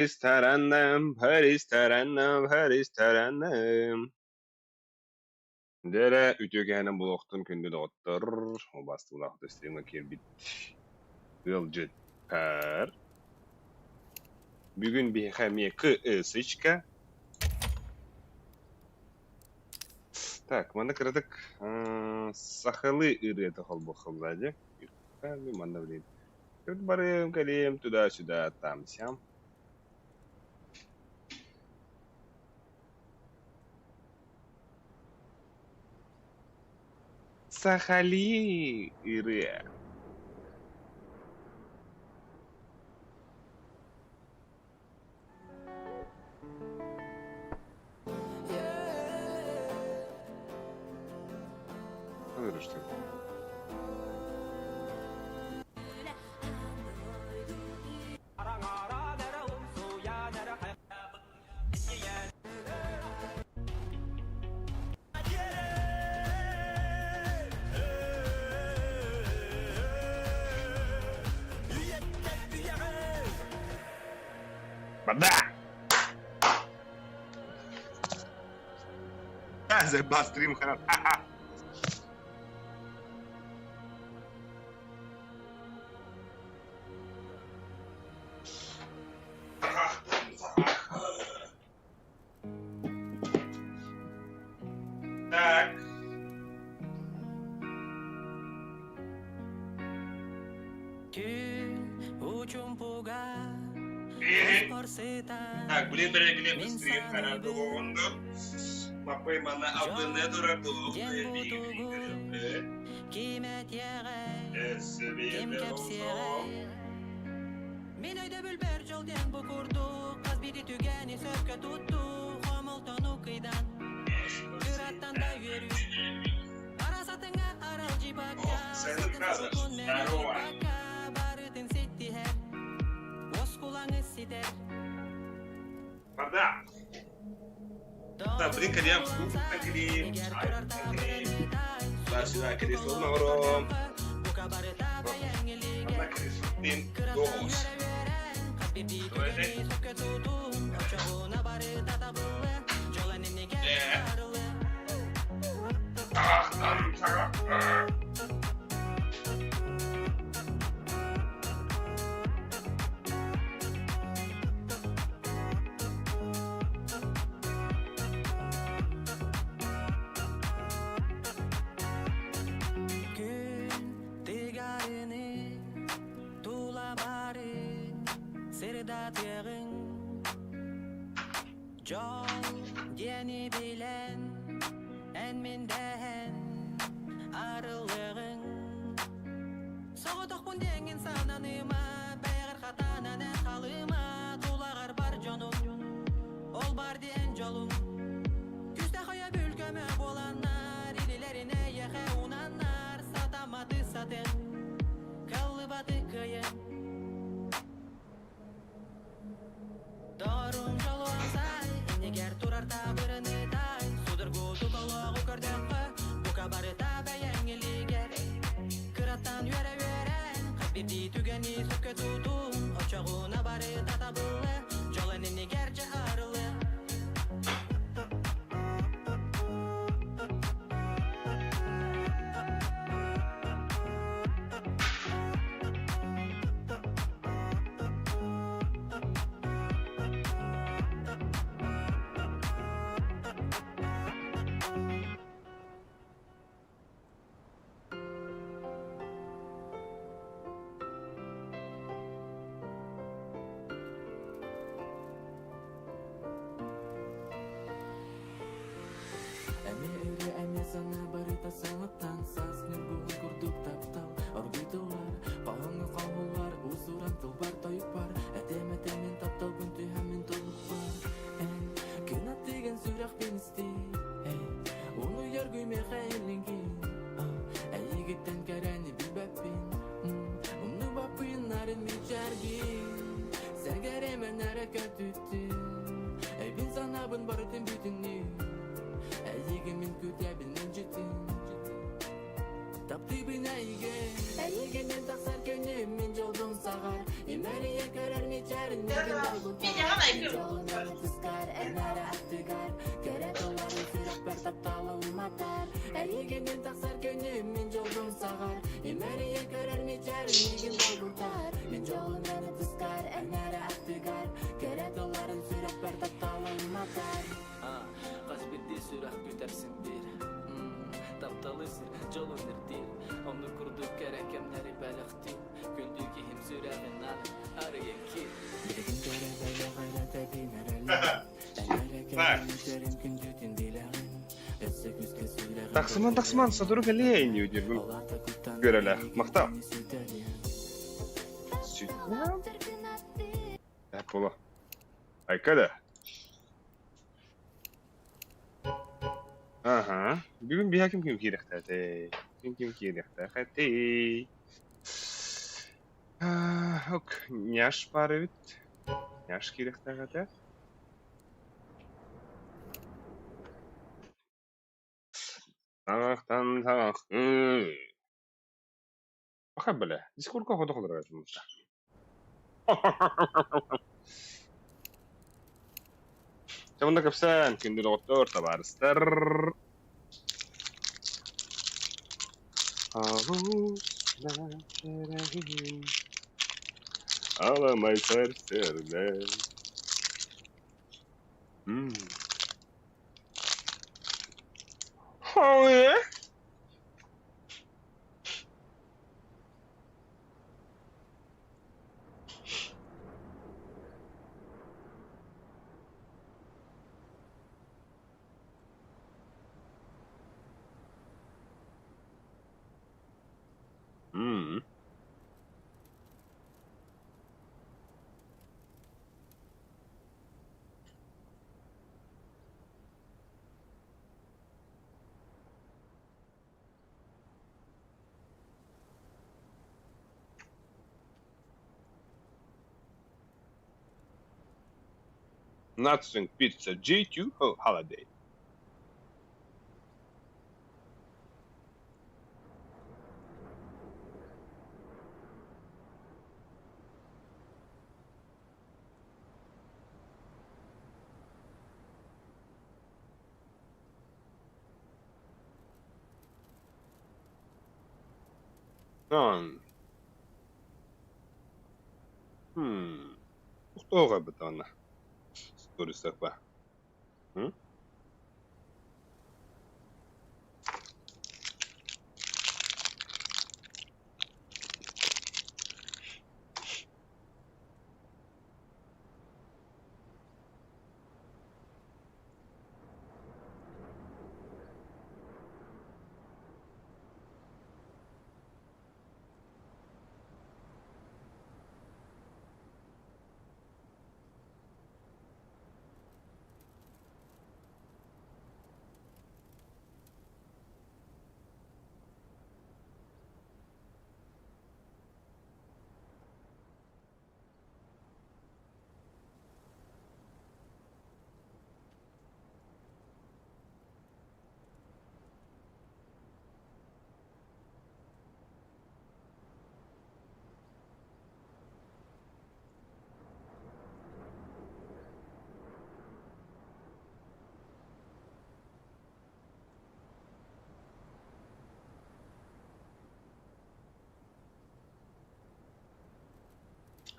Ресторанам, по ресторанам, по ресторанам. Дьэ үтүө киэһэнэн буолуохтун күндү доҕоттор, убаастыылаах стримҥа киирбит ыалдьыттар. Бүгүн биһиэхэ эмиэ КС-чка. Так, манна кыратык сахалыы ырыата холбуохха дии. Манна блин. Барыам, кэлиэм, туда-сюда, там-сям. Сахалии ырыа. Что ли? Бада! Заебал стрим, хорошо. Так. Так, блин, бэрэгилиэм стрим хараадылоҕунду. Маппай манна абыны дуратылы Мин өйдөбүлбэр дьол диэн бу курдук Хас биирдии түгэни сөпкө туттуу Хомолтону кыйдан Кыраттан да үөрүү Арасатыҥа аралдьыйбакка Сытын сутун мэлийбакка Барытын ситтиһэр Уоскулаҥы ситэр Вода! Так, блин, кэлиэм, кэлиэм, туда-сюда кресло оҥором. Манна креслотын доҕус. Күн тыгарыны тула бары сырдатыаҕыҥ Дьол диэни билэн эн мин дэһэн арыллыаҕыҥ Соҕотохпун диэҥҥин сананыма бэйэҕэр хатанан эн халыма тулаҕар бар дьонуҥ ол бар диэн дьолуҥ Күүстээх өйөбүл көмө буоланнар илилэрин эйиэхэ уунаннар сатамматы сатыаҥ кыаллыбаты кыайыаҥ Доҕорум дьолуон сай, иннигэр турар таабырыны тай, судургутук олоҕу көрдөххө, бука барыта бэйэҥ илиигэр. Кыраттан үөрэ-үөрэн, хас биирдии түгэни сөпкө тутун, оччоҕуна барыта табыллыа, дьолун иннигэр дьэ арылыа. Хас биирдии сүрэх бүтэр син биир Тапталы сир дьолун ирдиир Оннук курдук кэрэ кэмнэри бэлэхтиир Күндү киһим сүрэҕин арыйа киир Билигин кэрэ бэлэх эрэ тэбин эрэлэ Так. Тахсыман, тахсыман, сотору кэлиэ ини диирбин көрөлөөх. Махтал. Сүтнэм. Так буолуо. Айка да. Аха. Бүгүн биһа ким ким киирэхтээтэй? Ким ким киириэхтээх этэй? Ок, няш баар эбит. Няш киириэхтээх этэ. Саҥахтан саҥахтыы. Баха бэлэ, дискурка хоту холорор Чэ, онно кэпсээн, күндү доҕоттор, табаарыстар. Аламай сарсыарда. Oh yeah? Mm. Nothing Pizza G2 Holiday. Нон. Туох эбит аны? Туристакпа. М?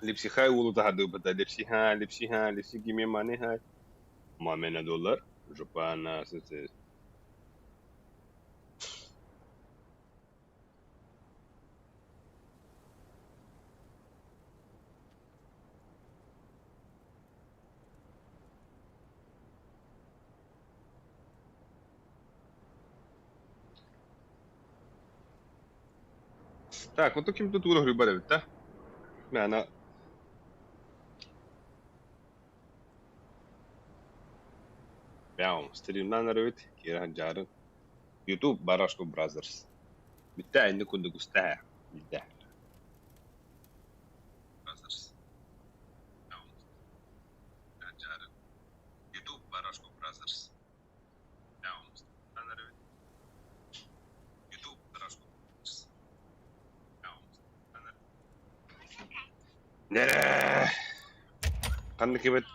Липсихай уулу таһардыбыта липсиха, липсиха, липси give me money хай. Мамена доллар, жопана сысы. Так, вот таким тут уровень эбит да? Мээнэ Мяу, стримнаан эрэбит, киирэ сылдьаарын. YouTube Барашко Brothers. Бүттэ инник курдук устаа билдэ. Brothers. YouTube Барашко Brothers. YouTube Барашко Brothers. Нэрэ! Ханнык эбит?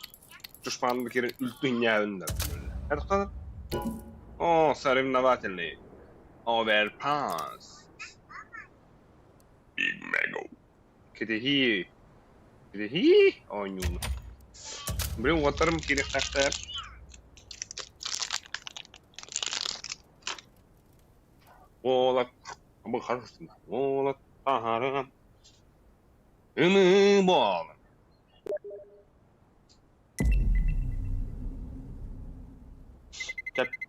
Душманды кирен үлтүннээбиннэр. О, соревновательный. Оверпас. Big Mego. Кэтэһии. Кэтэһии оонньууну. Блин, уоттарым киириэхтээхтэр. Уолат, бу харыстына. Уолат, таһарым. Ымыы буолан.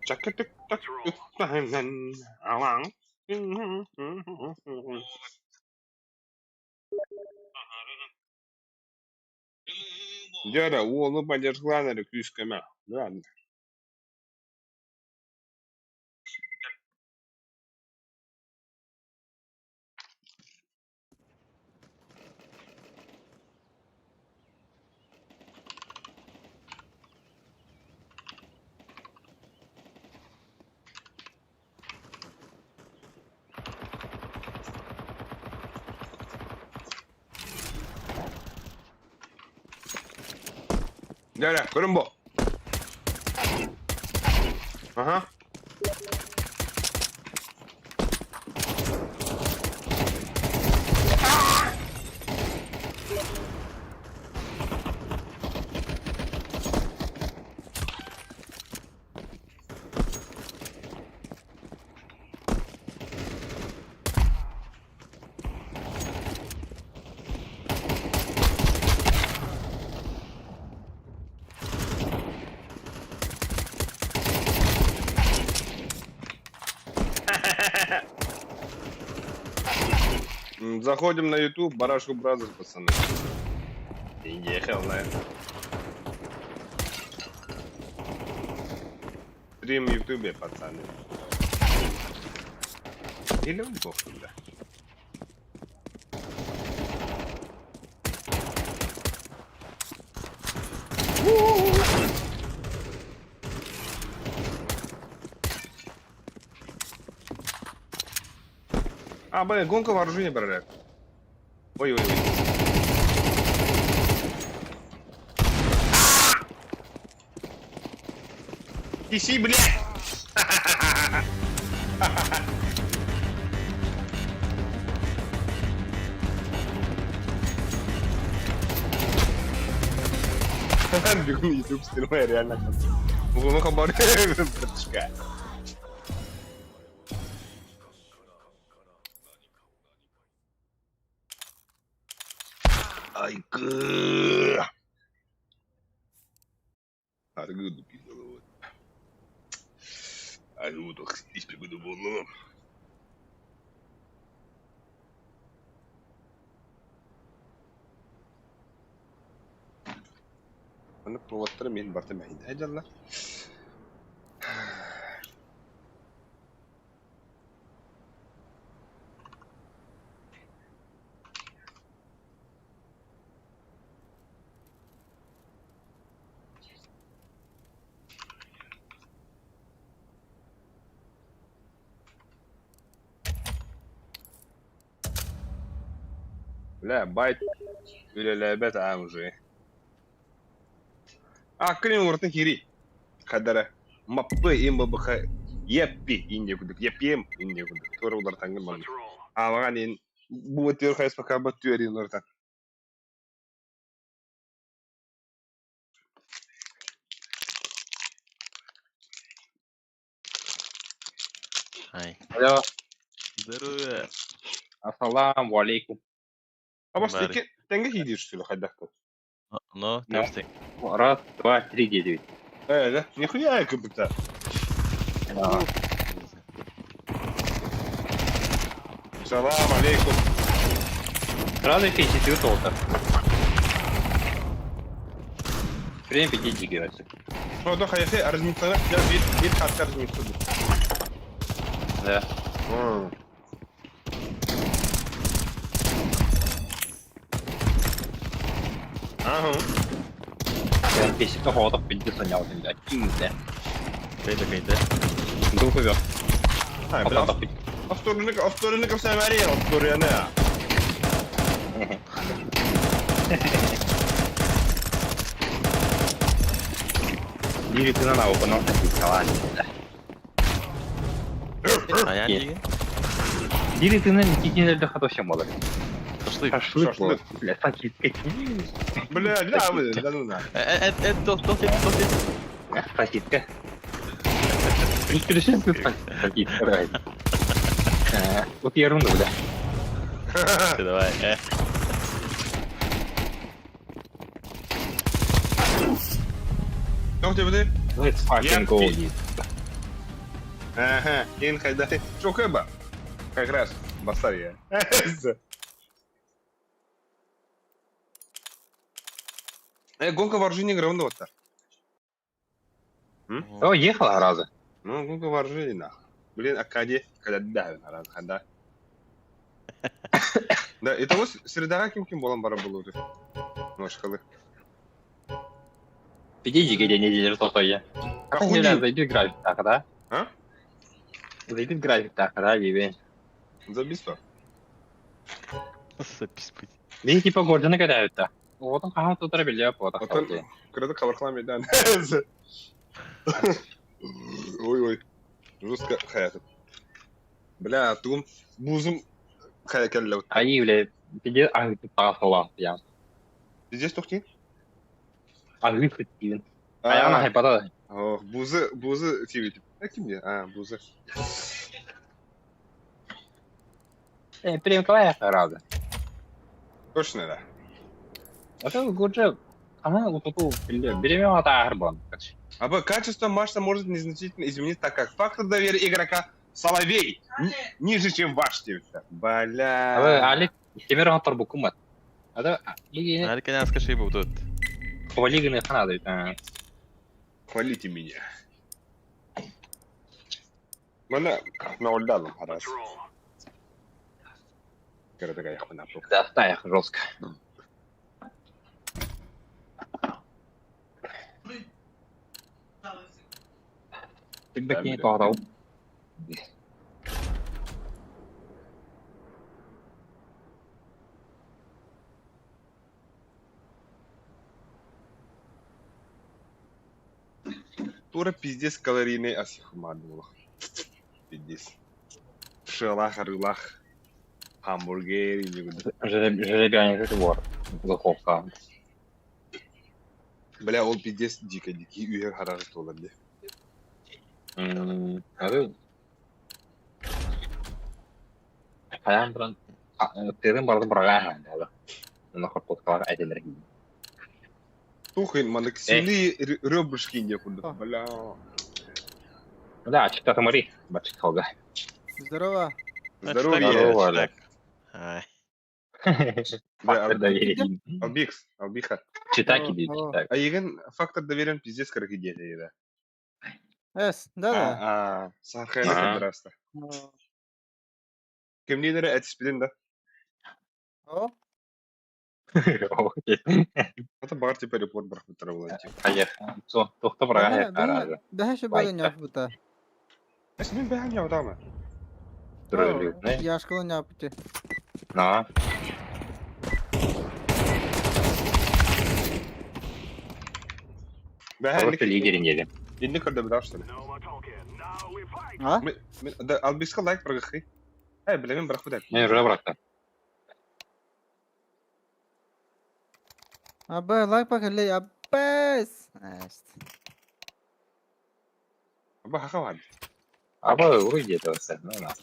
Чэпчэкитик алаҥ. Дьэ эрэ, уолу поддержкалаан эрэ күүскэмэ, ладно. Дьэ эрэ, көрүн бу. Аха. Заходим на YouTube, Барашку Brothers, пацаны. Ехал на это. Стрим в Ютубе, пацаны. Или он похуй, да. А, блин, гонка вооружения, брат. Ой-ой-ой. Иси, блядь! Бүгүн YouTube стримэ реально. Бугуну хабар братишка. Айгы. Аргы дупизаловать. Аргы испигуду боллум. Маннык проводтары мин барта мэһийдэ дьаллар. Бля, байт үлэлээбэт аа уже. А, кэлин ууратын киирий. Хадара. Маппы имббх еппи инде курдук. Еппием инде курдук. Туора уларытаҥҥын баран. Аалаҕан иһин бу түөр хайыспакка бат түөрин уларытан. Ай. Алло. Здорово. Ассалам алейкум. Абас Бары. икки тэҥҥэ киирдиир что ли хайдах Но, Да. тесты. Раз, два, три, девять. Э, да? Нихуя как будто. Да. Салам алейкум. Сразу 53 золота. Время 5 гигабайт. Ну, да, хайахи размитана, я бит, бит хатка размитана. Да. Ага. 50 холодов 50 занял, блядь. Киньте. Кайда, кайда. Духовер. Ай, бля, Авторынок, авторынок Самария, авторына. Биир ытынан ауканан сосискалаан иһэллэр. Айан диигин? Биир ытынан икки кинилэр да хатошем буолар. Шашлык. Шашлык Шашлык. буолар. Бля, сосиска. Бля, да, вы, да ну на. Э, э, э, тох, тох, тох, тох. Сосиска. Сосиска, давай. Вот ерунда, бля. Ты давай, э. Тоқ тебе Let's fucking go. Ага, кин хайдай. Чокеба. Как раз, басарья. Гонка вооружений граунда вот так. О, ехала раза. Ну, гонка вооружений нахуй. Блин, Акади, когда да, раз, когда. Да, это вот среда ким ким болан бара было уже. Ножкалы. Иди, где неделю что я. Охуеть. Зайди в график, так, да? А? Зайди в график, так, да, ебень. Забисто. Запись быть. Биһи типа Гордоны кэдээбиттэ. Оҕотун хаһан тутара биллибэт буолбатах Оттон дии. кырады хабархлам едан. Ой-ой. Жестко хаятып. Бля, тугум бузум хая келле. Айыы бля, пиздец аһыытык таҕас буолаахтыйаан. Здесь тухти? Аһыыт диибин. Айаҕын аһайбата да. Ох, бузы, бузы тибит. А ким мне? А, бузы. Э, примкалай разы. Точно, да. А то Гурджа, ана утуту билле, биреме атаар буолан. А б, качество матча может незначительно измениться, так как фактор доверия игрока Соловей ниже, чем ваш типа. Бля. Алы Алик темир оттор букумат. Ада лиги Алик, я скажи, был тут. хвалиганы ханады. Хвалите меня. Мана наулдалым харас. Кырдыга яхмына. Да, стаях жестко. Тогда не тоҕдау. Тура пиздец калорийный асихман было. Пиздец. Шелах, рылах, хамбургер и Жеребяне вор. Духовка. Бля, ол пиздец дико дикий үйе харары толар де. Ары. Хайан туран тырын барды бұрага ханды. Оны хортоткалар айтылар. Тухин, мана ксины ребрышки не куда. Бля. Да, читаты мари, бачит халга. Здорово. Здорово. Здорово. Ай. Фактор доверия. Албикс, албиха. Читаки дейді, читак. А еген фактор доверия пиздец как идея, да. Эс, да, да. А, сархайна кадраста. Кемнилere этиспидин да. О, Это бар типа репорт брахмутара була. Хайах. Со, тохта бұрага. Бәһә бәһә няпыта. Эс мен бәһә няудама. Яшкала няпыты. На. Бәһә лидерин ели. Инде көрдө бираш что ли? А? Да, албиска лайк прогахи. Эй, билемен брахмутар. Мен уже бракта. Абы лайк пакеле аббес. Эст. Аба хака бар. Аба уруй где-то все. Ну на.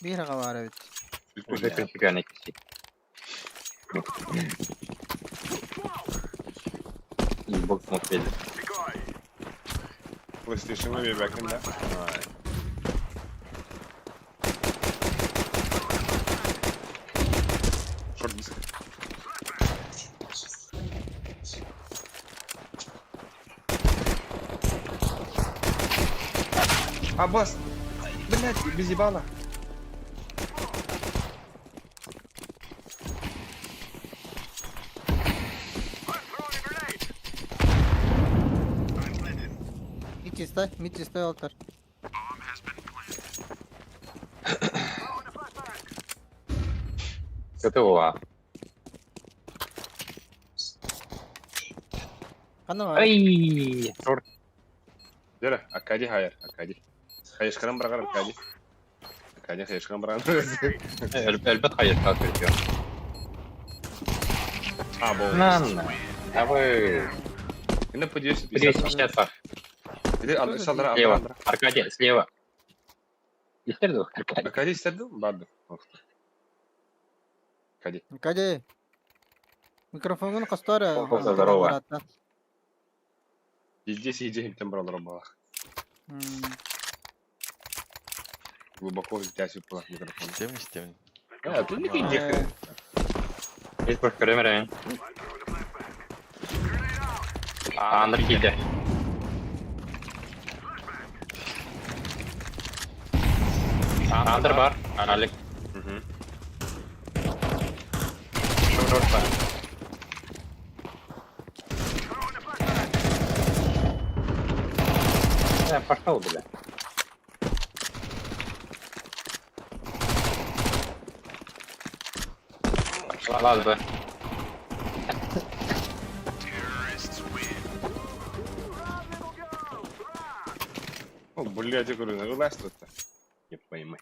Бир бар бит. Уже принципиально киси. Xbox смотрели. PlayStation'a bir bakın da. Short disk. А, бас! Блять, без ебала. Мид чистай алтар. Готово. Ханна бар? Ай, шорт. Дера, Аркадий хайыр, Аркадий. Хайышкаран барагар Аркадий. Аркадий хайышкаран барагар. Элбэт хайышка көрүө. А, бол. Нан. Давай. Инде по 250. 250 бар. Иди, ал, салдыра, Слева. алдыра. Аркадий, слева. Истер дуо, Аркадий. Аркадий истерди, барды. Аркадий. Аркадий. Микрофонун костор. О, здорово. Везде сидим, там брал рыбалах. Глубоко в пылах микрофон. Тем не тем. А, тут не иди. Здесь больше көрөмөр Андыр киде. Андыр бар. Алик. Шорт бар. Пошел, бля. Ладно. О, блядь, я говорю, вылазь тут-то. Не поймай.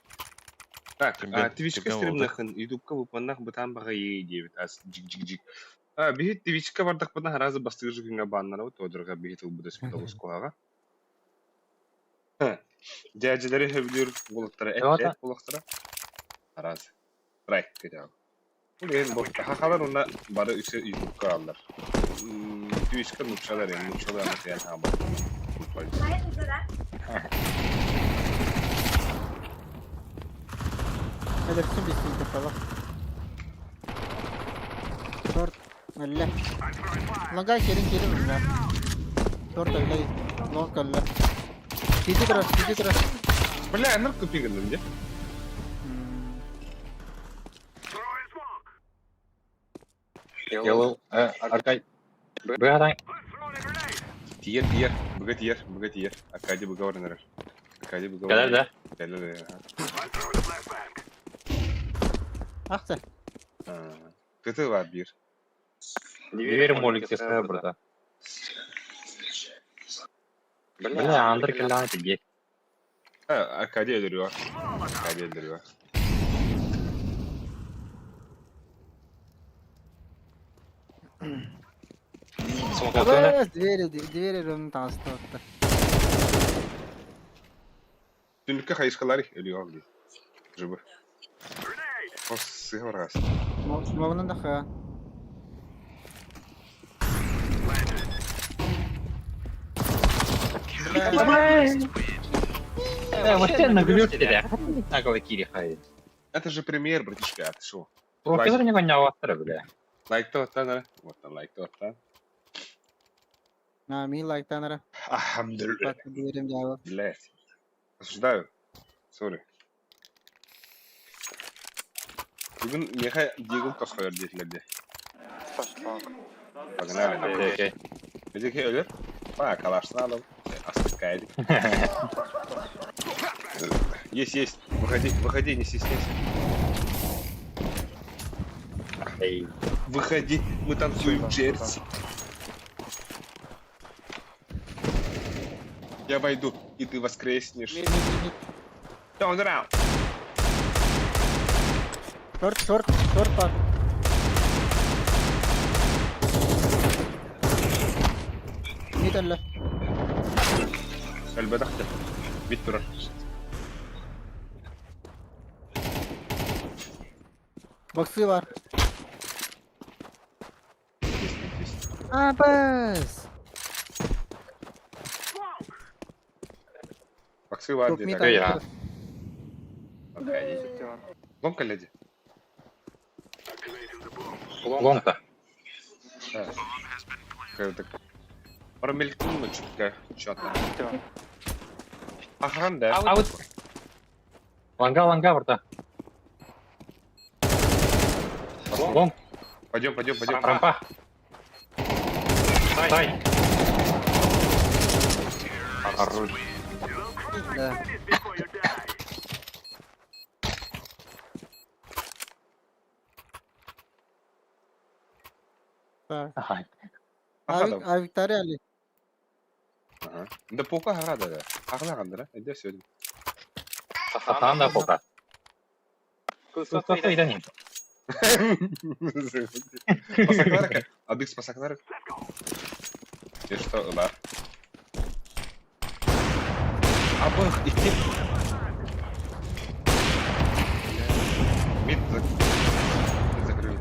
Так, Тебе- а, Твичка тебе стримнахын, ютубка выпаннах бытан бага е 9, ас джик-джик-джик. А, бихит Твичка бардах бытан разы бастыгы жүгінге баннара, вот одырға бихит ылбыды спиталыс кулаға. Дәжілері хөбілер болықтара, Эвата. әт болықтара. Разы. Рай, кете Бұл ең бұл. Хақалар онда бары үсі ютубка алдар. Твичка нупшалар, енді нупшалар аны қиян хаба. Элексин бистин тапала. Шорт. Әллә. Лангай керин керин әллә. Шорт әллә. Лонг әллә. Сити тора, сити тора. Бля, ныр көпегіндім де. Yellow, Аркадий. Быгадан. Тиер, тиер, быга тиер, быга тиер. Аркадий быга барыныр. Аркадий быга Кәләр да. Кәләр, Ахта. Кыты бар бир. Дверь молик burada. Бля, андыр келләне тиге. Аркадий öldürüyor. Аркадий öldürüyor. Абас, двери, двери рум таасты. Түнлүккө хайышкалар ölüyor abi. Жыбы. Ос сыгыргас. Смогнан да ха. Вообще наглюшки, да. Нагло кири хай. Это же премьер, братишка, а ты шо? Профессор не гонял бля. Лайк то оттан, вот там лайк то оттан. На, ми лайк танара. Алхамдулилlah. Бак дверим жабы. Блять. Осуждаю. Сори. Бүгін меха дегін тосқалар дейтілерде. Погнали. Окей, окей. Бізге өлер. Па, калашны алып. Астыккайды. Есть, есть. Выходи, выходи, не стесняйся. Эй. Выходи, мы танцуем джерси. Я войду, и ты воскреснешь. Turn around. Шорт, шорт, шорт бар. Мид әллә. Әлбәттә. Бит турар. Боксы бар. Есть, есть. Абас. Боксы бар Топ дейді. мид Я. Окей. Ломка леди. Лонг-то. Так. Промелькнуло чутка. Чё-то. Ага, да. А вот. Ланга, ланга, брата. Лонг, Пойдем, пойдем, пойдем. рампа. Стай. Хорош. Да. Так. Ага. Авик, Авиктари Али. Ага. Да пока ага да. Ага да, иди сегодня. Сатаан да пока. Кыстаса иданин. Пасакларка. Адык спасакларк. И что, да. Абых, идти. Мид закрыли.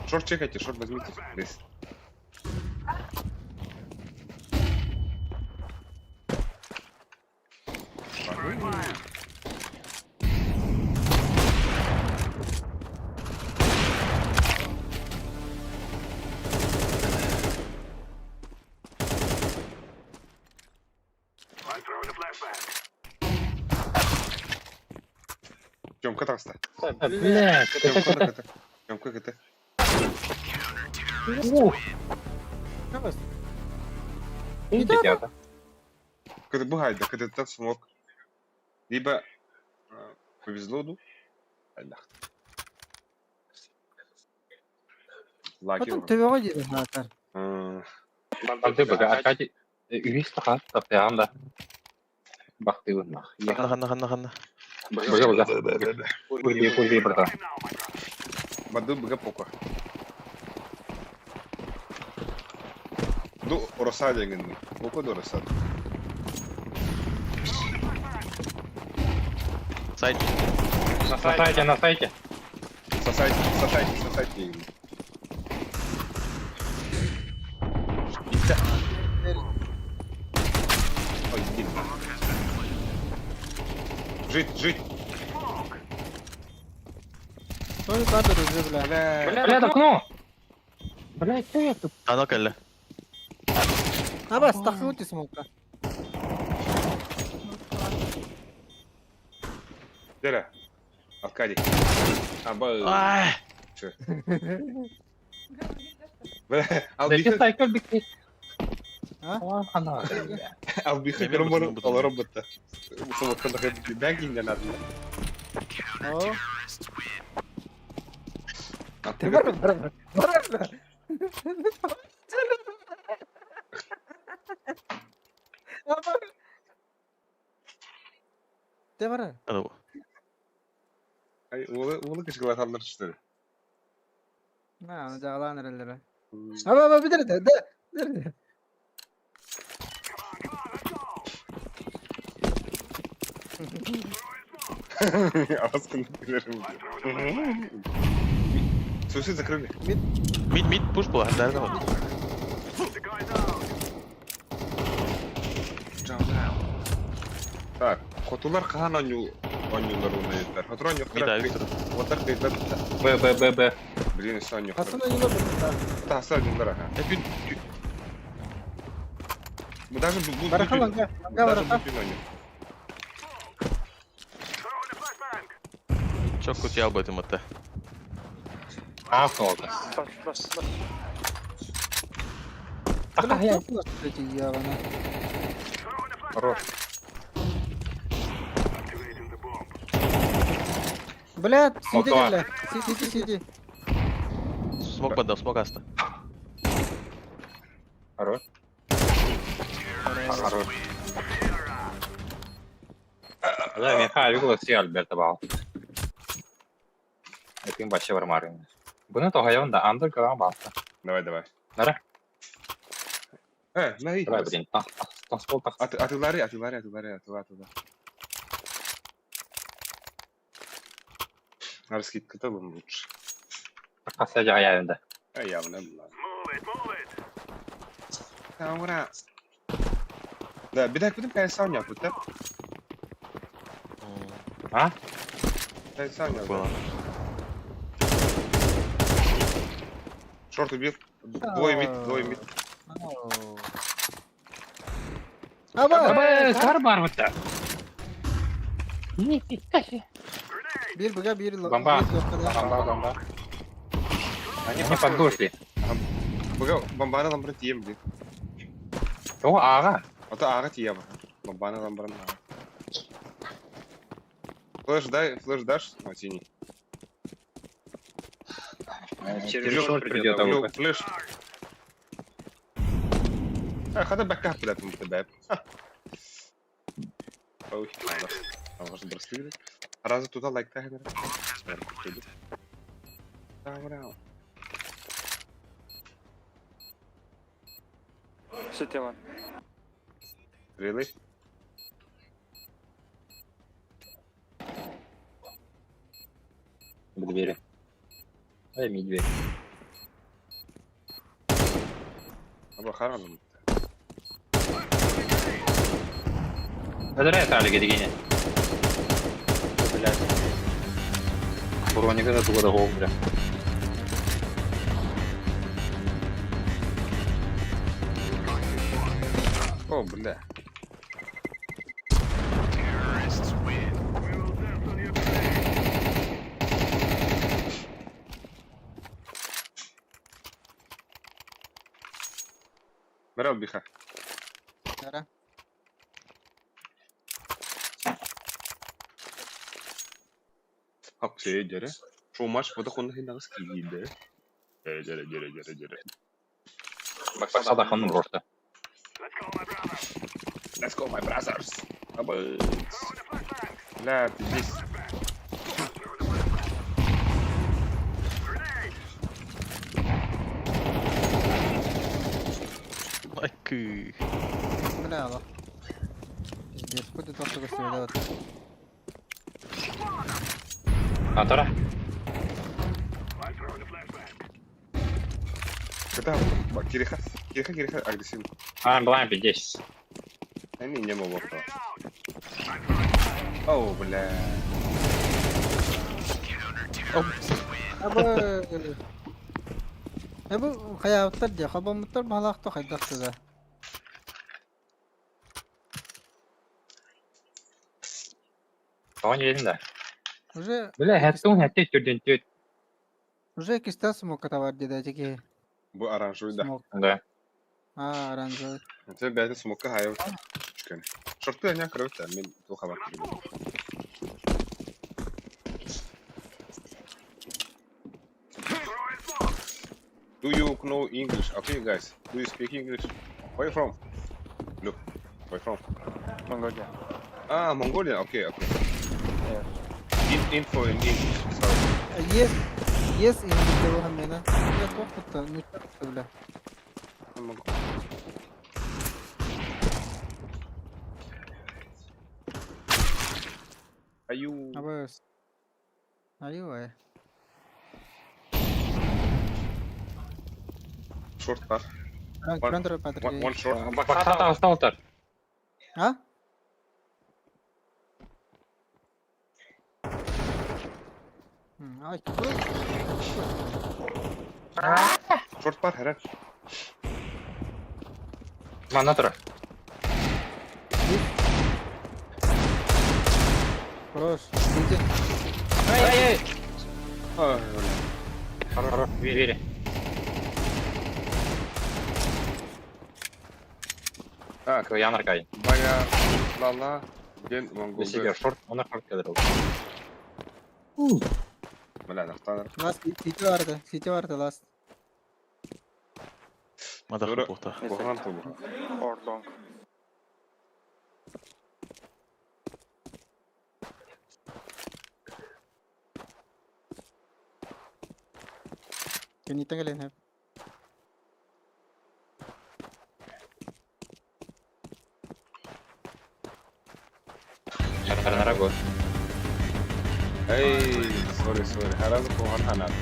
Шорт чекайте, шорт возьмите. Здесь. Тёмка таста. Блядь, Тёмка кт. Тёмка кт. Ух, Да. Кт бугайда, кт тат смог. Либо повезло, ну. Лаки. Потом төбөҕө диэн хаатар. Барды бага Аркадий үһүс таха таптаан да бахтыыбын Ханна ханна ханна ханна. Бага бага. Курби курби брата. Баду бага пока. Ду ороса дегенди. Поко до ороса. Сайт. На сайте, на сайте. Сосайте, сосайте, сосайте дегенди. Итте. Ой, иди. Жить, жить. Той кадр уже, бля. Бля. Блядь, окно! Блядь, кто я тут? Ано кэллэ. Аба, стахнуть смолка. Дера. Аркадий. Аба. Ай! Бля, Зачем албиха, сайкл бикти? А? Ана. албиха Неме көрөн бутун, олорон бутта. Самоконда бәгин надо. О. Аттыга Бар, бар, бар. Те бар. Ано. Ай, улы улы кышкыла салдыр түштү. На, аны жагалаан эрелер. Аба, аба, битер, да, да. Аскын билерим. Суси закрыли. Мид мид пуш була. Хандарга вот. Так, хотулар хаан онньул онньулар уна Хотур Мид онньуктар. авик. Отар кыйдар. Б, Б, Б, Б. Блин, өссө онньуктар. Хасан ойнолор бутта. Таса онньулар аха. Күн Бу даже бу бу. Бараха ланга, ланга бараха. Çok kötü албайтым атта. А, oldu. Бля, эти ебана. Хорош. Бля, сиди, Опа. бля. Сиди, сиди. Смок бадам, смок аста. Хорош. Хорош. Да, Миха, югла си Альберта бал. Этим бачы бар марын. Буны тоғайын да андыр калан басты. Давай, давай. Нара? Э, на Давай, блин, тас, тас, тас, тас. Аты атылары, атылары, атылары, атыла, атыла. Раскидка там лучше. Каса жаяында. А явно была. Аура. Да, беда, куда кайса у меня тут, да? А? Кайса у меня. Было. Шорт убил. Двое мид, двое мид. Аба! Аба, кар бар бітті. Bir buga bir Бомба. bir noktada. Бомба, бомба. Они Они подушли. Бага, бомбаны ламбран тием, блин. О, ага. А то ага тием. Бомбаны ламбран. Флеш дай, флеш дашь, Матини? Через шорт придет Лю, АВП. флеш. А, хата бэкап, блядь, мы тебя. Ой, Раза туда лайк тагнер. City one. Really? К двери. Ай, ми дверь. Аба хараным. Öldürüyor Talih gene. Блядь. Броника да туга да гол, бля. О, бля. Бери биха. Нара. Хапсе дере. Шоу матч подохонна хинагас кииде. Дере дере дере дере дере. Бакса да ханным рорта. Let's go my brothers. Абы. Бля, здесь. Айкы. Бля, аллах. Пиздец, куда только стреляют. Атара. Когда Кириха, Кириха, Кириха агрессивно. А, блайн 10. Они не могут. О, бля. Абы. Эбу хаябыттар дии, хабамыттар баһалаахта хайдах да. Тоҕо ньиэлин да. Уже Бля, хэттуун хэтти түрдүн түт. уже киста смог катавар дии теки. Бу оранжевый, да. Смог. Да. А, оранжевый. Это бәйті смокка хайы. Чүкені. Шорты аня кырыпта, мен тоқа бар. Do you know English? Okay, guys. Do you speak English? Where you from? Look, where you from? Mongolia. Ah, Mongolia. Okay, okay. Yeah. In, info in English. Sorry. Yes, yes, English деп мена. Я тоқтатты, ну бля. Аю. Абы. Аю, ай. Short бар. Крандер патрик. One short. Бакса таҕыстан А? Ай, Short бар, хәрәт. Манна тура. Хорош. Иди. Ай, ай, ай. Ай, бля. Хорош, двери. Так, Янаркай. Бая лала ден Бисиге монголды. шорт, она шорт кедерил. Бля, нахтанар. Ласт, сити барды, сити барды, ласт. Мадах Дөрө. буохта. Куһаҕан тобу. Or long. Кенитен келен хеп. Харанара го. Эй, sorry, sorry. Харазы куһаҕан ханат.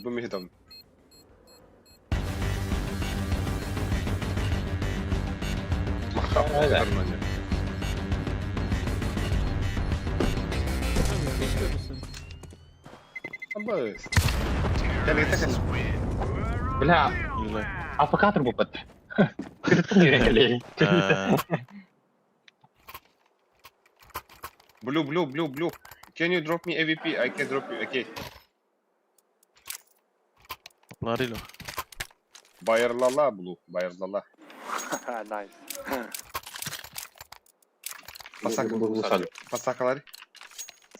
Бу миһи там. Махап. Öyle. Абыс. Кэлгитэ кэл. Бля, Или. АФК буолбат. Кырыттан yürüyen кэлей. Blue, blue, blue, blue. Can you drop me AWP? I can drop you. Okay. Ларило. Bayırlala blue. Bayırlala. Nice. Pasak. Сали. Pasakaları.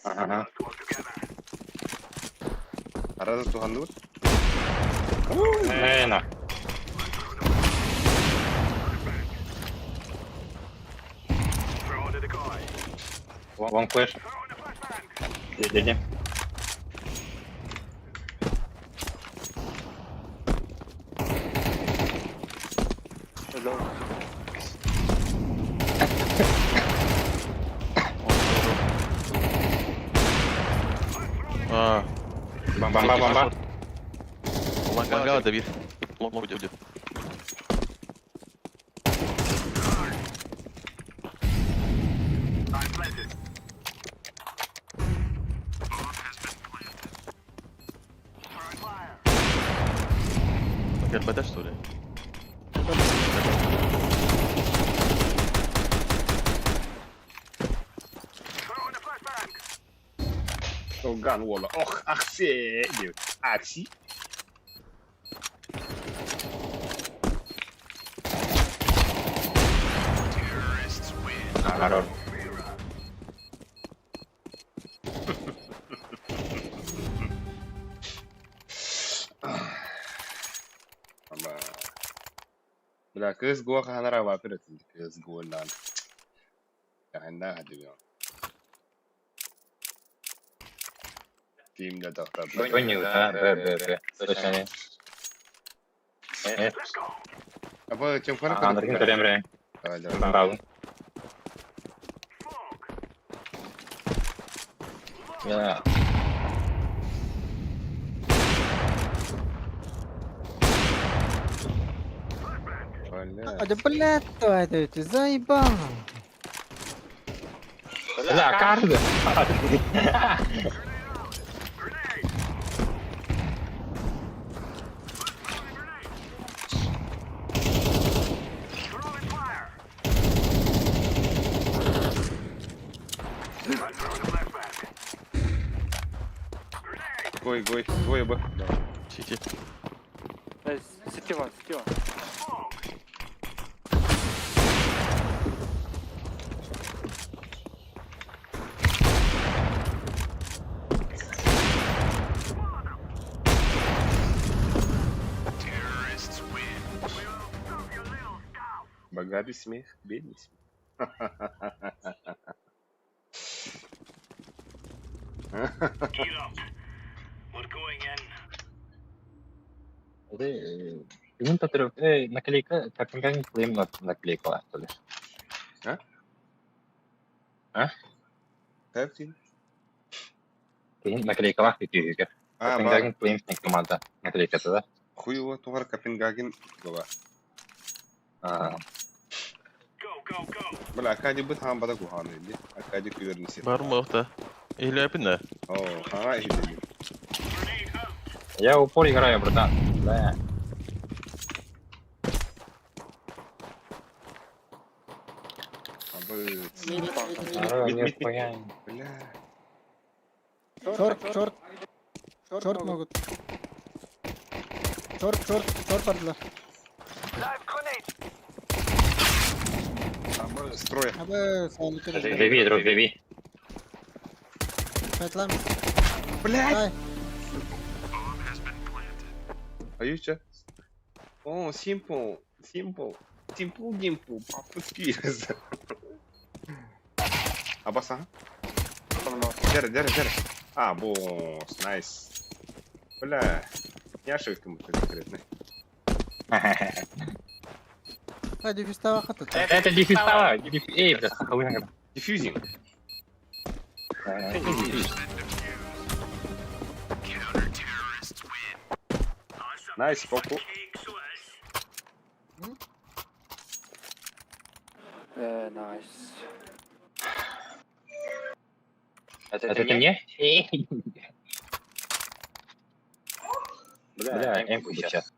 Ага. Arada tuhandı. Э, на. Long flash. Дядя. Hello. Аа. Бомба, бомба. Ланга да bir. Long long diyor. Кэлбэтэ что ли? Gun walla. Och, aksi. Diyor. Aksi. Хорош. Ama. Бля, CSGO ханара вапир этилdi. CSGO lan. Yani ne hadi ya. Team'de doktor. Понял, да, Б, Б, Б. Точно. Э, Апа, чем фара? Андрин төрөмрө. Давай, давай. Браво. Я. Бля. А да блядь, это ты заебал. Бля, карты. Гой, гой, двое Б. Сити. Nice. City one, city one. Богатый смех, бедный смех. Бүгүн татырып, наклейка, Копенгаген Flame наклейка что ли? А? А? Как ты? Кийин наклейкалаах бүтүүгү. А, бар. Копенгаген Flames команда наклейката да. Хуево тугар Копенгаген гола. А, Бля, Акади бит хан бада куханы иди. Акади күөрнүсü. Бар мыхта. Иһлэпин да. О, хана иһилли. Я в упор играю, братан. Да. Абы. Здорово, Мид, нет, мид, мид. хуя. Бля. Short, short. Short могут. Short, short, short бардылар. Абы строя. Абы саалык Живи, друг, живи. Сайтлам. Блядь. Ай, Аюча. О, simple, simple, simple гимпл, по-путски. Абаса. One more. Дерэ, дерэ, дерэ. А, босс, найс. Бля, не ошибка мы конкретно. ай, дефистава хата. Это дефистава. Эй, бля, сахалын. Диффьюзинг. Найс, поку. Nice. Это ты мне? Бля, эмку сейчас.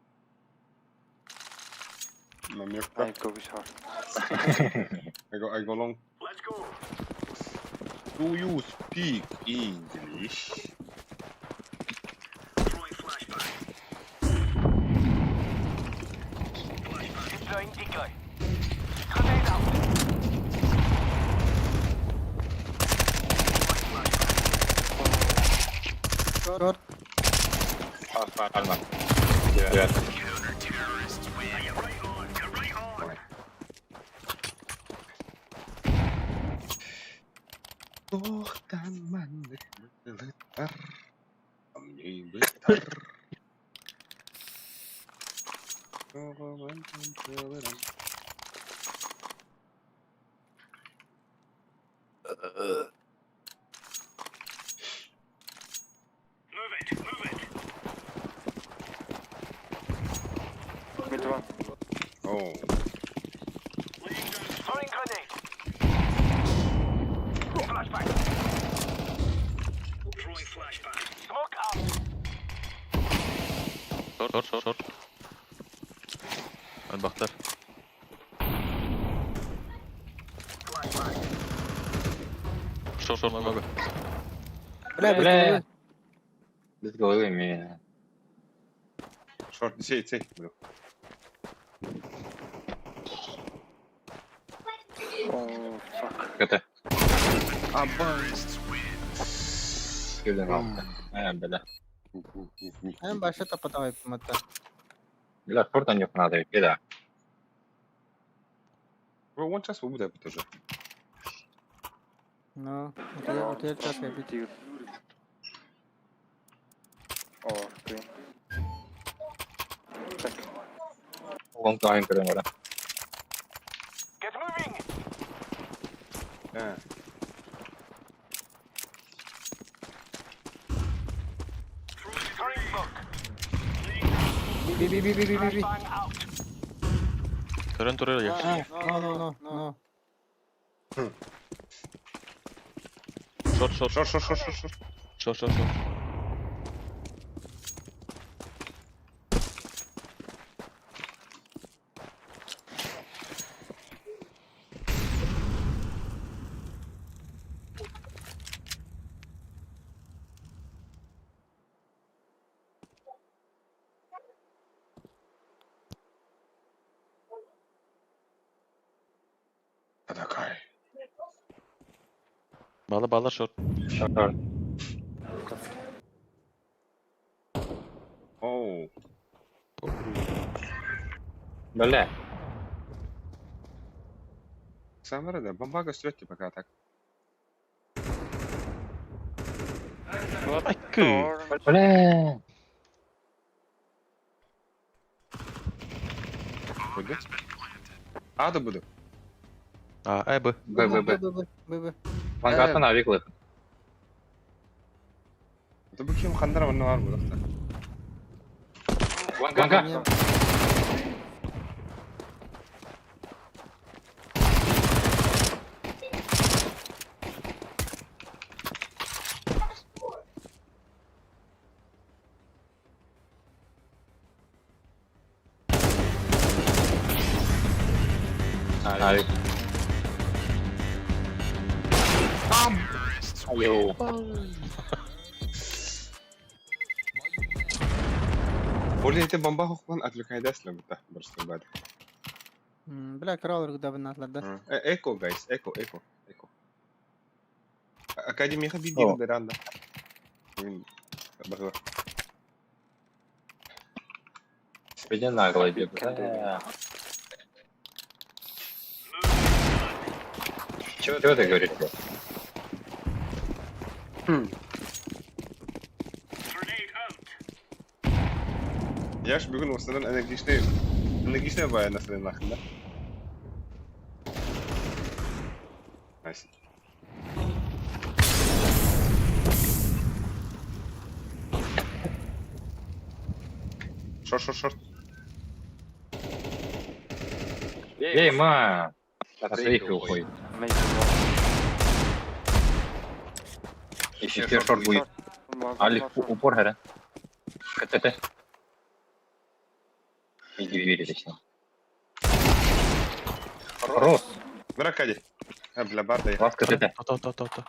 Намекка. I go short. I go long. Do you speak English? Short. Арма. Девять. Тохтан маннык мылыттар, амньыйбыттар. Оҕомантан тылыран. Mid one. Оо. Short short short. Элбэхтэр. Short short long go. Бля, Бля. Без головы меня. Short сей сей. Бля. Oh fuck. КТ. Аба. Кирден алты. Э, бля. Эн баша тапатавай мата. Бля, шорт на надо, беда. Бро, он час будет тоже. Ну, утуйар час кэлбит. Deal. Or green. Check. Long time көрөн бара. Э. Би би би би би би би. Көрөн турар я. No no no no. Short short Short short short short short. short short short. Такай. Бала бала short. Шорт. Оу. Бля. Самара да, бомбага стрётте пока так. Айкы. Or Бля. Буду. А да буду. А, Э, Б. Б, Б, Б. Б Б Б Б. Лангаттан авик лып. Это бу ким хандара манна бар буду. Ланга. Авик. Айо. Более это бомба хохман отвлекает да, просто бад. Бля, кроллер куда бы натларда. Эко, guys, эко, эко, эко. Академия хабиби веранда. Бахла. Иди нагло, иди. Бля. Чего ты говоришь? бля? Я ж бүгүн осынан энергичный энергичный бая настроение нахында. Nice. Short, short, short. Эй, ма! На своих уходит. maybe one. Еще шорт будет. One Алик, more short. упор, гора. КТТ. Иди точнее. Хорош. Биракади. А, бля, бардай. Ласка ТТ. То, то, то, то.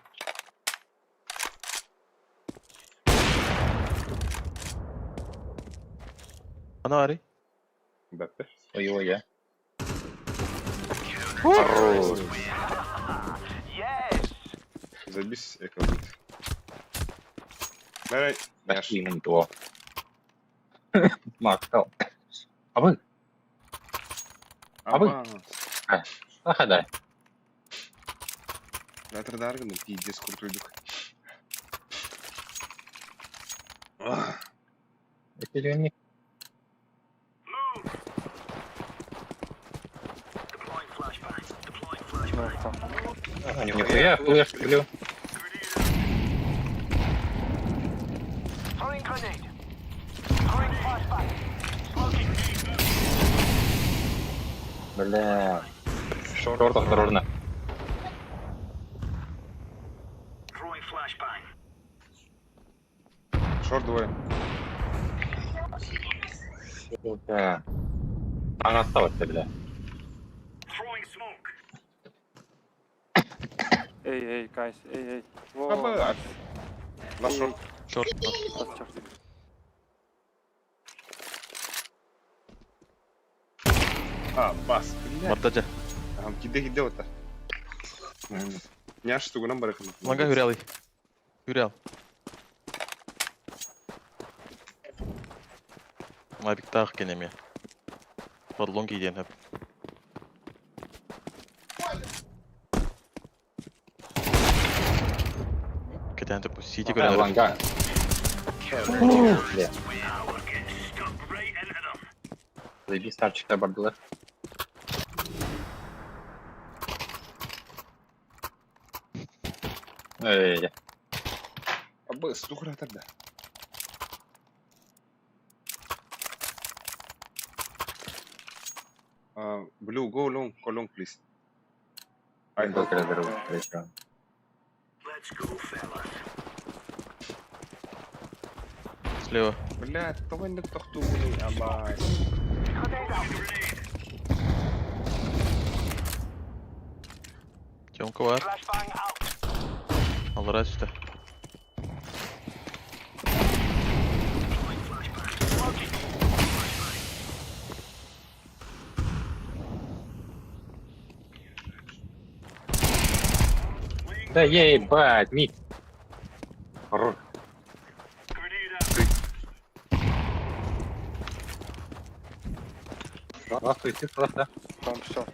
Ана барый. Бәппе. Ой-ой, я. Хорош. Забис экономит. Давай. Яш. Башкин то. Мактал. А вы? А вы? Аба. Заходай. Завтра дарганы, пиздец, крутой дух. Ах, Это не North там. Нихуя, флеш, блю. Бля. Шорт осторожно. Шорт двое. Сука. Она осталась, бля. Эй, эй, guys, эй, эй. Во, Аба. На шорт. Шорт. вот чёрт. А, бас. Бля. Мартаджа. Ам, киде киде ота. Няш тугунан барахын. Ланга хүрялый. Хүрял. Мабиктаах кенеме. Подлон кийден хөп. Кетен төп сити көрөр. Ланга. Бля. Заебись, старчик бардылар. Эй, Аба, стухратар да. А, Blue, go long, please. I был hope. разрыв. Слева. Бля, того не тохту, аба. Тёмка бар. Аллара үстэ. Да ебать, мид. Хорош. Здравствуйте, просто. Там short.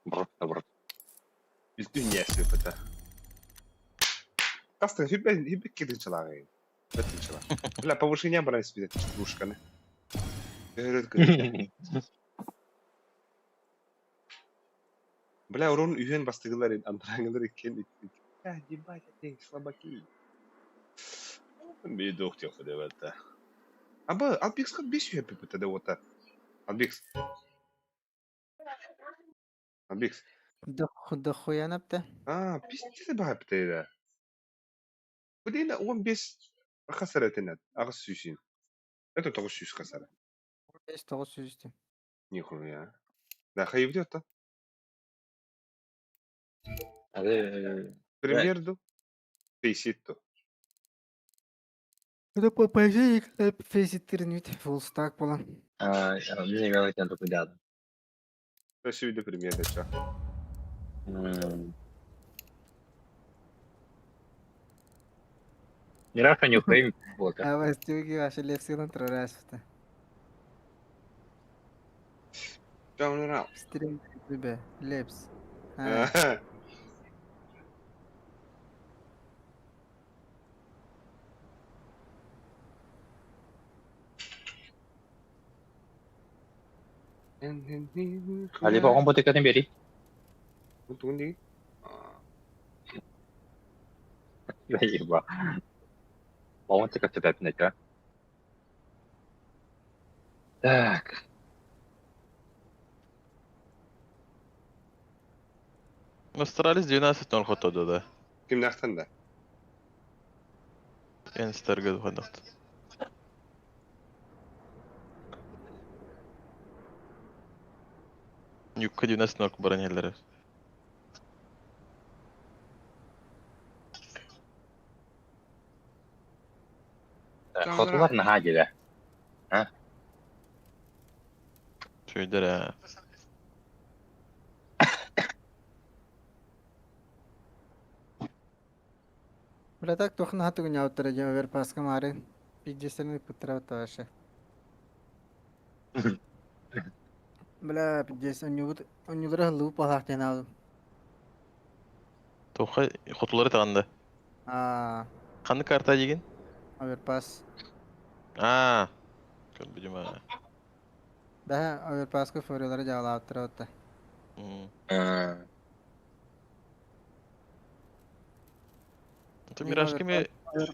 Просто, просто. Бүйтүн яс бата. Кастан хибе хибе кидин чалагай. Бэтин чала. Бля, повышение брать себе кружканы. Бля, урон үйен бастыгылар андраңылар иккен. Я, ебать, эти слабаки. Бедох тех это. Аба, Албикс как бес үйе пипет да ота. Албикс. Албикс. Дохуя напта. А, пиздец бахапты да. Будина 15 хасаратына агыс сүйсин. Это 900 хасара. 5 900. Нихуя. Да, хайбдет та. Премьер ду. Фейсит ту. Это по позиции фейсит фулл стак была. Мне говорить надо куда. То сүйді премьер ча. Не раз они Украине было. А вас тюги ваши лепсилан трорасфта. Down and out. Стрим тебе лепс. А, А либо он будет к бери. Тугун Еба. Он так тебя пинать, а? Так. Астралис 12-0 хоттордо да. Кимнээхтэн да? Энстарга духадахт. Юкка 12-0 баран иһэллэрэ. Хотулар наһаа диэбэ. Үчүгэйдэр ээ. Бля так туох наһаа тугунньаабыттара диэн оверпаска маарын пиздецтэрин ыппыттара вообще. Бля пиздец онньуубут онньуулара ыһыллыбыт баһаах диэн аалым. Туохха хотулары таҕында. Аа Ханнык карта диигин? оверпас. Аа. Көрбүтүм аа. Бэһэ оверпаска фурилары дьаалаабыттара отта. Ты Миражками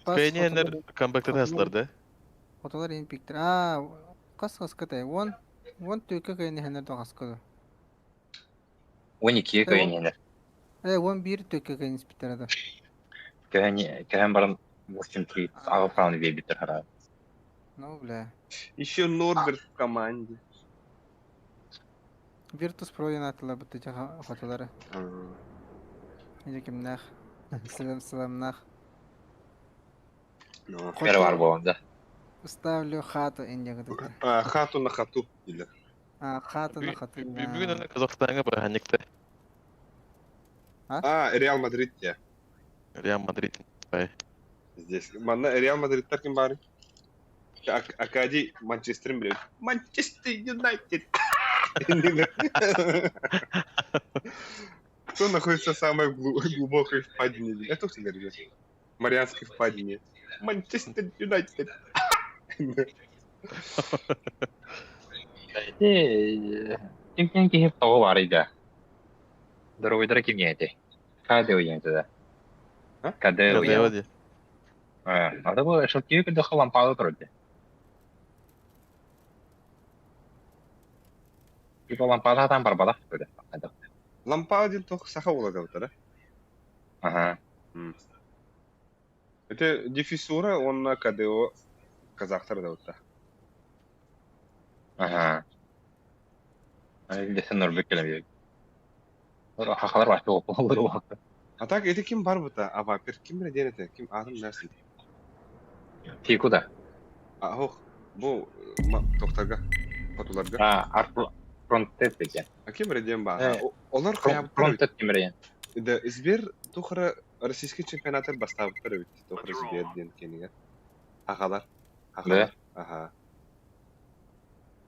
Кэйниэннэр камбэктата хастылар да? Хотулар иһин пиктэр. Аа, хас хаскатай? 10 түөккэ кэйниһэннэр да хаскады. 12 кэйниэннэр. Э, 11 түөккэ кэйниспиттэр да. Кэһэн баран 8-3 аҕыс хааны биэрбиттэр хараа. Ну, бля. Еще Норберт в команде. Virtus Pro диэн аатталарбыт ити хотулары. Ити кимнээх? Сыламнаах. Бэрэ бар буолан да. Ставлю хату инде Хату на хату или. А, хату на хату. Бүгүн аны Казахстаҥҥа бырааһынньыкта. А, Реал Мадрид те. Реал Мадрид. Здесь. Манна Реал Мадридтар ким бары? Акади Манчестерин билет. Манчестер Юнайтед. Кто находится в самой глубокой впадине? Это всегда ребят. Марианской впадине. Манчестер Юнайтед. Ким киһи тоҕо баарый да? Дорогойдара кимҥэ этэй? КДО диэн этэ да? КДО КДО диэн. Ата бу шелкиги көрдөххө лампаада турар дии. Типа лампаада сатаан барбатах көрө. Лампаада диэн туох саха уола да Аха. Это дефисура уонна КДО казахтар да Аха. Десен Норбек кэлэн Хахалар башта олор А так это ким бар бута? Авапер ким биле диэн этэ? Ким аатын билэрсин? Тику да. А ох, бу тохтарга, хотуларга. А, фронтет деген. А ким биле диэн баар? Олар хайабыттар Фронтет ким биле Да, Сбер тухара российский чемпионаттар бастаабыттар эбит. Тухара Сбер диэн кэнигэр. Ахалар. Ахалар. Ага.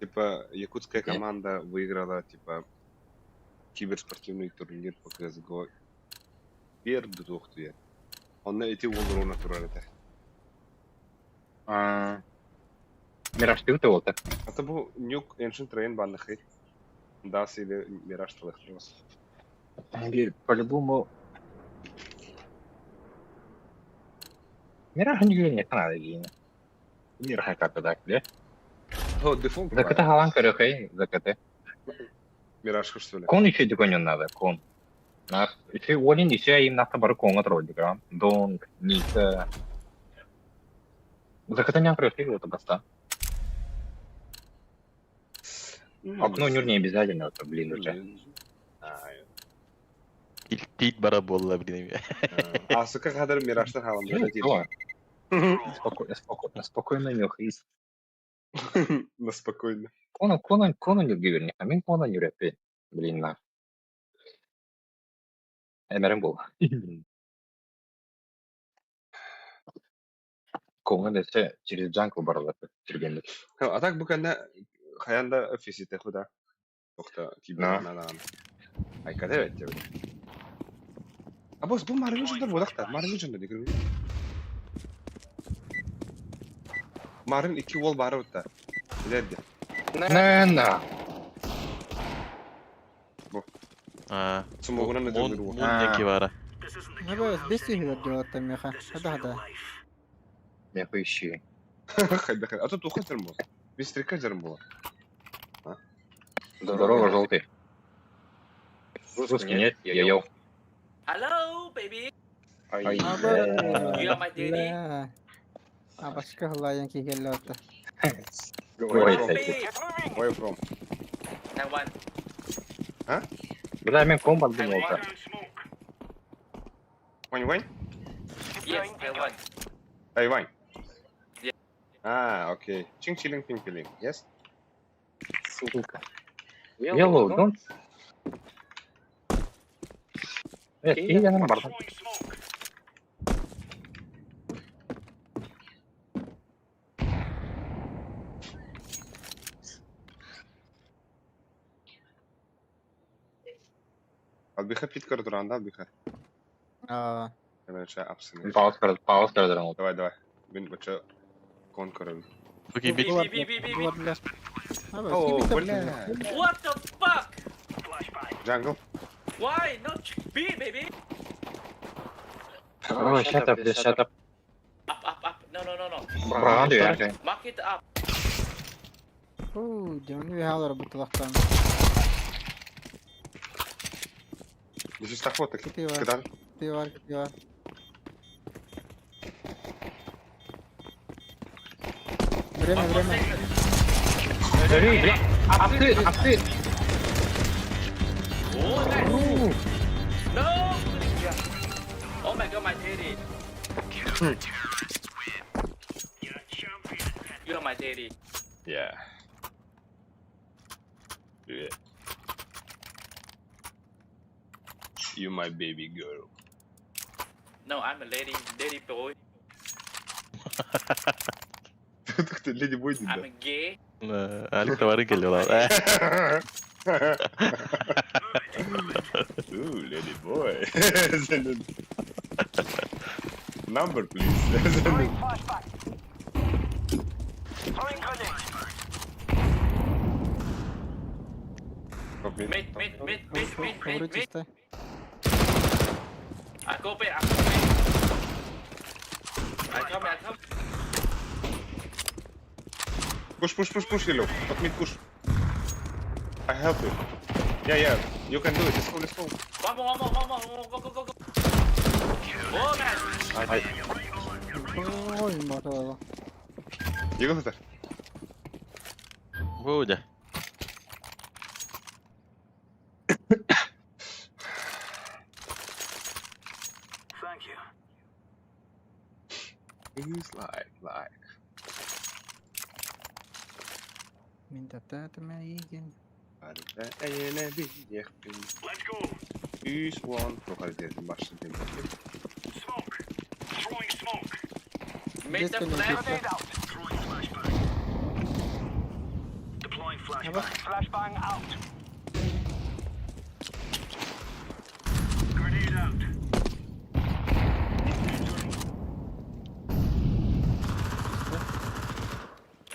Типа якутская команда выиграла типа киберспортивный турнир по CSGO Сбер дутуохтуйа. Онно ити уол уруна турар этэ. Миражтыы туолта. Ата бу Нюк Ancient Train банныхый. Дас или Мираж талыхтырмас. По-любому Мираж не надо гейна. Мираж как-то так, да? О, дефолт. ЗКТ халан көрөхөй, ЗКТ. Мираж что ли? Кон еще диконен надо, кон. Нас, еще олин еще им нафта бары конга тролль, Донг, Ника. ЗКТ не көрөхөй вот баста. Окно нюр не обязательно, это, блин, уже. Илтиит бара буолла блин. А сука хадыр Миражтар халан. Спокойно, спокойно, спокойно нюх. На спокойно. Кона, кона, кона нюр гиберни. А мен кона нюр Блин, на. Эмерен был. Кона десе через джанкл баралар жүргенде. А так бу кэннэ хайаан да фисите худа. Тохта кибер Айкаде бет деп. А бос бу марыгын жондар бодактар. Марыгын жондар дегер. Марын iki wall бары бутта. Билерди. На, на. Бу. А. Смогунан өтөр Мун неки бара. Ну, бес түйгілер деп меха. Хада хада. Мен ищи. Хайда хайда. А тут ухо жарым бол. Бес трика жарым бола. Здорово, желтый. Русский нет, я ел. Hello, baby. Ай. You are my daddy. Абашка хылайан кигелле отта. Where you Ой, from? Baby. Where you from? Taiwan. Бля, мен комбат думал да. Вань, Вань? Yes, Taiwan. Тайвань. Yeah. А, окей. Чин чилинг пин пилинг. Yes? Сука. Yellow, don't. Киһи бардым. Албиха пит көрдүр анда албиха. Аа. Короче, апсыны. Пауз көрдүр, пауз көрдүр ол. Давай, давай. Мин бача кон көрөм. Окей, Би, бит. би, би, би, би. О, бля. What the fuck? Jungle. Why not B, baby? Ой, shut up, just shut up. Up, up, up. No, no, no, no. Браҕан дүйэр. Mark it up. Уу, дьону хаалар бутылахтан. Здесь так вот, так. Кити бар, Кыдан. кити бар, кити бар. Время, One more время. second. Эй, бля, апты, апты. Oh, nice. No. Oh my god, my daddy. You are my daddy. Yeah. Yeah. You my baby girl. No, I'm a lady, lady boy. Ты леди бой I'm a gay. Алик товары келди олар. Ooh, lady boy. Send it. Number, please. Send it. Top mid. Mid, mid, mid, mid, mid, Ковры mid, mid. чисто. I go back, I go back. I come, I come. Push, push, push, push, yellow. Top mid, push. I help you. Yeah, yeah. You can do it. Let's go, let's go. One more, one more, one more, one more. Go, go, go, go. Oh, nice. Ай. Ой, мотоло. Yellow сытар. Бу дьэ. He's like, like. Мин тататыма иген. Үс one. Тоқар дедім башын дедім. Mid the Детский flag. Аба.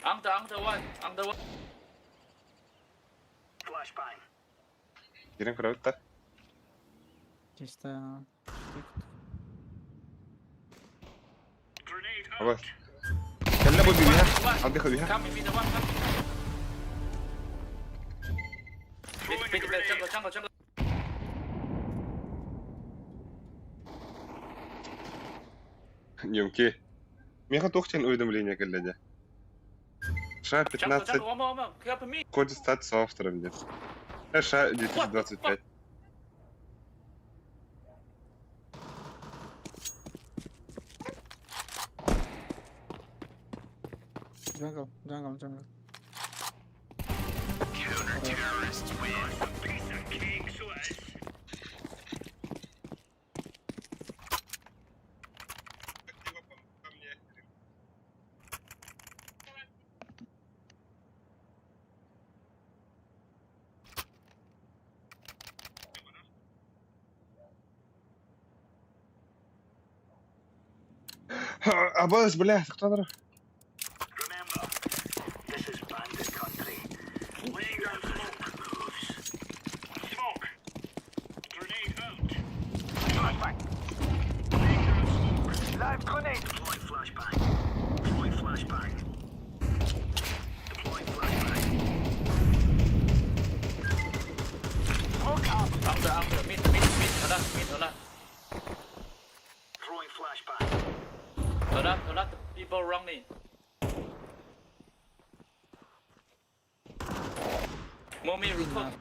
Under, under one, under one. Керен көрөбүт та. Чисто. Аба. Кэллэ бу бибиһэ. Албиха бибиһэ. Come in, mid one, come. Mid, mid, mid, jungle, jungle, jungle. Немки. Меха тохтен уведомление кэллэ дьэ. Ша Jungle, 15 jungle, one more, one more. Help me. хочет стать соавтором где. Ша 2025. Jungle, jungle, jungle. Абас, бля, кто нар? Under, under, mid, mid, mid, mid, mid, A lot, a lot of people running. Mommy report.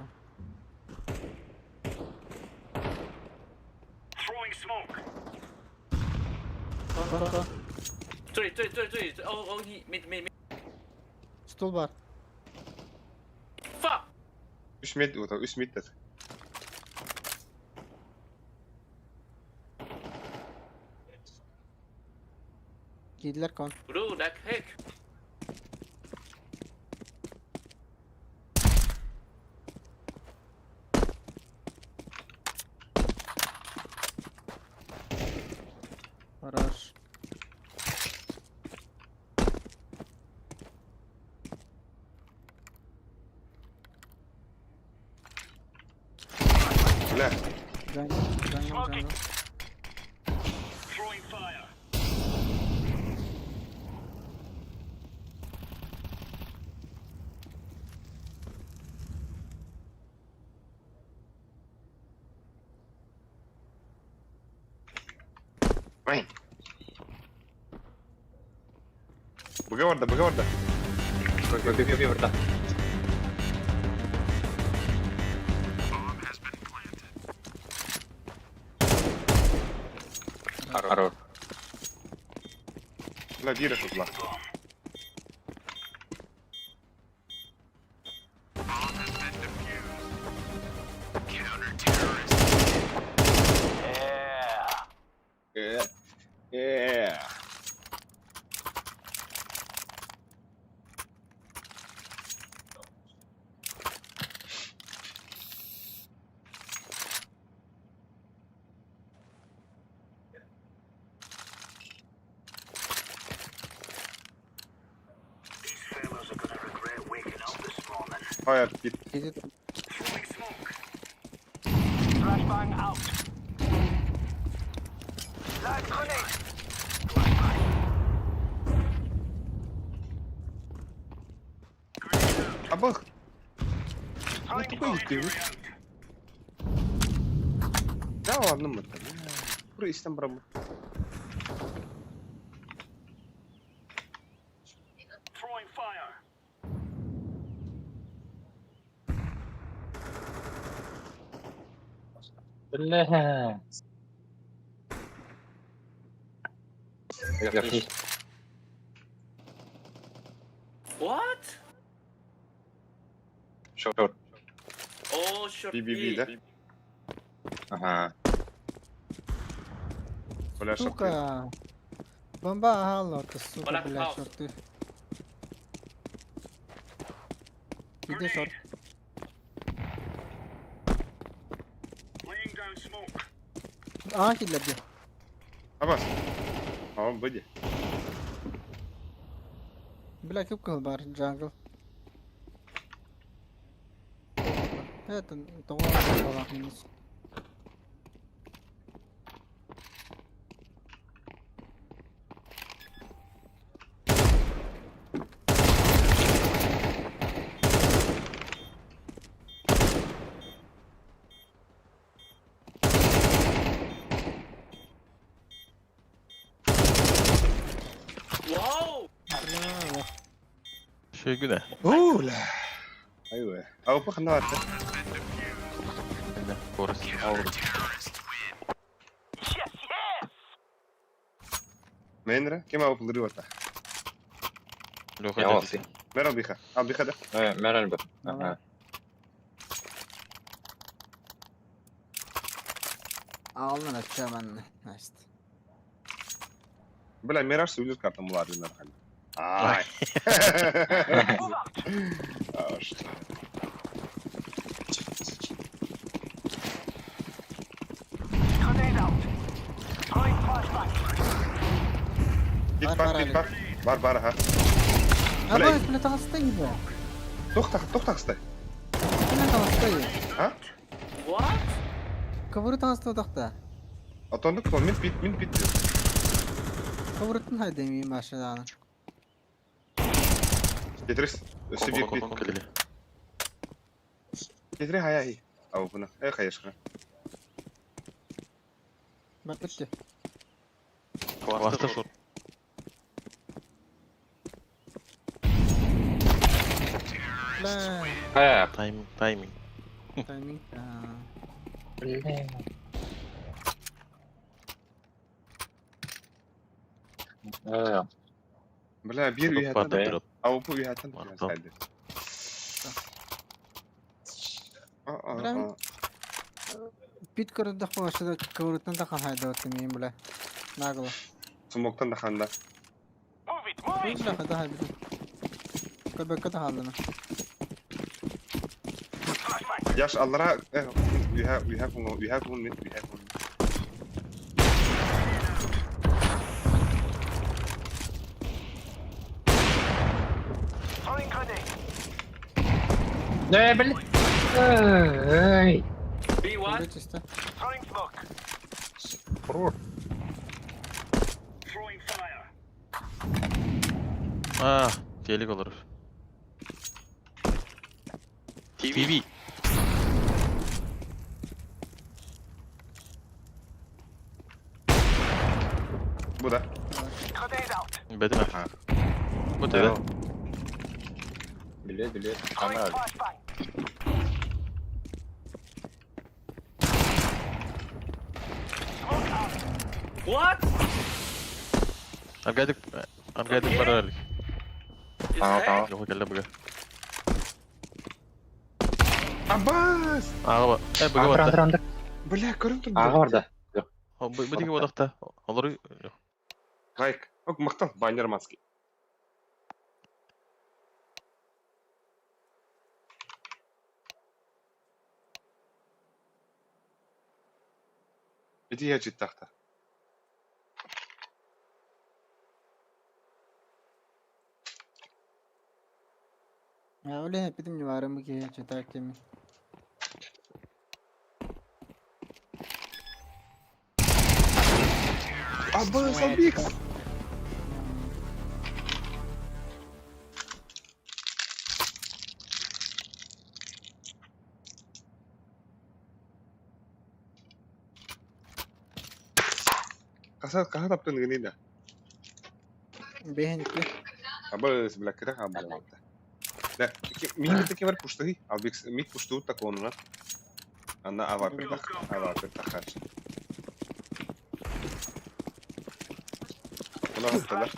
Con con. Three, three, three, three. Oh, oh, he, mid, mid, mid. Стул бар. Fuck! Үс мид, үс мид дэр. Киирдилэр con. Bro, that hack. Хорош. Бля, Jungle, jungle, jungle. Ай. Быга барда, быга барда. Би би би барда. Хорош. Бля, биир шутла. Yeah. Yeah. Fire pit. Сидит. Абах. Ну такой ты. Да ладно мы там. Пур истен бараммыт. Бля. Вернись. What? Short. Oh, short. Би би би да? Ага. Бля, шорты. Сука. Бомба ага, ты, сука, Black блядь, house. шорты. Иди short. А, киллер где? Абас. А он выйди. Бля, кубка бар, jungle. Это, того, минус. Wow! Бля, лох. Шөгүнэ. Уу ла. Айва. А ханна барда. Инна корос. Аур. Менра, кем ау пулдыры барда. Леха Я да. вас. Мера биха. А биха да. Мэрэл бы. Ага. Алын әтчәмән, значит. Бля, Мираж сүлүр картам булар нормально. Ай. А что? Бит Бар, бар, бар, бит бар. Бар, бар, ага. А Бля. бля, толстый бля. Тохта, тохта, кстати. Бля, толстый. А? What? Ковыры толстой тохта. А то ну кто, мин пит, мин пит. Ковырытын хайдем машинаны. Тетрис, себе пит. Кэллэ. Тетри хая хи. А буна. Э хаяшка. Бар бітті. Класста short. Бля. Э, Тайминг, тайминг. Тайминг. А. Бля. Э, Бля, биир Drop үйәттен бар, drop. АВП үйәттен Мартон. сайды. Бля, Пит көрдөх болса көврүттен да хайды өттüm мен бля. Нагло. Смоктан да ханда. Бля, хада хайды. Көбөккө да халдым. Яш аллара үйә үйә куңа үйә кун мен үйә кун. Э, бля. Эй. B1. Бля, чисто. Хорош. А, телек olur. TV. Бу да. Бетме. Ага. Бу теде. Билет, билет. Камера. What? Аргадык, аргадык барар. Is Tamam, hack? tamam. Yok gel buga. Абас! Ага, э буга Андыр, барда. андыр, андыр. Бля, көрүм тур. Ага барда. Бу бу диге бодакта. Олар Лайк. Ок, мактан баннер маски. Иди я життахта. Öyle hepim varım bu ki читак кеми. Абас, Абикс! Каса каса таптын генеда. Бехен ки. Абас, бля, кира хабар. Да, мин таки бар пуштуги, Абикс мит пушту таконуна. Анна ава пертах, ава пертах хач. Она хаптала.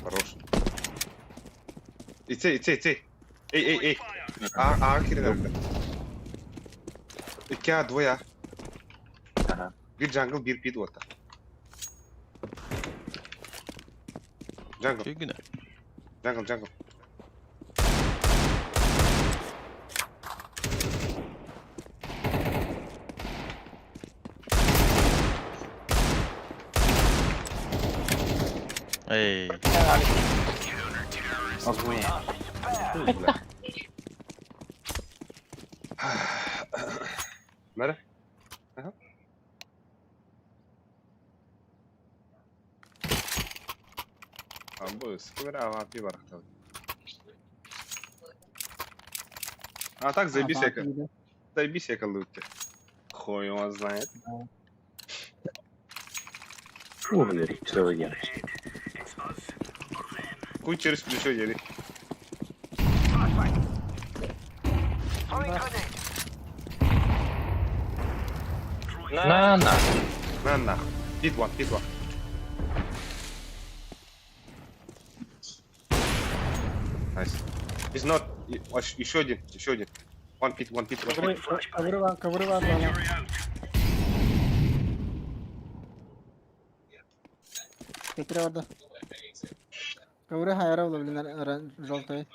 Хорош. Итсе, итсе, итсе. Эй, эй, эй. А, а, кирин Икки А, двое А. Ага. Bir jungle, bir pit orta. Jungle, Күгүнэ. jungle, jungle. Эй. Ой, бля. Mere? Aha. Абы, сквера АВП бар А так заебись я, заебись я лутте. Хуй его знает. Фу, блядь, что вы делаете? Хуй через плечо еле. На, на. На нахуй. Pit one, pit one. Nice. It's not. Еще один, еще один. One pit, one pit, one pit. Ковры var, ковры var bana. Петре orada. Ковры хайра блин, желтый.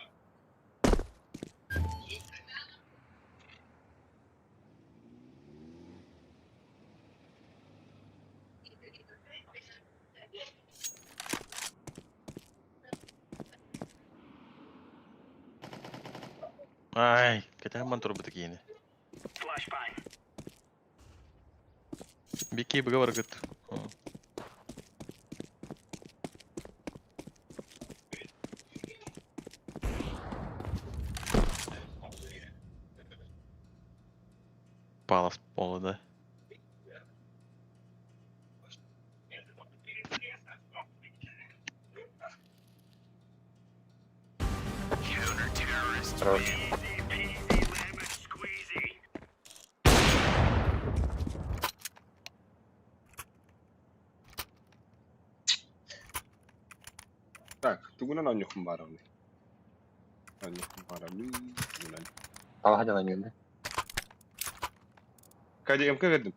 Ай, кэтэн турбут киини. Бики буга баргыт. Палас. Молодой. Хорош. Так, тугунан оонньуохпун баарабыный? Оонньуохпун баарабыный, тугунан. Талаха дьалан geldi. КДМК бердим.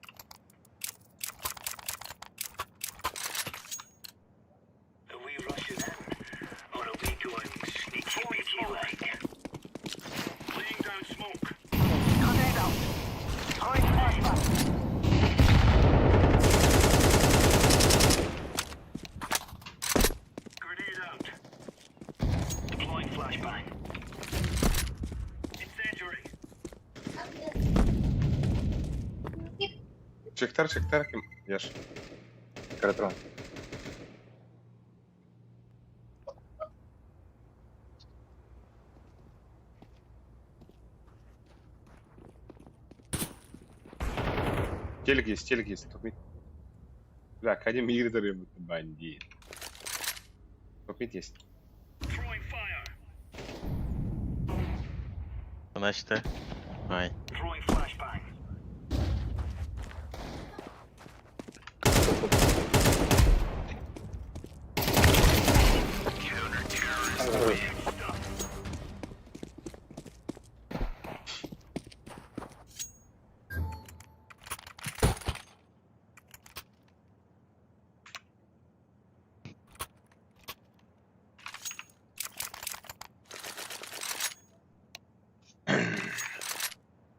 Чектар, чектар ким? Яш. Каратрон. Телек есть, телек есть. Топ мид. Бля, Кадим Ирдер бандит. Топ мид есть. Значит, Ай.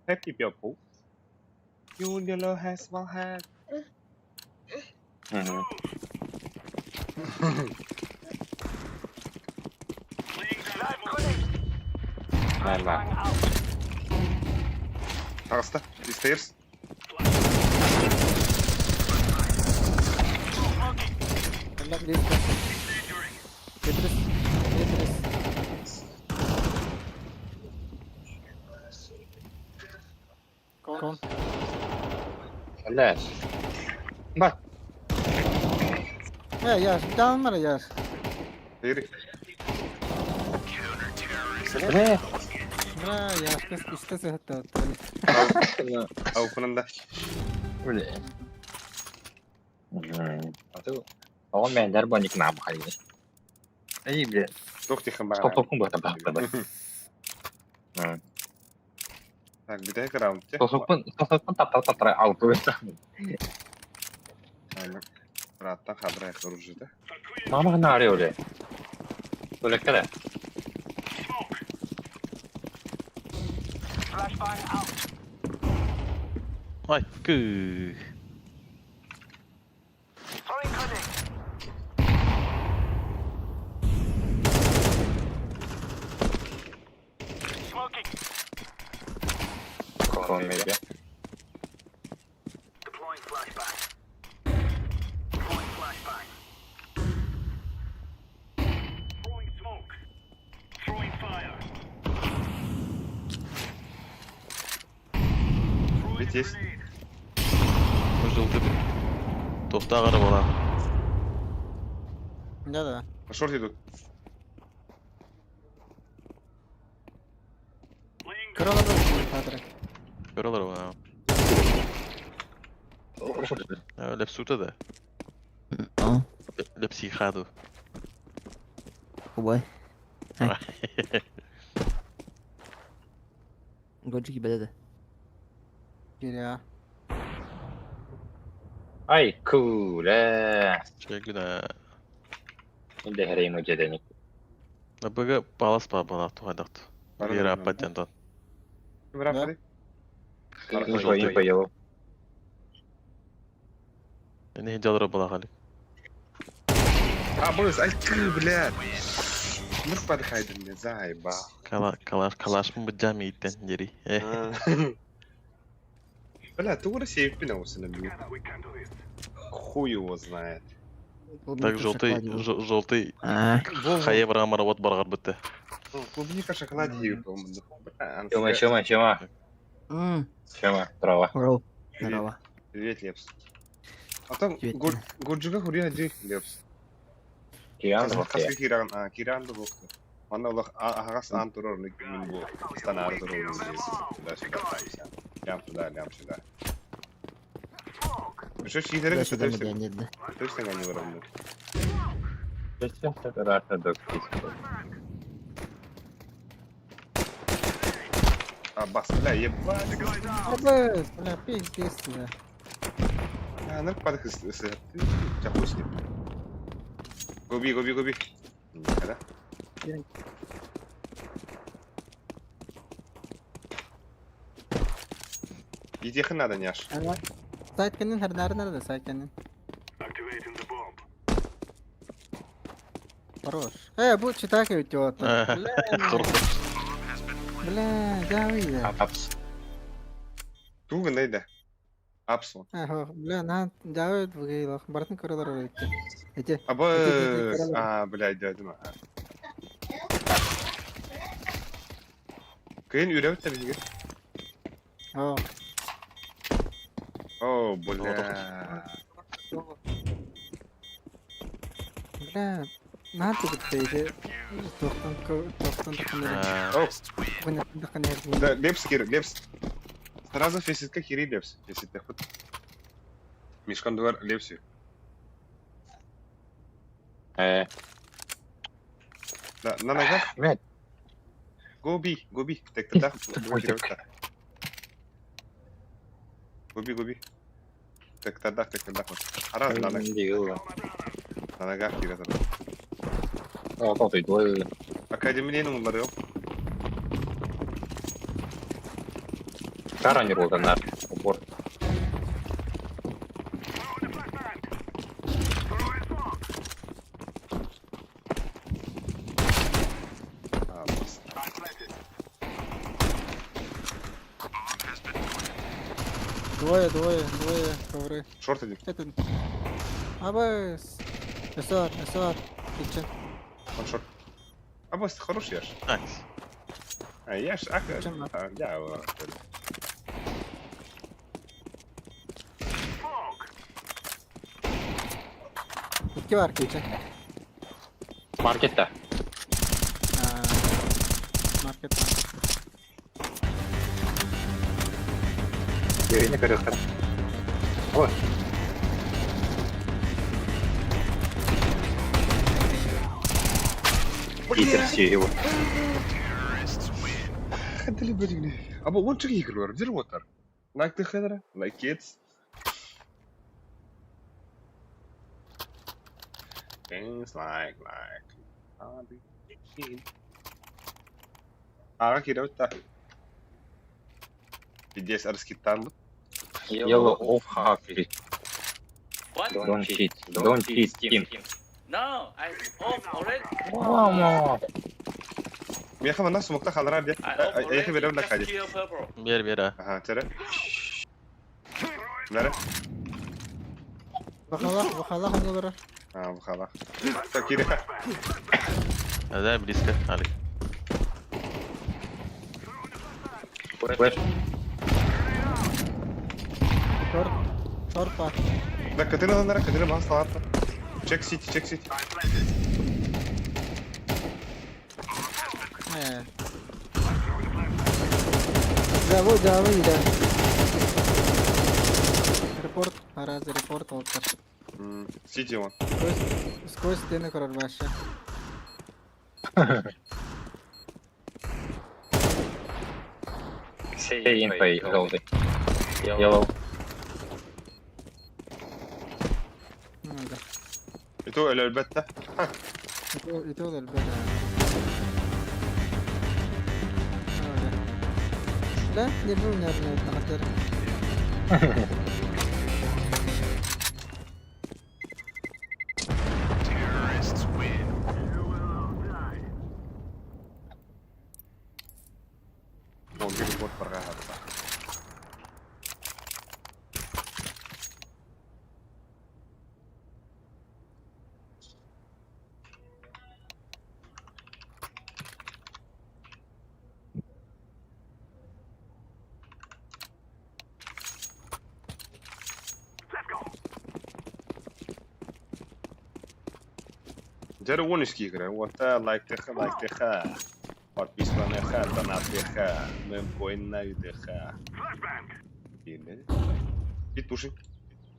Happy people. You yellow has small hat. Hı. Нормально. Таҕыста. Stairs. Өллө лист. Тетрис. Тетрис. Кон. Ляш. Bak. Э, Яш, down бар Яш. Ири. Ne? Бра, Яш, кыс үстә сәхәттә. Аукунан да. Бля. Оҕо мээндэр бонник наам хайы. Эй, бля. Туох тихэн Стоп баҕар. топкун бата бата. Так, бүтэһик раунд. Тосукпун тосукпун таптар таптар алты. Раттан хадра оружие. Мама хана өле. Өлеккеле. Ай, кы. Кон maybe. Ведь есть. Желтый. Тоқтағары бола. Да, да. На шорт идут. Кыралар кадры. Көрелер оны. Лепсута да. Aa, Лепсихаду. Ubay. Golcü gibi dedi. Киря. Ай, куле. Чегүнә. Инде херейм өҗеденик. Быгы балас ба бана тугайдакты. Вера патентон. Да. Инфо, инфо, йоу. Не жалры була халик. А, бонус, ай, ты, блядь. Ну, подходи мне, заеба. Кала калаш калаш мы джами иттен жери. Бля, ты уры сейф пина мне. Хуй его знает. Так желтый желтый А, хайы брамара вот баргар битте. Клубника в шоколаде ебал. Чума, чума, чума. Чума, трава. bro. Здорово. Привет, Лепс. А там Привет. Гурджига хурия ди, Лепс. Киан да Хаска киран, а киран да бокты. Манна олох ахагас аан турар мин бу станары турар да сюда ставься. Лям туда, лям сюда. Что читеры Туда-сюда точно мы да. точно не выровняют. А бас, бля, ебать. Абы, бля, пиздец тебя. А, ну падах из тебя с ним. Губи, губи, губи. Да? Иди надо, няш. Сайт кенен хернары nerede сайт кенен? Хорош. Bu читак идет. Бля, бля, да выйди. Апс. Тугы найда. Апсу. Ага, бля, на, да выйди, бартын көрөлөр өйтті. Эти. Аба, а, бля, дядя. Кыйын үрәбит та бізге. О, О, бля. бля, на ты Тоқтан тоқтан тақын О, тақын да, Лепс кир, Лепс. Сразу феситка кири Лепс. Феситка хут. Мишкан дуар Лепси. Да, на ногах. Мять. Гоби, гоби. Так тогда. Гоби, гоби. Так тогда, так тогда. Раз на ногах. На ногах кири. О,到底多。 Академия уларыл. Таранер вот она. Упор. А, бас. Двое, двое, двое, ковры. Шорт один. Это... Абы... СР, СР, Kitchen. Он шорт. А бос, хорош яш. Найс. А яш, ах, Чем на? а, я, Икки бар kitchen. Маркетта. Маркет. Юрий көрөктөр. Ой. Питер его. Хадали бэригни. Аба он чиг игр бар. Зэр вотар. Лайк ты хедра, лайк kids. Things like like. Ага кирәүтта. Пиздец арскиттан. Yellow off half. What? Don't cheat. Don't cheat team. No, I off already. Мамо. Меха мана сумукта халара де. I off Эхе already. берем на Just хади. kill purple. Бер бер а. Ага, тере. Нере? Бахалах, бахалах он олар. А, бухала. Так, кире. Да, близко. Алик. Флэш. Шорт. Шорт бар. Да, катына нара, катына бас салатта. Чек сити, чек сити. Да, вот, да, вы, да. Репорт, раз репорт олтар. Сити он. Сквозь, сквозь стены көрөр башы. Say info желтый. Yellow. Да. Это элбетте. Это элбетте. Да, не был, наверное, на Он репорт прогадал. Дьэ 13 киһи кэлэр. Уота лайктыахха, лайктыахха, подписываныахха, донаттыахха, мемкоинна ыытыахха. Диэннэ. Бит пуши.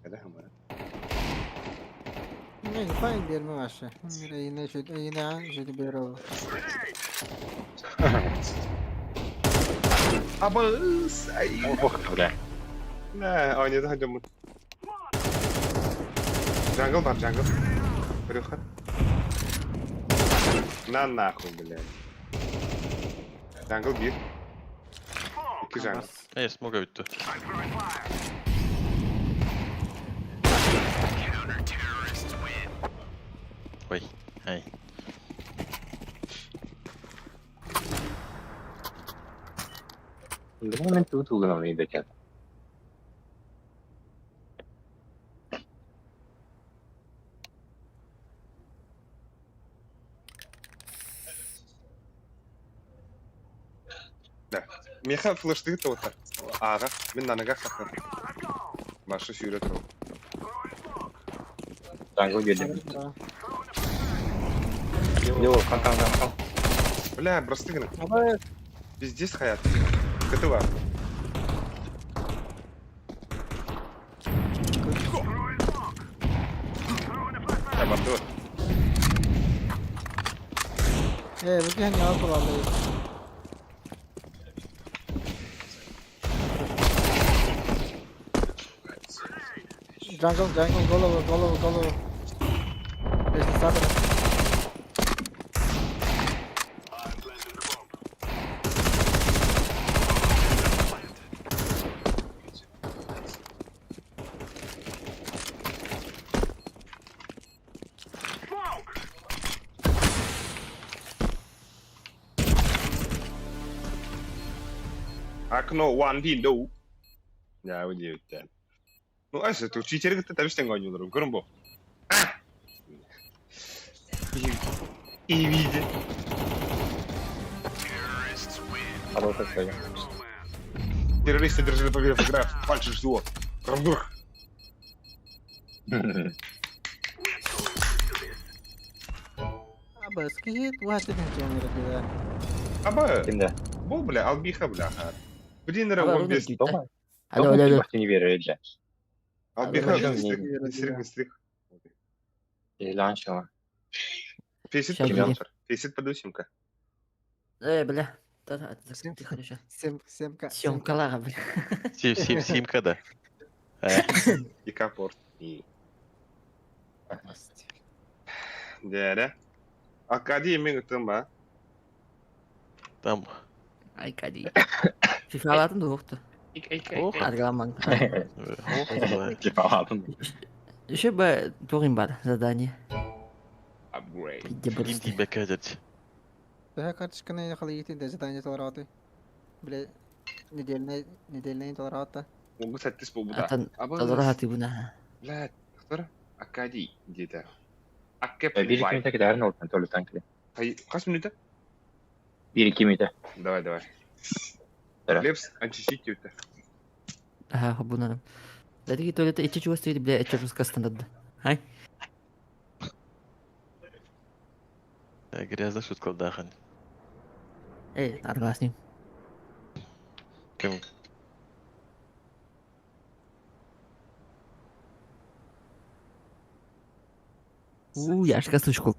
Когда хамара. Не, файн берме вообще. Мир эйине шүт, эйине шүт бере Абыс! Ай! Ох, бля. Нэ, ойнады хадьаммыт. Jungle бар, jungle. Көрүөххэ. На нахуй, блядь. Jungle биир. Икки jungle. Эй, смога бүттү. Ой, ай. Мен туу гынан иде экен. Меха флештыгы тоҕуттар. Ааҕа, мин наныга сахар. Башы сүүрэ турар. Jungle келди. Йо, кан кан кан кан. Бля, просты гына. Абы, Пиздец хаят. КТ бар. Я барды. э, бу киһи ньаа тураллар. Jungle, jungle, голову, голову, голову. Если сатана. Окно one window. Я удивительно. Ну, а что, тут читеры ты там что не Көрүн бу. А! И види. Хорошая цель. Террористы держали победу в играх. Большинство. Равдух. Абы, скиһи туһа тэтин чоҥ Аба, Кимде? бу бля, албиха бля. Блин, Аба, он без. Дома? Алло, алло, алло. Не верю, Албиха, Алло, быстрых, быстрых, быстрых. Ланчила. Фейсит Ща подусимка. Фейсит подусимка. Э, бля. Да, да, тихо, сейчас. Сем, семка. Съемкалара, бля. Сим, сим, симка, да. И капорт. И. Дәрә. Акади мен үтім ба? Там. Ай, кади. Фифалатын да уқты. Ох. Аргаламан. Ох, Типа, ладно. Еще бы туғын бар задание. Upgrade. Где Им просто. тибекке дед. Төһө карточканы халыйытын да задание толораты. Бля, недельный, недельный толораты. Могу сәттіс бұл бұда. Атан Аба, толораты буна. Бля, кто? Акади где-то. Аккеп. 1-2 минута кедәрін олтан төлі танкілі. Қас минута? 1-2 минута. Давай, давай. Да. Лепс, антисити өтті. Ага, бунарым. Дәдіге туалетте ичи чуга стоит, бля, ичи русска стандарт. Ай. Грязно шутка дахан. Эй, аргаласни. Кем? У, яшка сучкоп.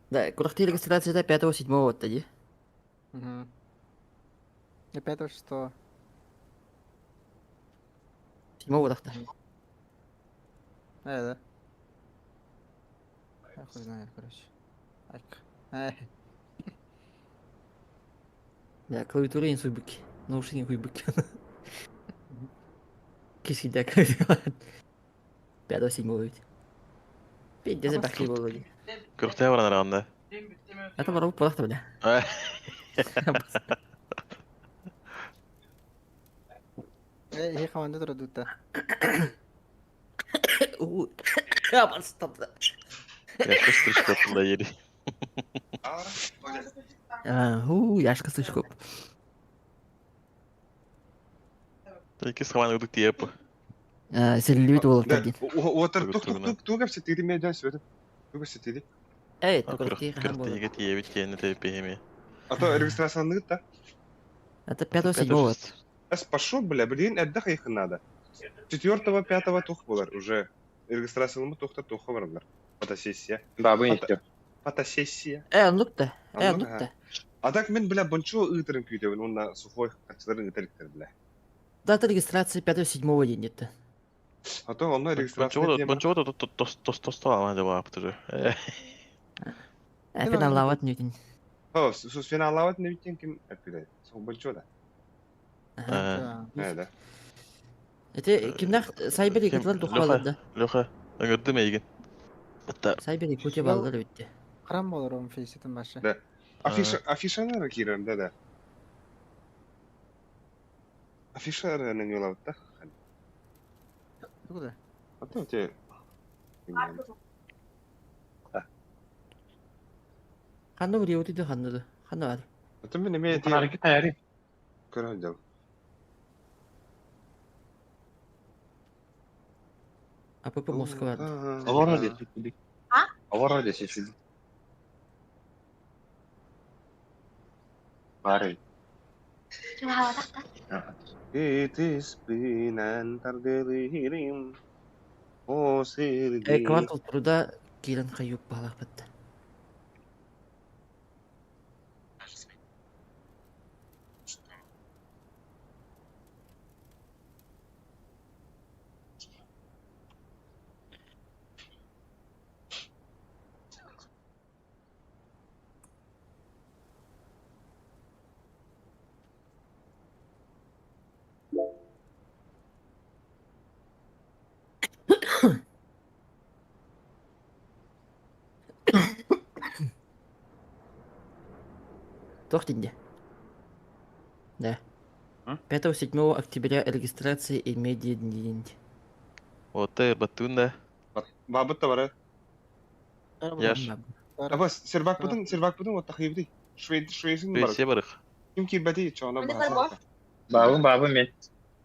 Да, курахты регистрация это 5-7 вот тоді. Угу. И пятого, шестого. Седьмого тахта. Э, да. Я хуй знает, короче. Айк. Эй. Да, клавиатура не суйбыки. Наушники хуйбыки. Кисидя клавиатура. 5-7 ведь. Пить, где запахли было. Күрхтә баран аранда. Это бару палахта, бля. Эй, хи команда тура дутта. У, я бастапта. Яшка стричка туда ели. У, яшка сучкоп. Иккис хамаан ылдык тиэп. Сэллибит уолаттар диэн. Уотар тук тук тук тук кэпсэтири мен дьон сүбэтим. Тук кэпсэтири. Эй, тук хаан буолар. Күртиге тиэбит тиэнэ тэппиһими. А то регистрацияланныгыт да? Это 5-7 вот. Эс пошел, бля, блин, эрдэ хайыхын надо. Четвертого, пятого тух болар уже. Регистрацияланмыт тухтар тухха бараллар. Фотосессия. Бабы истер. Фотосессия. Э, оннук да. Э, оннук да. А так мен, бля, бончо ыытырын күүтэбин, уонна сухой хачыларын ыытар бля. Дата регистрации 5-7 день где-то. А то онно регистрация тема. Бончо тостоо деп аптыр. Э, финаллават нүтин. О, сус финаллават не ким эппиле. Сол бончо да. Ага. Э, да. Это кимнах Сайбер Якутияр тухалар да. Леха, ыңырды мейген. Сайбер Якутия баллар өтте. Храм болар он фейситин башы. Да. Афиша, афишаны кирем, да, да. Афишаны не улавыт да. Тугу да. А то те. Ханны бір өтеді ханны да. Ханны бар. А то мен эме те Харакет таяри. көрөн дел. АПП Москва. Авара десек. Авара десек. Бары. Итиспинен тарделирим. О Э, сирди. квартал труда кирен хаюк балах бітті. Тоқ дінде. Да. 5-7 октября регистрация и медиа день. Оте баттын да. Бабыт та бары. Яш. Аба сервак бутын, сервак бутын вот тахыбды. Швед, шведсин бар. Швеция барых. Ким кирбети чона баса. Бабы, бабы мен.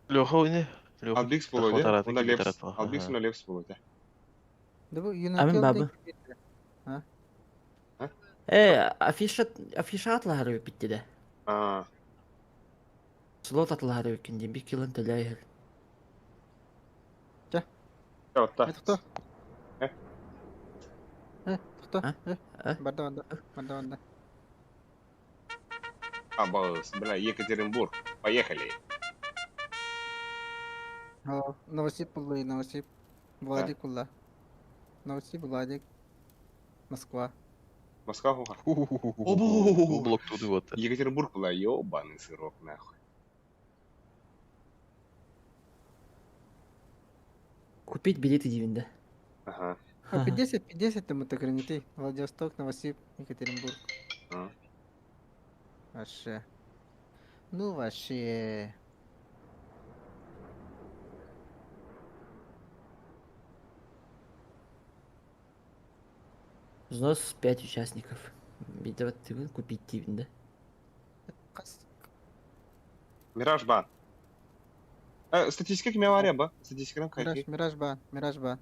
Леха уйне. Леха. Албикс болот, онда лепс. Албикс уна лепс болот. Да бу Амин бабы. Э, афиша, афиша атлары бітті де. А, Слот атлары өкінде, бір килон төләйір. вот Э, тохто. Э? Э, тохто. А? Э, А? барда барда. Барда барда. Абас, бля, Екатеринбург. Поехали. О, Новосиб буллы, Новосиб. Владик булла. Новосиб, Владик. Москва. Москва хуха. Блок туды вот. Екатеринбург была ёбаный сырок, нахуй. Купить билеты дивинде. Ага. А, 50, 50 там это граниты. Владивосток, Новосиб, Екатеринбург. А. Вообще. Ну вообще. Взнос 5 участников. Бидават ты купить дивинде. Кас- Мираж бан. Э, статистика киме бар ба? Статистикадан Мираж, кайки. Мираж ба, Мираж ба.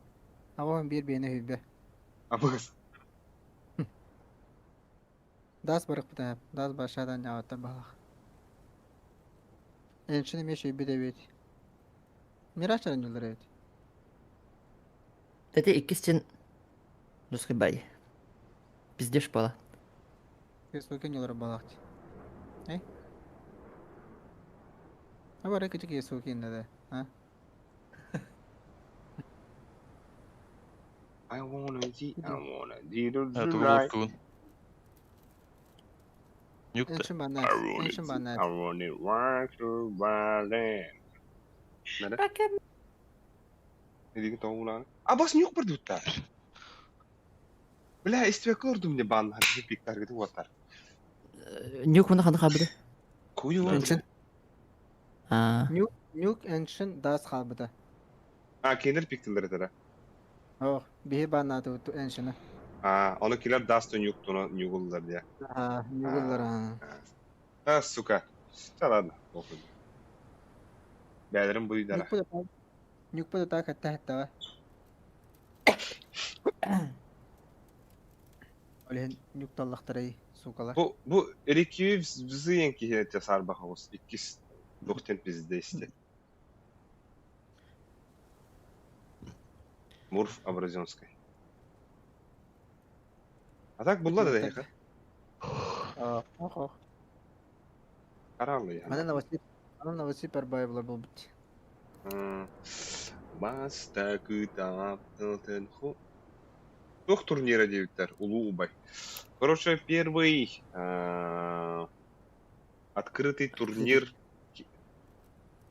Авон бир бейне хүбе. Абас. Дас барык бутап, дас башадан яваттар балах. Эншин эмеш үбе дебет. Мираж чаран юлдар эбит. Это иккистен... Русский бай. Пиздешь бала. Фейсбукен юлдар балах. Эй? Абара кичик Фейсбукен да. А? I wanna see, I wanna see the Тугу right. блок Нюкта. Эншин банат, I wanna эншин see, банат. I wanna rock the violin. Nere? Ne diyeyim tamam ulan. Абас нюк бір дутта. Бля, истебе көрдүм не бан хадisi пиктар кетип отар. Нюк мына ханы хабыды. Кую. Эншин. А, Нюк, нюк эншин дас хабыда. А, кенер пиктилер этere. Ох, бихи банат уту эншина. А, оны килер дастон юктуна нюгулдар дия. А, нюгуллар. А, сука. Да ладно, похуй. Бэйэлэрин буйдара. Ньукпут атаак этэ Ол иһин ньукталлахтарай, суукалар. Бу Рикиев бзыйын киһи этэ саарбах оҕус. Иккис дохтен пиздесте. Мурф Абразионскай. А так булла да дэһиэхэ. Ох ох. Харааллы яһана. Манан новости манан новости пербайблар буолбут. Бастакы тапталтан хо Туох турнира диэбиттэр Улуу Убай. Короче, первый открытый турнир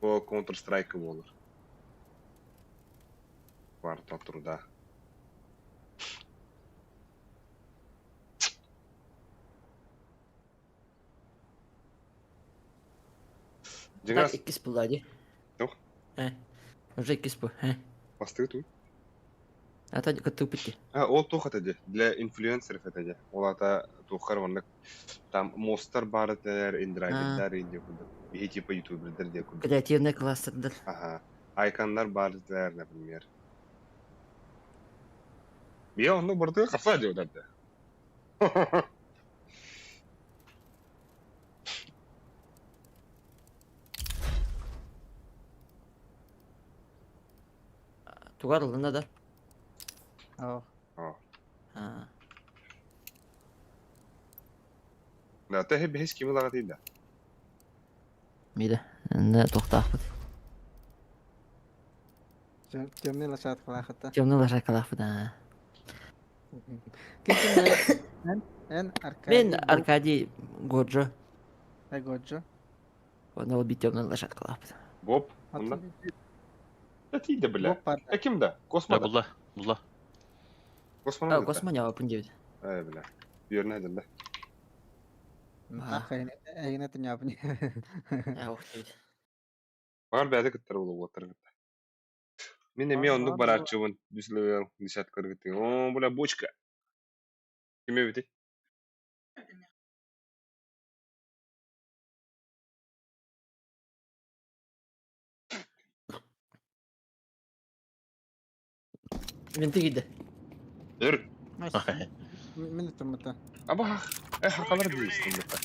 по Counter-Strike буолар. Квартал труда. Дьиҥэр Так иккис булла дии. Туох? Э. Уже иккис бу. Э. Бастыы туй. А то кыттыыппыт дии. А, ол туох этэ дии? Для инфлюенсеров этэ дии. Ол аата туоххар маннык там мостар баар этилэр, индрайвердар диye курдук. Биһи типа ютубердар диye курдук. Креативный кластердар. Ага. Айконнар баар этилэр, например. Бия онно барытыгар хапса диye да. Тугар ылына да? Оо. Аа. Да, тэһи бэһис кими ылаҕытый да? Мида. Инна туохтаахпыт. Темный лошадкалаахыта. Темный лошадкалаахпыт аа. Ким ким Эн Аркадий. Мен Аркадий Годжо. Годжо. Онно ол биир темный лошадкалаахпыт. Боб, онно. Тиийдэ бля. Э ким да? Космо Да, булла, булла. Космо. А, Космо ньаапын диэбит. Э, бля. Үөрнэ да. Эйгинэ тыньаапын. Э, ох диэбит. Баар бэйэтэ кыттар буолуоттар кытта. Мин эмиэ оннук барааччыбын. Үс десятка кытты. О, бля, бочка. Ким эбитий? Мин тигиде. Өр. Мин туммута. Аба, э, хакалар дейсің бата.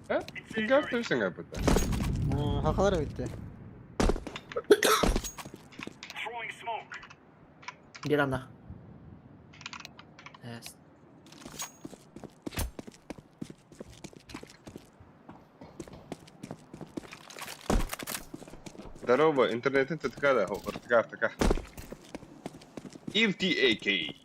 Э? Сингар төсің апыта. Хакалар битте. Бир ана. Э, Здорово, интернетин ТТК да, РТК, РТК. ИВТАК.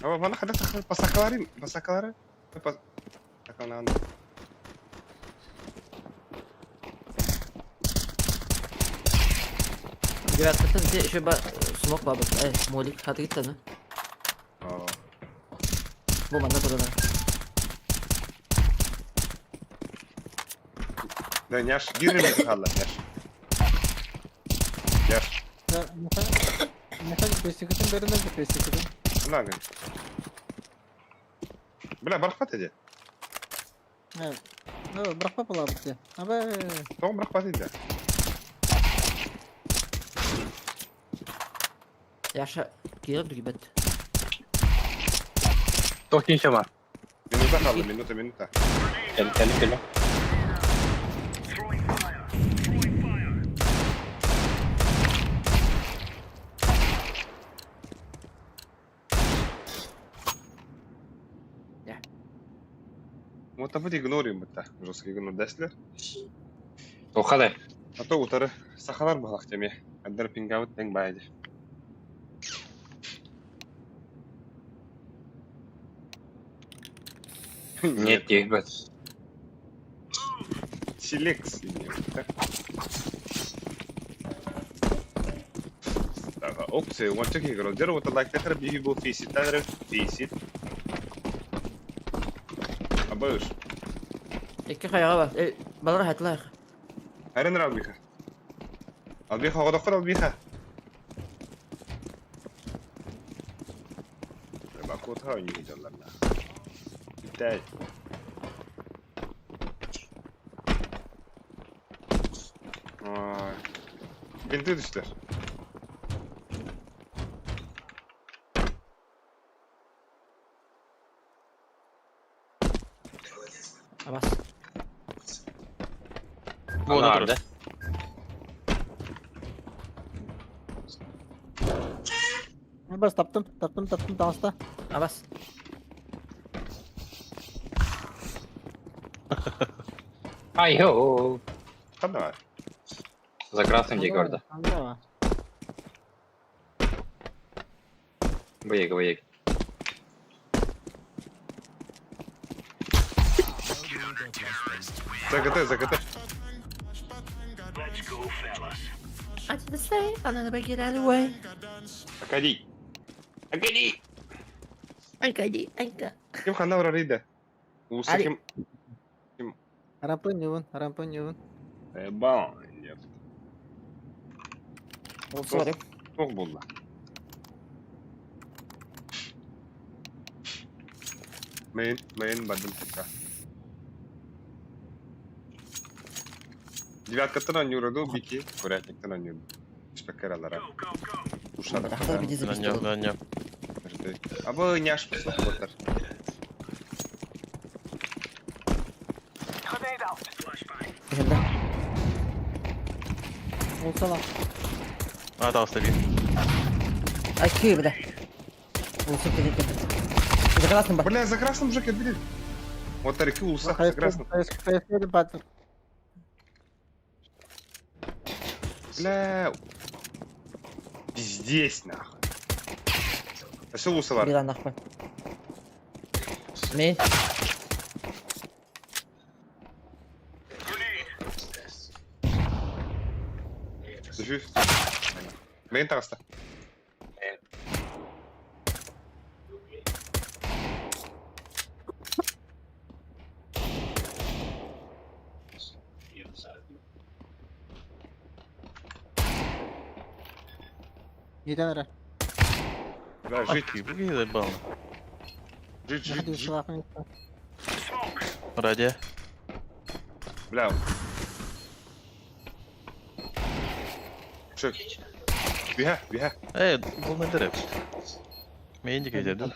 Аба, бана хада сахар пасакалары, пасакалары. Пас... Таканан. Девяткаттан те еще ба смок бабыт. Э, молик хаты гитте mi? Аа. Бу манна турана. Да, няш, бир хаалла, няш. Няш. Механик бесикытын беринер бесикытын. Нагын. Бля, барахпат эди. Э, ну, бырахпа буолабыт. Аба Тоҕо барахпат эди. Яша киирэн түгүбэт. Туох бар? Минута хаалла, минута, минута. Кэл, кэл, кэл. Вот табыт игнорим бытта. Жестко игнор дэслер. Туохха А то утары сахалар баһалах теме. Аддар пингабыт тең баайды. Нет, тиийбэт. Селекс Опция, уонча киһи көрөр. Дьэр уота лайктатар биһи бу фейситтан эрэ фейсит. Абыш. Икки хайаҕа бар. Э, балар хатылар. Хайран албиха. Албиха оҕодоххор албиха. Бакута ойнуу дьалларна. Бүтэй. Ой. Винты түстэр. Абас. Буона турар. Бас таптым, таптым, таптым, таҕыста. Абас. Ай-хо! Ханна бар? За красным диэки барда. Ханна бар? Быйык, быйык. ЗГТ, ЗГТ. I did the same, I'm gonna get out of the way. Акади. Акади! Айка, айка. Ким ханна барар иде? Уса Ари. ким? Рампын юбун, рампын юбун. Ебал. Нет. Sorry. Туох буолла? Мейн, мейн бардым тыкка. Девяткаттан оонньуура дуу, Бики, курятниктан оонньуур. Түспэккэ эрэ Ахтар биди Наньяк, наньяк. Абы няш суох буолтар. Кэллэ. Олсала. А, таҕыста биир. Айкы, бля. Улсук кэлэ кэлэ. За красным бар. Бля, за красным же кэлбит. Вот тареки улса, за красным. Хайысты батыр. Бля. Пиздец, нахуй. Өссө улса бар. Била нахуй. Мин. Düşür. Мейн таҕыста. Нетен эрэ. Бля, жить, Ай, бу киһи заебал. жить, жить, жить. Радио. Бля. Чё? Биһэ, биһэ. Э, бұл нендер Мейн диэки дедим.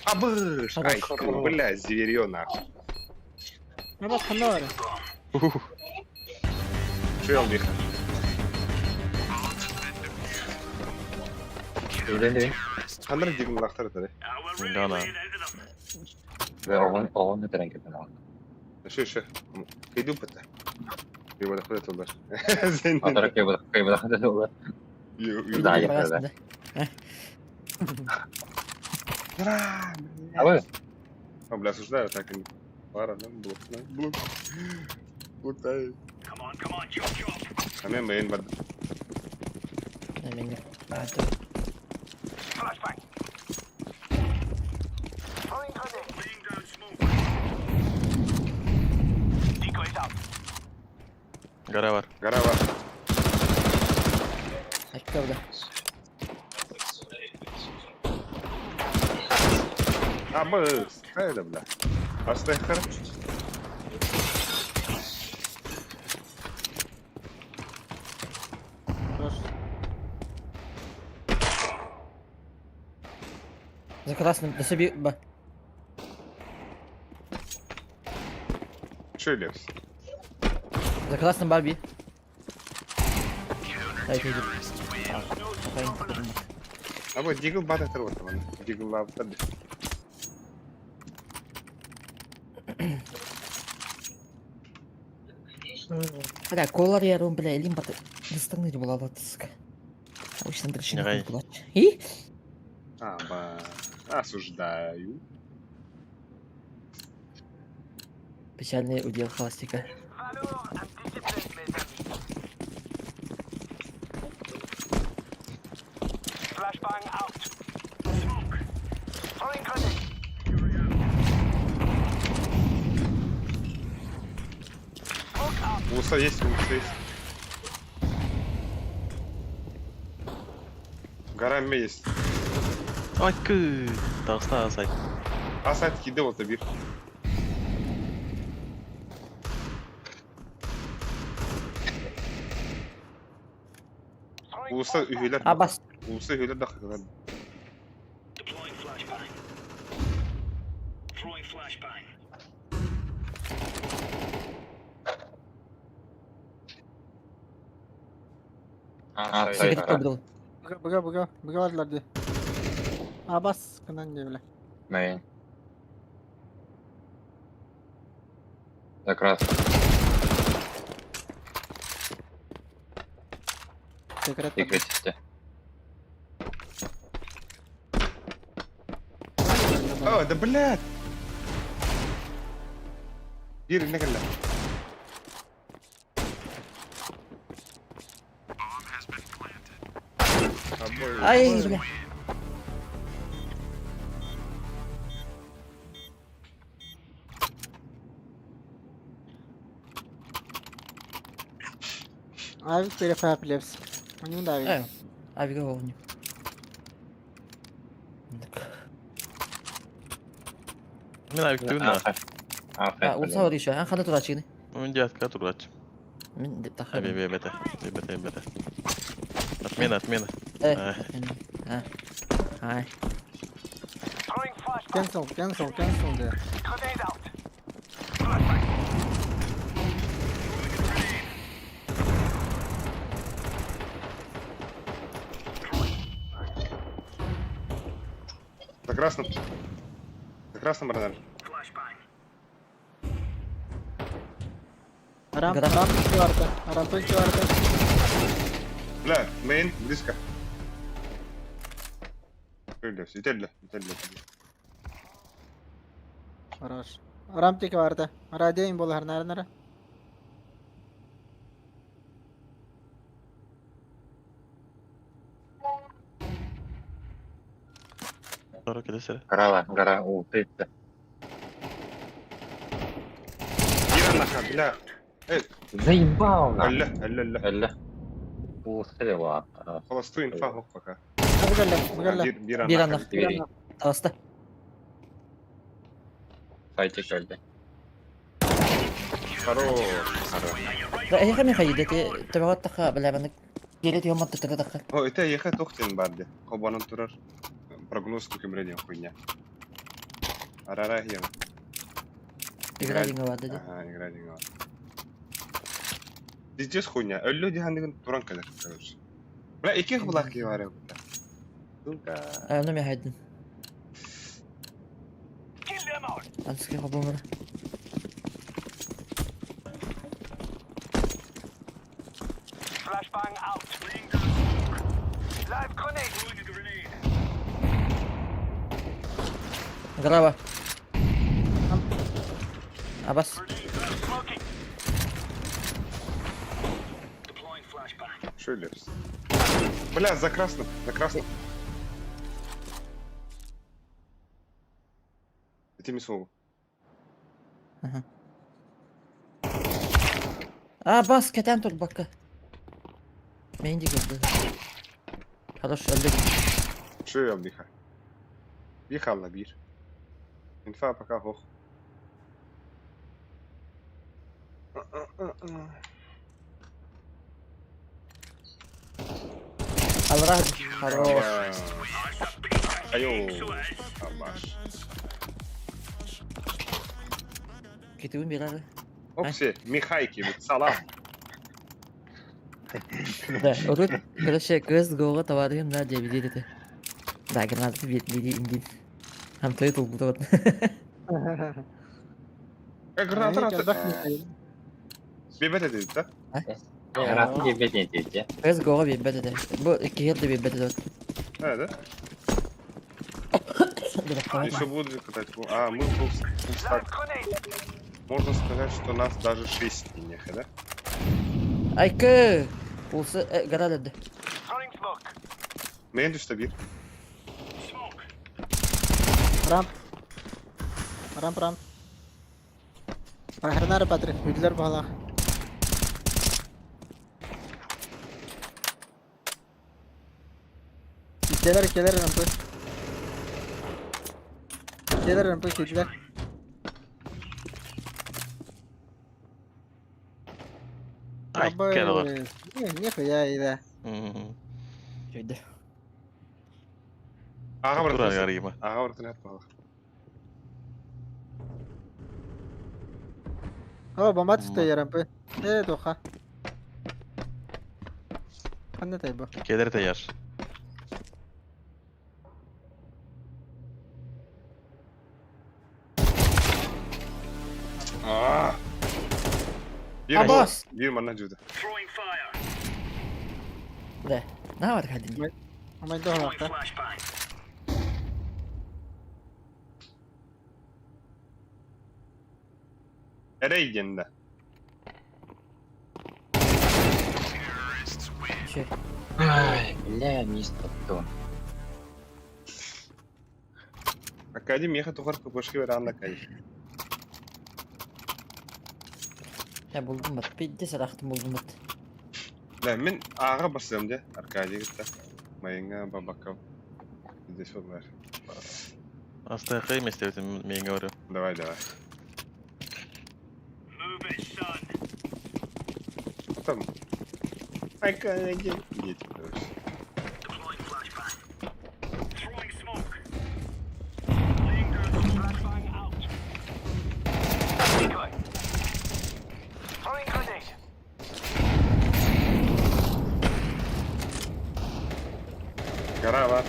Абыш! Ай, бля, зверьё нахуй. Абас ханна бар? Чё албиха? Үлэн Ханнар дигин лахтар этэ. Дана. Оҕон оҕон өтөрөн кэлэн оҕон. Шö, шö. Кыйдым пыта. Бибада худа толдар. Атара кыйбыдах кыйбыдах да Да, я правда. Абы А, бля, осуждаю, так и не. Пара, да, блок, да, блок. Блок, да. А мен мейн барды. Мен. Гора бар. Гора бар. Айка, бля. Абыс, хайда, бля. Астайхар. Хорош. За красным, да себе, ба. Чё, Лепс? За красным Барби. Ай, иди. Абы, дигл бата тар вот. Дигл лап тар. Бля, колар ярым, бля, илим баты. Дыстаныр була сука. Обычно дрочина Ньаҕай. кулач. И? Аба. Осуждаю. Печальный удел холостяка. Уса есть, уса есть. Гарами есть. Ой, кыы! Таҕыста сайт. А сайт киде вот бир. Уса үһүлэр. Абас. Уса үһүлэр да хыгылар. А, Сигарет сайт. көрдүл. Быга быга быга быга бардылар дии. Абас гынан дии бile. Мейн. За красным. Секрет. Секретисте. А, да блядь! Биир иннэ кэллэ. Ай, бля. Авик перефаплевс. У него да авик. Авига оонньуу. Мин авиктыбын да. А, улса бар еще. Ан хана тураачыгыны. Мин дятка тураачым. Мин А, бе, бе, бете. Бе, бете. Отмена, отмена. Э. А. Ай. Cancel, cancel, cancel диye. За красным. За красным баранар. Рамп, Гора. рамп чуарта. Рампы чуарта. Бля, мейн, близко. Ителле, ителле, ителле. Хорош. Рамп тики барда. Радио им болар нара нара. Сорок кэлэ Гора, гора, у, ты. Кира наха, бля. Заебал на. Алла, алла, алла. Алла. У, стрела. Холостую инфа хоп пока. Быгалла, быгалла. Бир, бир Бир анаха. анах. Двери. Таҕыста. Сайтик өлдө. Хорош. Да, эйхэ мен хайда те төбөҕө таха бля баны келет йомат тыта таха. О, это ехать тохтен барды. Хобанан турар. Прогноз көмірден хуйня. Арара хер. Игра динга барды де. Ага, игра динга. Пиздец хуйня. Өллө дихандыгын туран калар, короче. Бля, икки хулак кивары. Сука. А, ну мен хайдын. Ански хобомыр. Грава. Абас. Шулерс. Бля, за красным, за красным. Это мисову. Абас кэтэн тур бакка. Мен де келді. Хорош, өлді. Шо я биха? Биха алла бир. Инфа пока хох. Алра, хорош. Айо. Абаш. Кетуін берәрі. Опси, Михайки, вот салам. Да, урут, короче, кыз голға товарым да деп деді. Да, гранаты бит биди индин. Хам той тулбут. Э, граната. Бебет это, да? Раз биэрбэт диэн CSGO-ҕа биэрбэт этэ. Бу иккиһигэр да биэрбэт этэ. А, да? Еще будут катать. А, мы был так. Можно сказать, что нас даже шесть не да? Айкы! Улсы гора өлөрдө. Мен түстэ биир. Рамп. Рамп, рамп. Пахарнары патры, үділер бағалақ. Келер, келер рампы. Келер рампы, келер. Ай, кэл олор. Нихуя ида. Өйдө. Аҕа Турар барытын арыйма. аҕа барытын эт бағалах. О, бомба түсті рампы. Э, тоха. Қандай тай бұл? Келер таяр. Аа. Биир Абас! биир манна жууда. Да. На бар хадин. Амай доғалақта. Эрей диэн да. Şey. Ай, бля, мистер Тон. Академия меха тухар кпшки бер анна кай. Я булдум бат. Пидде сарахтым булдум бат. Да, мен аҕа басыам де Аркадий кытта. Майыңа бабакав. Здесь вот бар. Астайқай местебитин меңе барып. Давай, давай. Там. Аркадий. Дети, короче. Гора бар.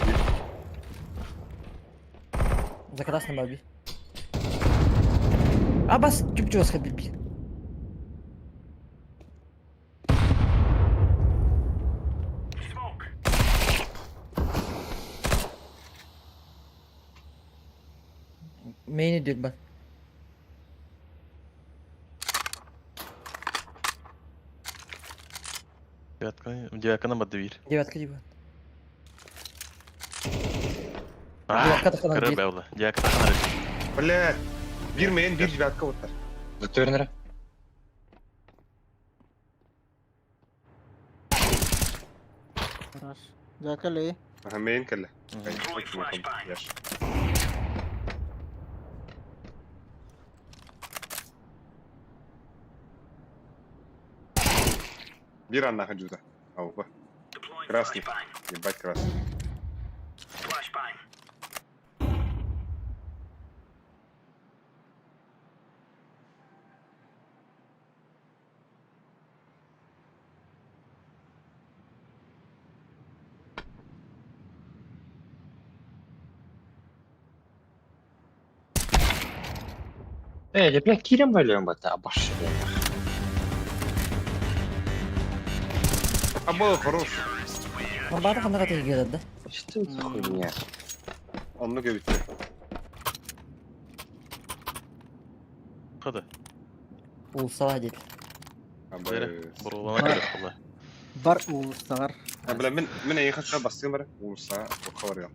За красным баби. Абас, чуп-чуп хабиби. Мейни дүр бар. Девятканы бады бир. Девятка дибан. А, Девятка таханар кыры бир. бәулы. Девятка таханар. Блядь. Бир мен бир девятка оттар. Зөтөрнөрө. Хорош. Жакалы. Ага, мен кэллэ. Яш. Бир аннаха жуда. Ауба. Красный. Ебать красный. Э, бля, кирем байлыгын бата, баш. А был хорош. Бары ханага тегерді да. Что это за хуйня? Онну көбүттү. Кыды. Улсала деді. Абы. Бурулана керек була. Бар улыстағар. А, бля, мен мен эйин хатка бастым бар. Улса, хабар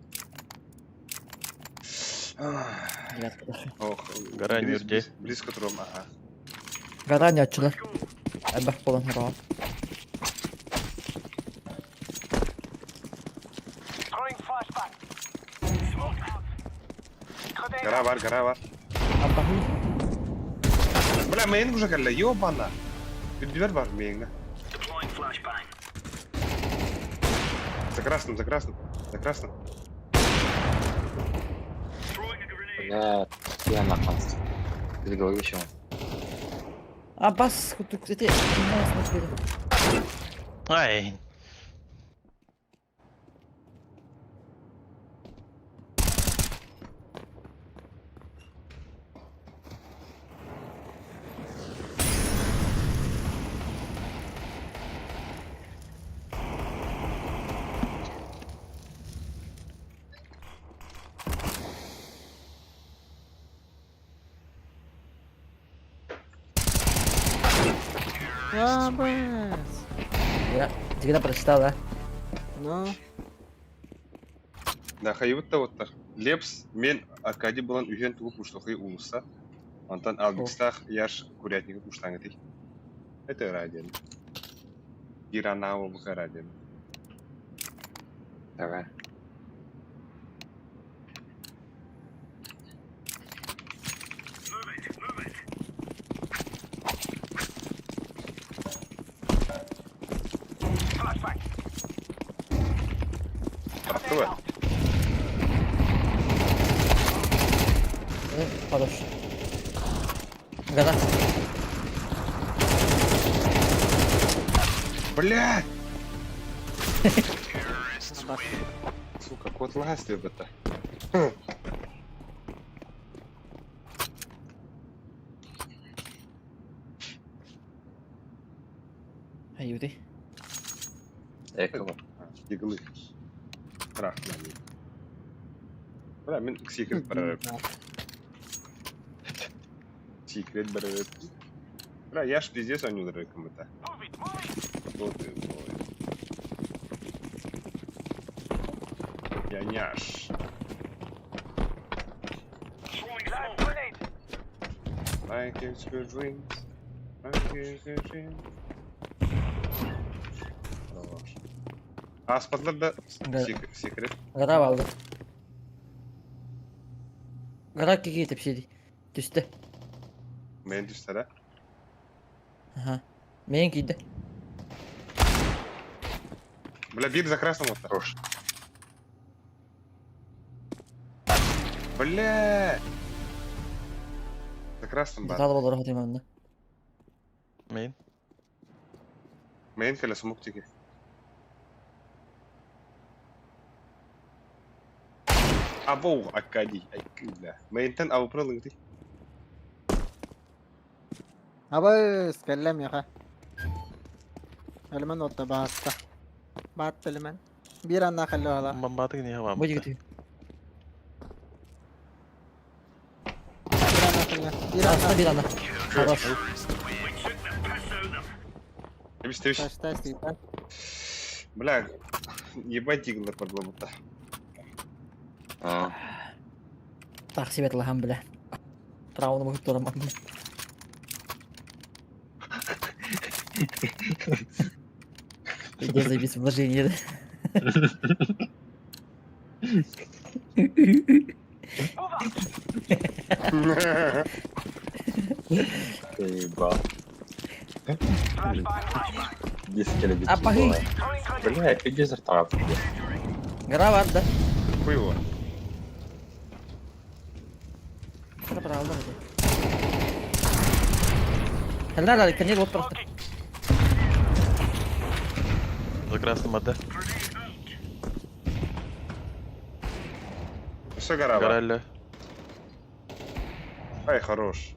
Девятка. Ох, Гора Нюрде. Близко туром, ага. Гора не отчылар. Әбәх болан хара. Гора бар, гора бар. Абахы. Бля, мен уже кэллэ, ёбана. Бүдүбэр бар мейинге. За красным, за красным, за красным. Бля, я нахался. Из головы еще. Абас, кутук, эти... Ай. Абас. Я всегда прочитал, да? Ну, Да, хайыбыт да оттар. Лепс, мен Аркадий булан үһен тугу пуштохи улуса. Онтон Албикстах яш курятнигы пуштаҥытый. Это радио. Иранау бука радио. Давай. Аттыба. Хорош. Гада. Бля! Сука, кот ластил это. Аюды. Экого. Иглы. Рах, Бля, мин секрет барар. Секрет барар. Бля, я ж пиздец они ударили кому-то. Вот ты мой. Я няш. Like it's good dreams. Like it's good dreams. Хорош. А спадлар да Да. секрет. Гада алды. Гада кеге тепсиди. Түсті. Мен түсті да? Аха. Мен кийді. Бля, бир за красным вот. Хорош. Бля! За красным бар. Талы болар хотим онда. Мейн. Мен келе смок тиги. Абоу, Акади, айкы, бля. Мейнтен абу ты. Абас, кэллэм яха. Элемен отта баатта. Баатта элемен. Бир анна халлы ала. Бомбаты не Бу жигит. Бир анна халлы. Бир Аста анна. бир ана. Хорош. Тебис, тебис. Ташта стита. Бля, ебать диглер подлабыта. А, Так себе лахам бля. Травманы бу турам. Где заебись вложение? Ебал. Диски А похуй. Бля, пиздец ртап. Гора бар да. Хуево. Правда. Да, да, конец вот просто. За красным АД. Все гора. Гора Ле. Ай, хорош.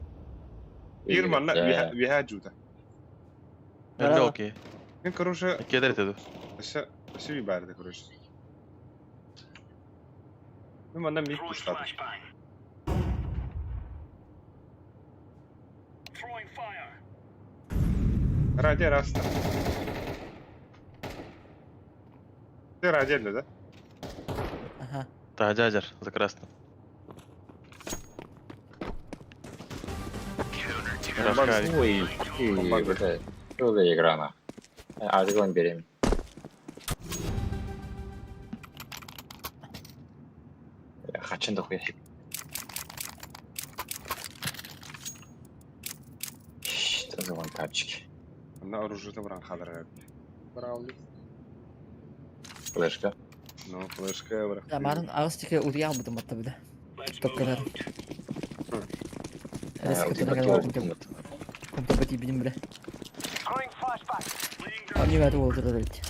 Ирман, вихаджута. Ле окей. Мен, короче, Кедер етеді. все, все барды, короче. Мен манда мид пуштады. Ради раста. Ты ради, да? Ага. Да, дядер, за красным. Рашкарик. Ой, ой, бля, что за игра на? А, ты берем. Хачин дохуя. Что за вантапчики? На оружие бран хадра. Браули. Флешка. Ну, флешка, брат. Да, марын ағыз теке урия бутым атта буда. Топкалар. У тебя Кумта бати бидим бля. Они вәді олдырыр ведь.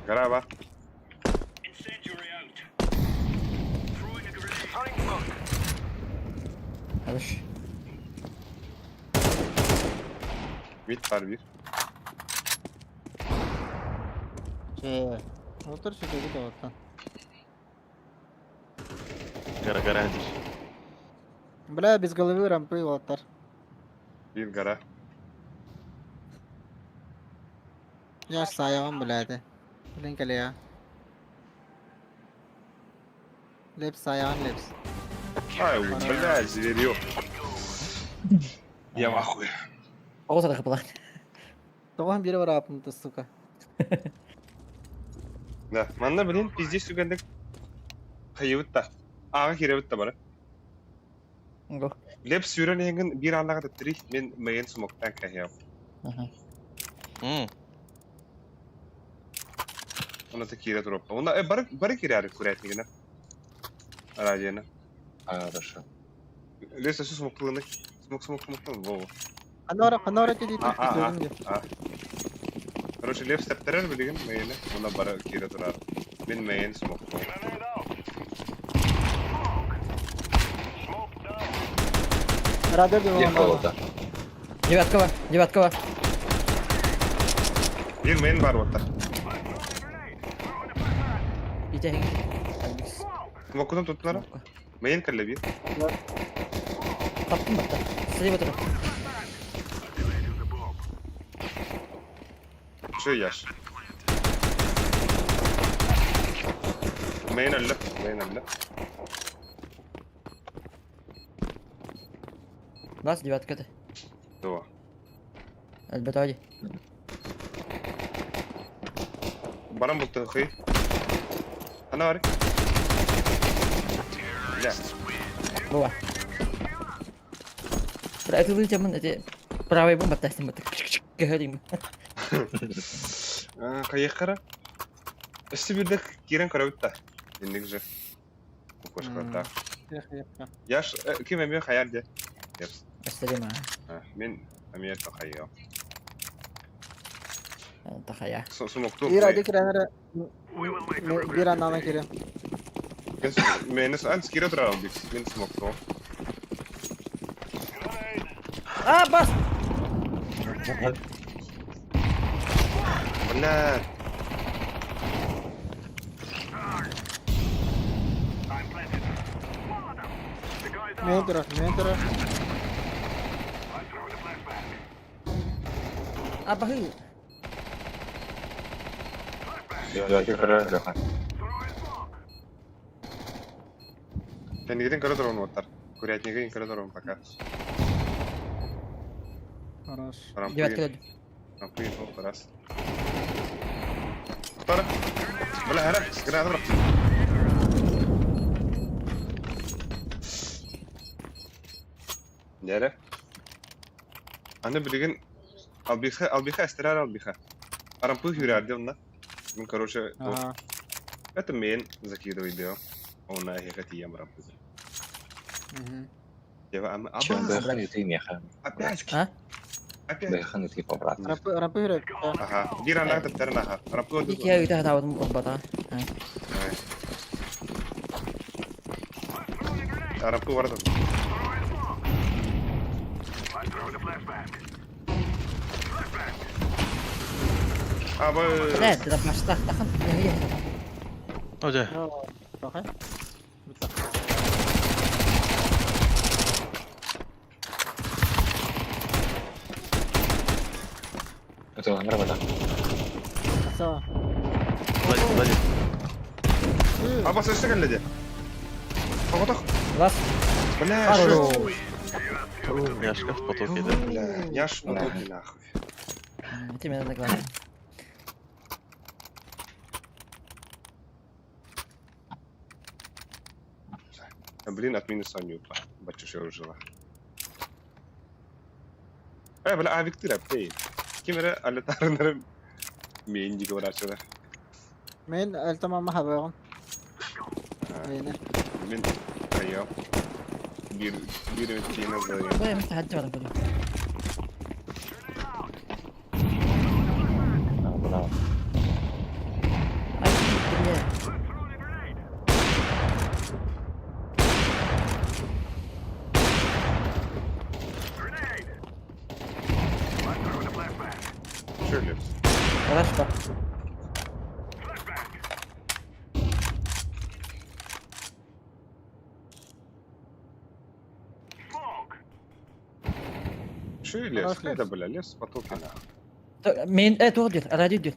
Гора бар. Хорош. Мид бар бир. Че. Отыр сүтеги да оттан. Гора, гора дер. Бля, без головы рампы уолаттар. Биир гора. Я саайаҕын блядь. Блин кэлиэ. Лепс саайаҕын лепс. Ай, блядь, зверё. Я в ахуе. Оҕо сарахы план. Тоҕо биир барааппын сука. Да, манна, блин, пиздец түгэнник хайыбыт да. Ааҕа киирэбит да бары. Го. Леп сүүрэн иһэҥҥин биир ааллаҕа тэттэрий, мин мэйин смоктаан кэһиэм. Аха. Уна та киирэ туруоппа. Уна бары бары киирээри курятнигына. Радионы. Хорошо. Лес өссө смоктылыны. Смок смок смоктыл. Во. Ханора, ханора ти А, а, а. Короче, Лев стэптэрэр билигин мэйини. Уна бары киирэ турар. Мин мэйин смоктыл. Радио Где холода? Девяткова, девяткова. Биир мэйин бар вот так. Ите. Смоккутун туттулар. Мэйин кэллэ биир. Таптым батта. Слева тұр. Şu yaş. Main öldü. Main öldü. Бас девятка ты. Дуо. Альбетоди. Баран булты хый. Ана бар. Бля. Була. Это лучше эти правый бомба тестим. Говорим. Хайыхара. Өссө биирдэ киирэн көрөбүт да. Инник же. Кукушкалардаах. Яш, ким эмиэ хайар де. Епс. Өстөрүм Мин эмиэ тахайыам. Тахая. Сумокту. Биир ади кирэнэрэ биир аннаана кире. Мени ан скире турар бик. Мин смокту. А, бас! Бля. Мен турар, мен турар. А, бахы. Леха. Кэннигитин көрө турабын уоттар. Курятнигин көрө турабын пока. Хорош. Девятка. Рампуин оп раз. Второ. Бля, хара, граната брат. Нере? Аны билигин албиха, албиха, эстерар албиха. Арампы хүрәрде онна. Мен, короче, Ага. это мен закидывай дел. Она хекатиям рампы. Дева, ама, Чем аба, бэхан ты меха? опять, А? опять. Бэхан ты побрат. Рампы, рампы хүрэ. Ага, биир аннага тэптэрин аха. Рампы Ики я үтә хатабытым бата. Рампы барда. Аба. Да, это башта тахан. Oje. Окей. Это нормально. Сава. Сзади, сзади. Аба сөстө кэллэ Тоҕотох. Бас. Бля, Хорош. Яшка в потоке, да. Бля, яш потоки нахуй. Ты меня доклад. Блин, от минуса не упа. Бачу, я жила. Бля, а Виктор, эй. Ким эре алетарынары мен диге барачылар. Мен альтамама хабагын. Мени. Мен кайя. Бир бир өткені зайым. Бля, мен хатты барам буду. Браво. Ай, бля. Шөйлеп. Хорошо. Үчүгэй лес, Хорош хайда лес. бля, лес потоки нахуй. Мейн, туох диир, радио диир.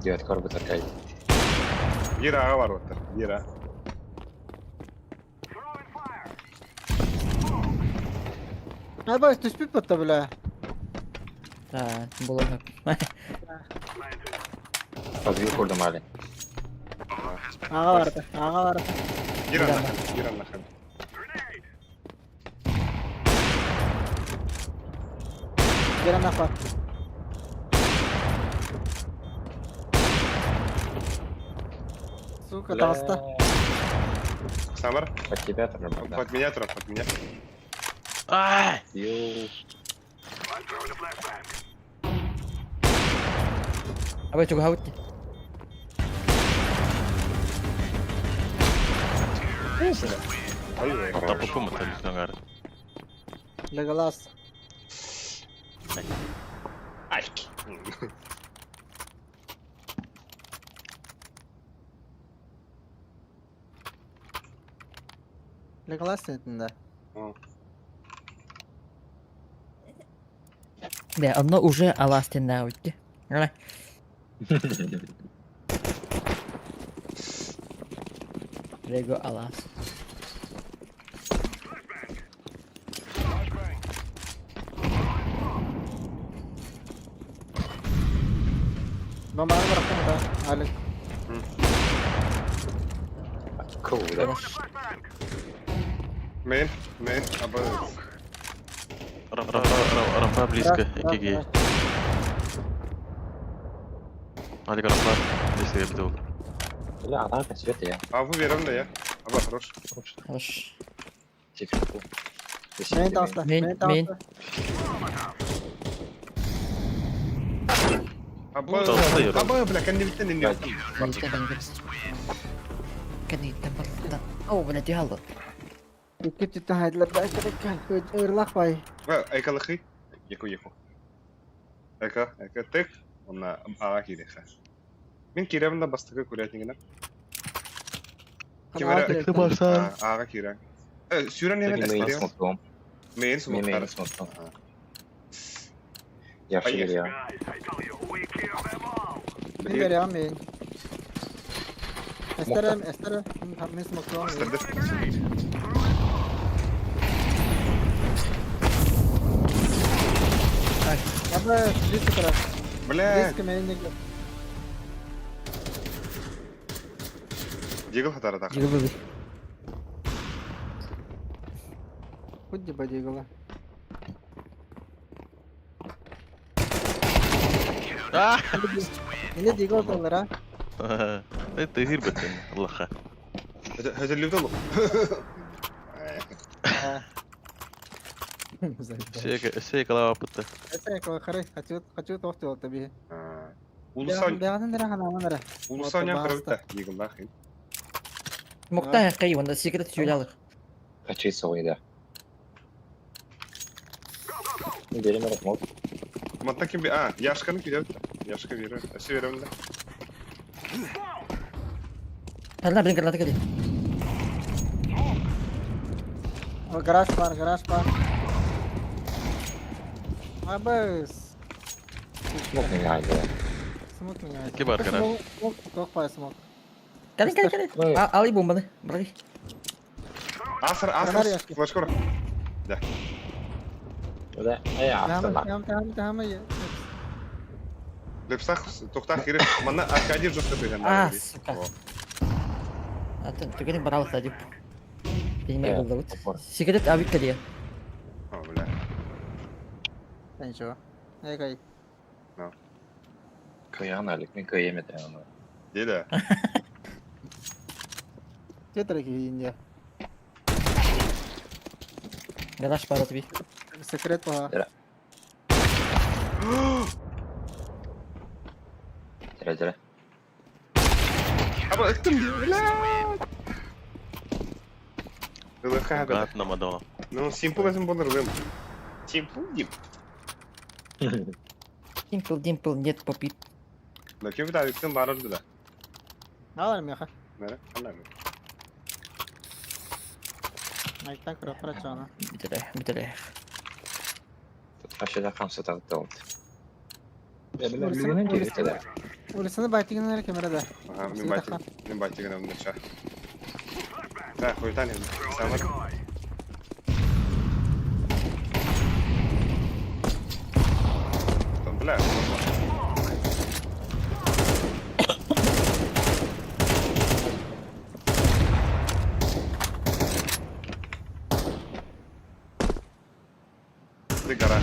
Диэт көрбүт Аркадий. Биир аҕа бар оттар, биир а. Айбай түспүт батта бля. Да, булан. Подвиг курдум али. Аҕа барда, аҕа барда. Биир аннахан, биир аннахан. Биир аннахан. Сука, таҕыста. Самар, Под тебя там, да. под меня трап, под меня. Ай! Ю. Абай чугаһаабыт дии. Ай, Таппыппын бытта бүтүн аҥаарын. Леголас. Альк. Леголас этинде. Да, онно уже алаас тэннээҕи дии. Ара. Лего алаас. Бомбаны бырахтым да. Алик. Круто. Мейн, мейн, аба. Рампа, рампа близко, иккиге. Алик рампа близко эбитэ буолла. Бля, она свет я. А вы верим да я. Аба, хорош. Хорош. Секретку. Мейн таҕыста. Мейн, Мейн мейн. таҕыста. Аба, Толстой, аба, бля, кэннибиттэн инни. Кэнниттэн барда. Оо, блядь, хаалла. Икки түттэн хайдылар да. Ырлах бай. Айкалахы. Яку, яку. Айка, айка, тык. Онна аға кириха. Мин киирэмин да бастакы курятнигынан. Ким эрэ ааҕа киирэн. Сүүрэн иһэн Мейн эстериэм. смоктом. Мейн Мейн смоктар. смоктом. Я в шире. Мин берем мейн. Эстерем, эстерем. Мин смоктуом. Эстердер. Аба, близко тара. Бля, Близко мейн. Дигл хатара так. Дигл был. Худи ба дигла. А! Мене дигл таллара. Это эфир беттен, Аллаха. Хөтөллүбүт олук. Все калава пытта. Это кахары, хочу, хочу тоқты ол таби. Улусан, Бяган нера хана нера. улусан ян карабыта. Диглах. Мукта кай онда секрет сөйлялык. Хочу свой, да. Берем этот мод. Мантан ким би а, Яшканы кииребит. Яшка берер. Өсө беремин да. Тална блин граната кэлли. Гараж бар, гараж бар. Абыс. Смок меня, да. Смок меня. Икки бар гараж. Смок, тохпай смок. Кэлин кэлин кэлин. Али бомбаны. Браги. Асыр, Гараж асыр, Яшка. флешка бар. Да, эй, Тахама, автомат. тахама, тахама. Лепсах тохтах киирэ. Манна Аркадий жестко тыган. А, сука. Атын түгенин баралык да деп. Билмей Э, булдыбыт. опор. Секрет абик кэлли. О, бля. Ничего. Эй, Кыян алик, мен кыйым это. Деда. Где дорогие Индия? Гараж бара таби. Секрет по. Тире, тире. Аба, ыттым ди, бля. Ылыха да. Гад на Мадонна. Ну, симпл этим болар рым. Симпл дип. Димпл, димпл, нет попит. Да кем да, ыттым барыр да. Алар меха. Нере? Аннары. Айтан көрөппөр ачаана. Бүтэрэ, бүтэрэ. Вообще хамсатар ол. Билигин киирбитэ. Улицаны байтигин эрэ кэмэрэ да. Ага, мен байтик, мен байтигин амнача. Да, хуйтан енді. Самар. Там, бля, Ты гора.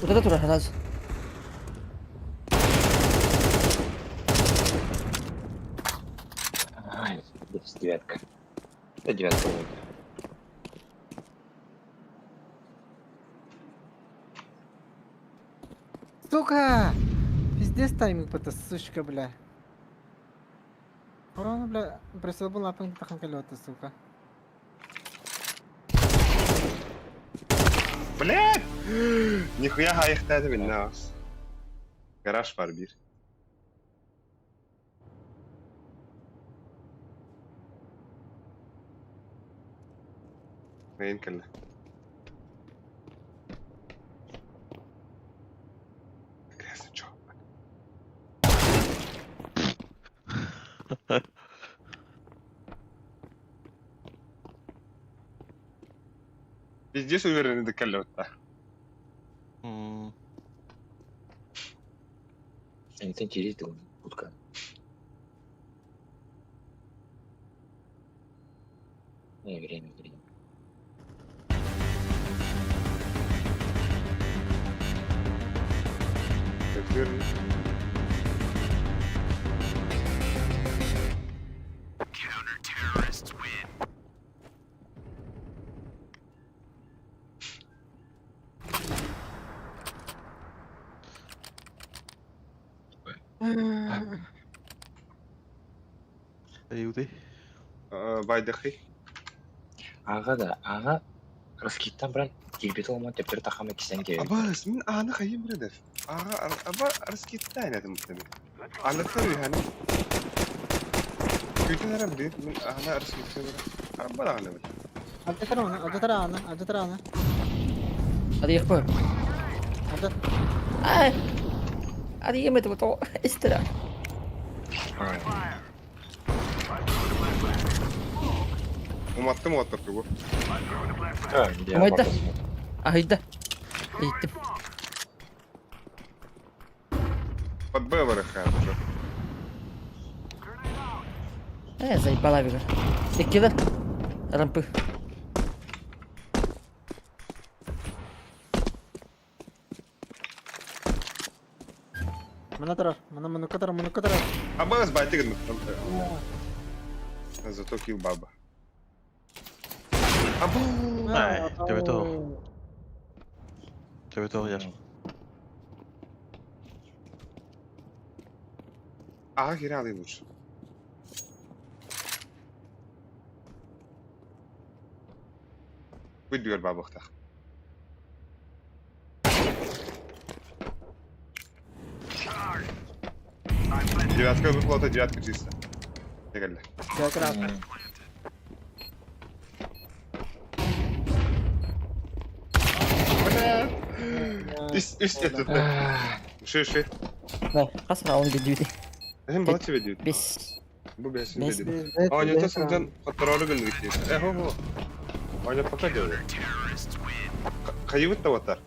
Утата турар ханаз. Ай, девятка. Это девятка будет. Сука! Пиздец тайминг это, сучка, бля. Корона, бля, присылбын лапың тахан келіп сука. Блядь! Нихуя hayıqdadı bilmez. Garaj var bir. Neyin kelle? Грязный чё? Пиздец уверенный доколёт-то. Это интересно, утка. Не, время, время. Уверенный. Аюды. Байдахи. Аға да, аға раскиттан бран кирбит олман тептер тахама кисен келdi. Абас, мен аны хайым бредер. Ага, аба раскиттан эдим теми. Алатыр yani. Күтен арам бир, мен аны раскиттан. Аба да аны. Алдатар оны, алдатар аны, алдатар аны. Hadi yakma. Алда. Ay. Hadi yemedim o istira. Уматтым оттыр тугу. Умайда. Ahıyda. Eğittim. Под Б вырыхаем уже. Заебала бега. Иккилер. Рампы. Мына тұрар, мына мына тұрар, мына тұрар. Абас байтыгын. Зато килл баба. Абу! Ай, төбөтө. Төбөтө яш. Ага, хералый лучше. Выдвер бабахтах. Девятка выплата, девятка чисто. Дегелле. Жакыр. Бля! Ис, ис, это, Ши, ши. Да, касра он гидүйdi. Hem bana çive diyor. Бес. Bu besin Бес. dedi. Oynata senden kontrolü bildik. E ho ho. Oyna пока diyor. Кайыбыт да батар.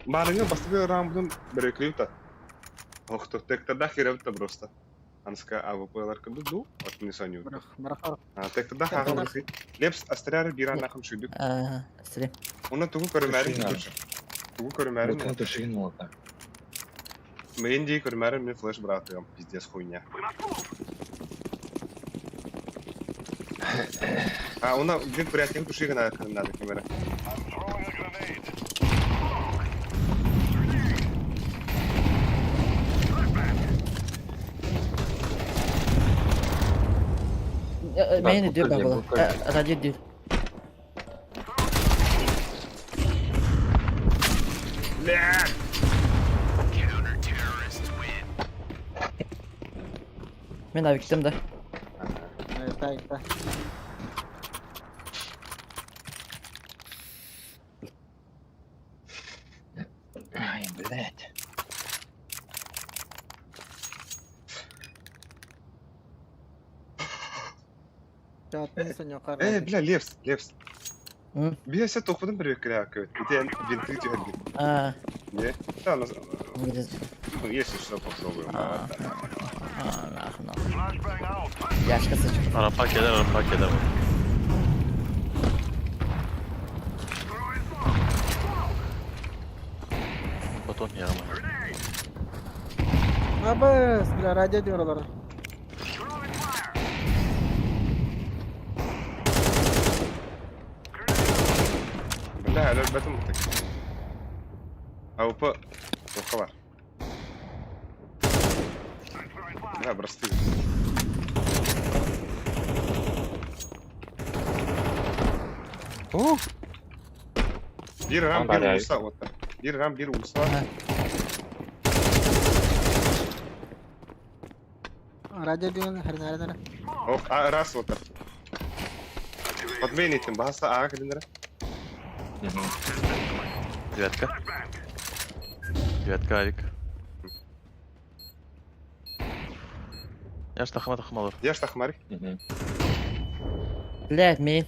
Барыңы бастығы рамбудun бір та. Ох, то тектада херебит та просто. Анска АВП-лар кынды ду, от не соню. Бірақ, бірақ. А тектада хагы бихи. Лепс астрары бир анахым шүйдүк. Стрим. Уна тугу көрмәрин. Тугу көрмәрин. Бутын төшеген олата. Мен дей көрмәрин мен флеш братыгым, пиздец хуйня. А, уна бир приятель туши на надо камера. Мен diyor бабала. Радио diyor. Бля! Мин авиктым да. Айта, айта. Ай, блядь. Э, бля, Левс, Левс. М? Биэсэ тохпутун привыкляю. Ити эн винты түһэргин. А, Не? Да, ну, где- ну, если что, попробуем. А, а, нахуй, нахуй. Яшка сычу. Арапа кэлэр, арапа кэлэр. Потом яма. Абыс, бля, радио диоралар. Бля, өлөрбөтүм так. АВП тоққа бар. Бля, просты. Ух. Биир рам, Там биир барай. улуса, вот так. Биир рам, биир улуса. Радио дион, хрена, хрена. Ох, а, раз вот так. Подменитель, баса, а, календара. Девятка. Девятка, авик. Я ж тахма тахмалыр. Я ж тахмари. Блядь, мин.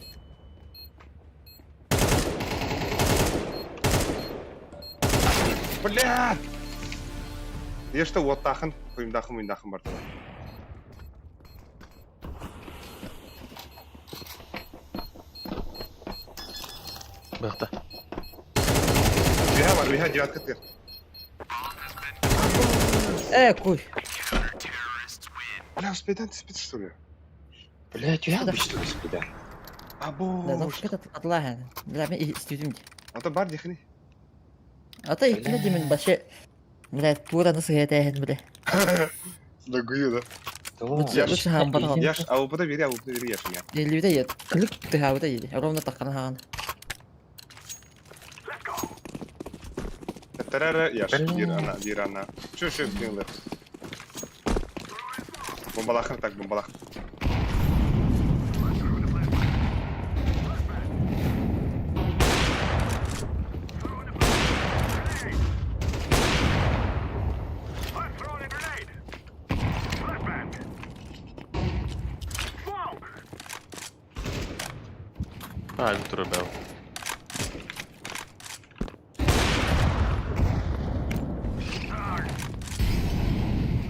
Бля! Я что, вот тахын, хуймдахын, муйдахын бар. Бахта. Биха бар, биха девятка тыр. Э, куй. Бля, успейдан ты спит, что ли? Блядь, я обычно да. А Да, ну боже. что это отлаган. Бля, мен истүтүм. А то бар дихни. А то иккиле димин баше. Бля, тура насыл этehen, бля. Догую, да? Лучше, Я лучше хаан батан. Я ж, а у бери, а у бери, я ж меня. Елүүдэ ет. Клик тыхаабыта еди. Ровно таккан хаан. Тарара, я ж, Бля. бир ана, бир ана. Чё, чё, блин, Бомбалахын так, бомбалах. А, авик турбел.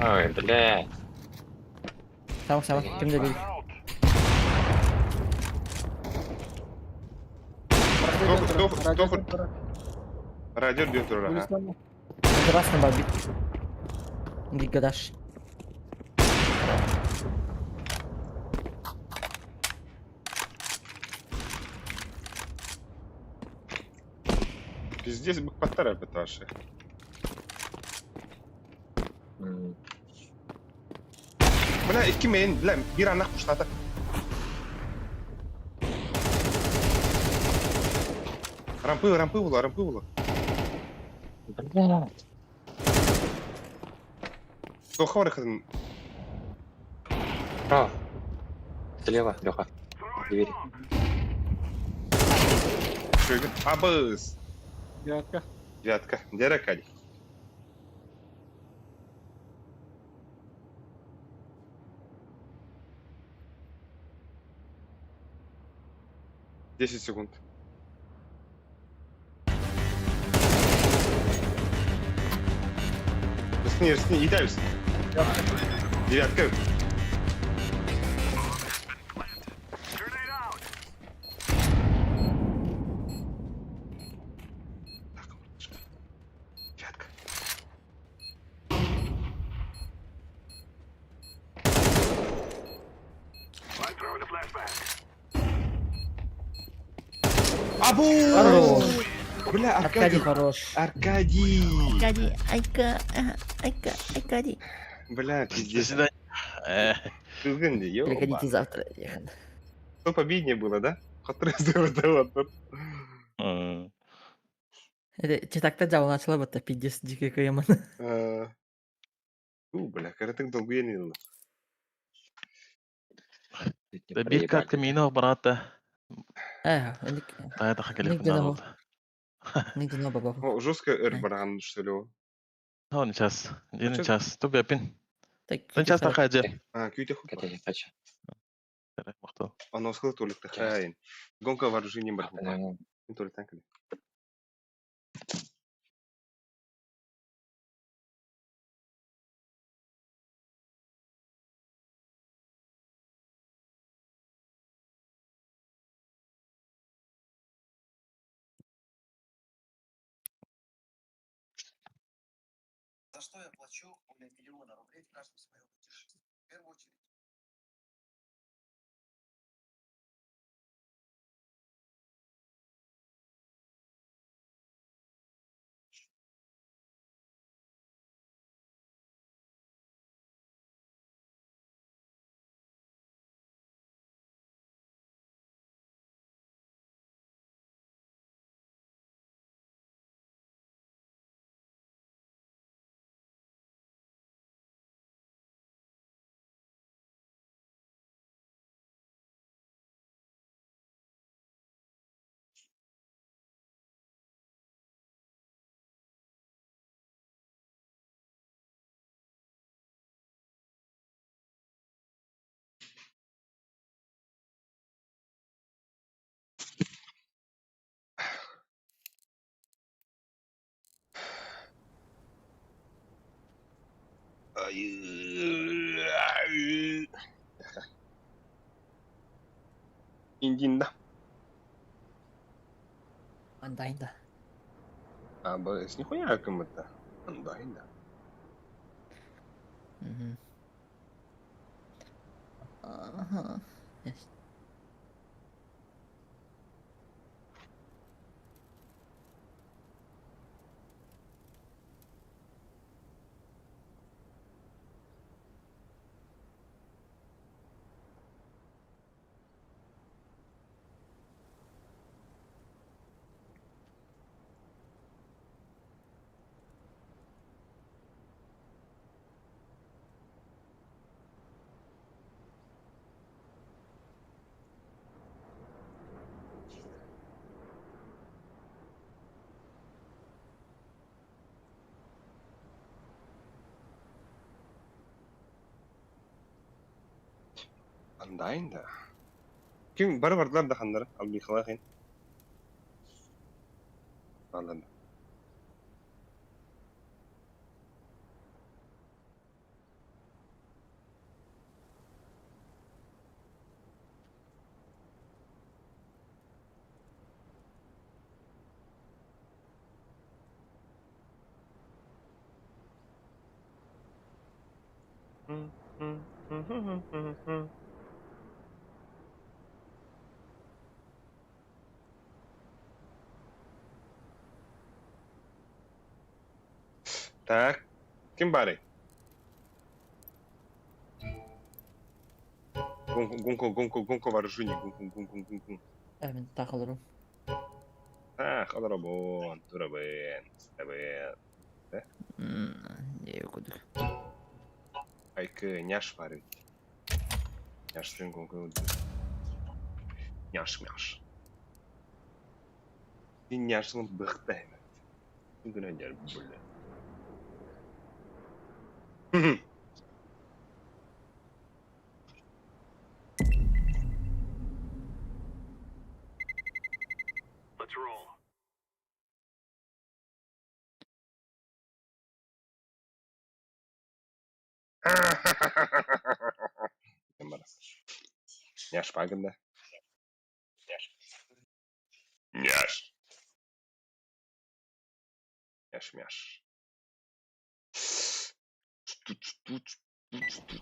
Ой, блядь. Tamam tamam. Ким де бил. Тох, тох, Радио бьет тура, ага. Красный бабит. Гигадаш. Пиздец, бык паттара быташи. Бля, икки мейн, бля, бир анах пуштата. Рампы, рампы була, рампы була. Блядь. Тоха бар хатын. Право. Слева, Леха. Дверь. Шөгін. Абыз. Девятка. Девятка. Дера Кади. Десять секунд. Рысни, рысни, идаюсь. Девятка. Девятка. Абу! Хорош. Бля, Аркадий Аркадий. хорош. Аркадий! Аркадий, айка, айка, Аркадий. Бля, До пиздец. свидания. Э, Кызгын ё. Приходите завтра. Что победнее было, да? Который м. Это читакта жау начала бы пиздец дикий кыйман. У, бля, каратык долгуен. Да биир катка миинэ бараата. Э, ник Тая таха ник келиэхпин дьоно наада бу. буолла. Ник дьоно баба. О, жестко өр барахан что ли? Он час. А Дин чё? час. Ту бэпин. Так, Тын час күүтүөххэ. таха дьэ. А, күүтэ хупа. Кэтэһи хача. Махтал. Оно сколько толик тахайн. Гонка вооружений бар хупа. Толик танкали. Индинда. Андайда. А, б, нихуя кем это. Андайда. Мгм. Ага. Yes. Андайда. Ким бары бардылар да ханнары. Албихалахин. Алан. Так, ким баарый? Гонку, гонку, гонку вооружений, гонку, гонку, гонку. Э, мин таах олорум. Ах, олоробун, турабын, стэбын. Дии курдук. Айкы, няш баар эбит. Няштын гонку. Няш, мяш. Син няшын быхта эбит. Күнә дьэр бля. Няш пагында. Няш. Няш, мяш.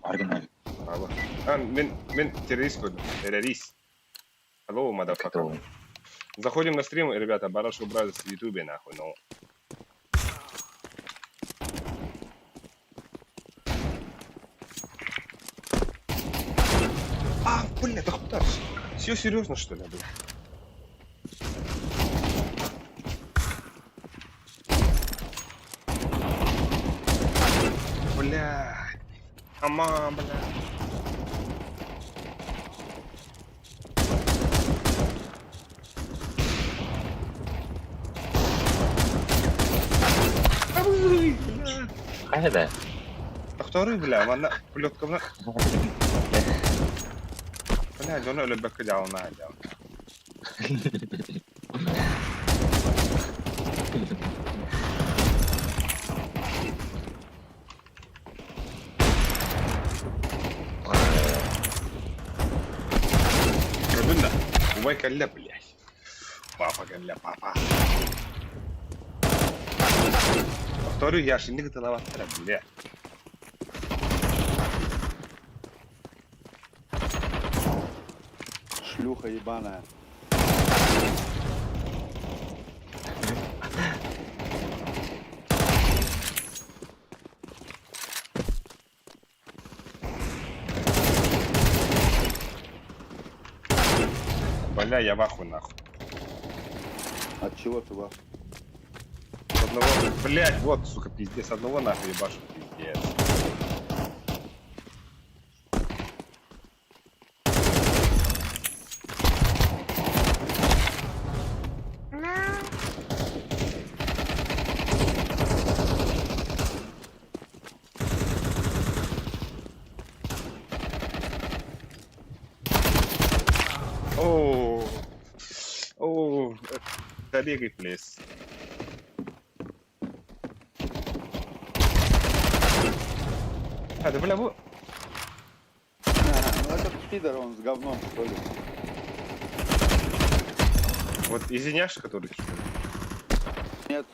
Аргын Браво. А, мен, мен террорист буду. Террорист. Hello, motherfucker. Заходим на стрим, ребята, Барашев Brothers в Ютубе, нахуй, ну. А, бля, да куда? Все серьезно, что ли, бля? Бля. Ама, бля. Хайда? Тохторуй, бля, манна плеткабына... Бля, дьону өлөрбөккө дьаалына дьаал. Көрдүн да? Убай кэллэ, блядь. Папа кэллэ, папа. Повторю, я ж инник тылабаттара, бля. Шлюха ебаная. Бля, я в ахуе нахуй. От чего ты в ахуе? С одного, блядь, вот, сука, пиздец, одного нахуй ебашу, пиздец. О, о, коллеги, плес. А, да бля, во- Ага, ну этот пидор, он с говном, что ли? Вот извиняшь, который что ли? Нет.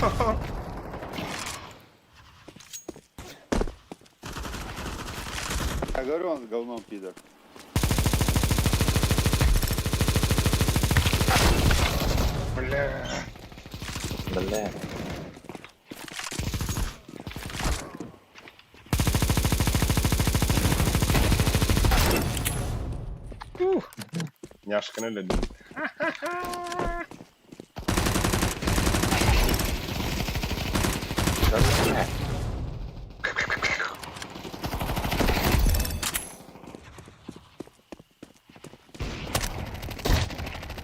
Мама. Я говорю, он с говном, пидор. Бля. Бля. Ух. Няшканы люблю. Бля.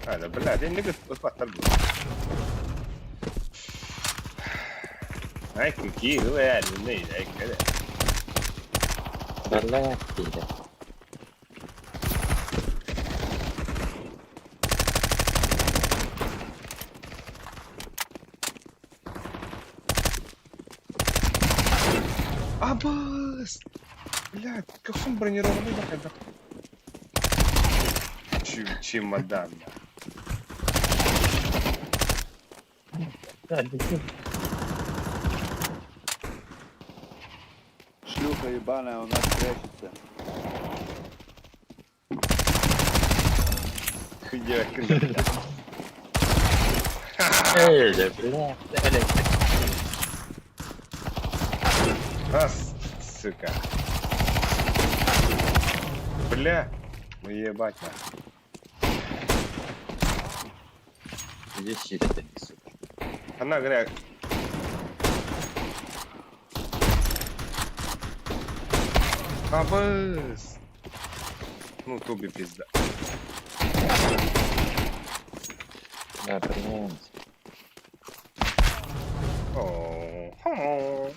А, да, бля, det är uppfattar du. Nej, kuki, hur är det nu? Det är det. Бля, пидор. Абас! Бля, каком бронированный да Чемодан. Шлюха ебаная у нас прячется. Где? Эй, бля. Бля. Раз, сука. Бля. Ну ебать на. Иди сюда, ты, сука. Она говорит. Абыс. Ну, туби пизда. Да, блядь. О, хо.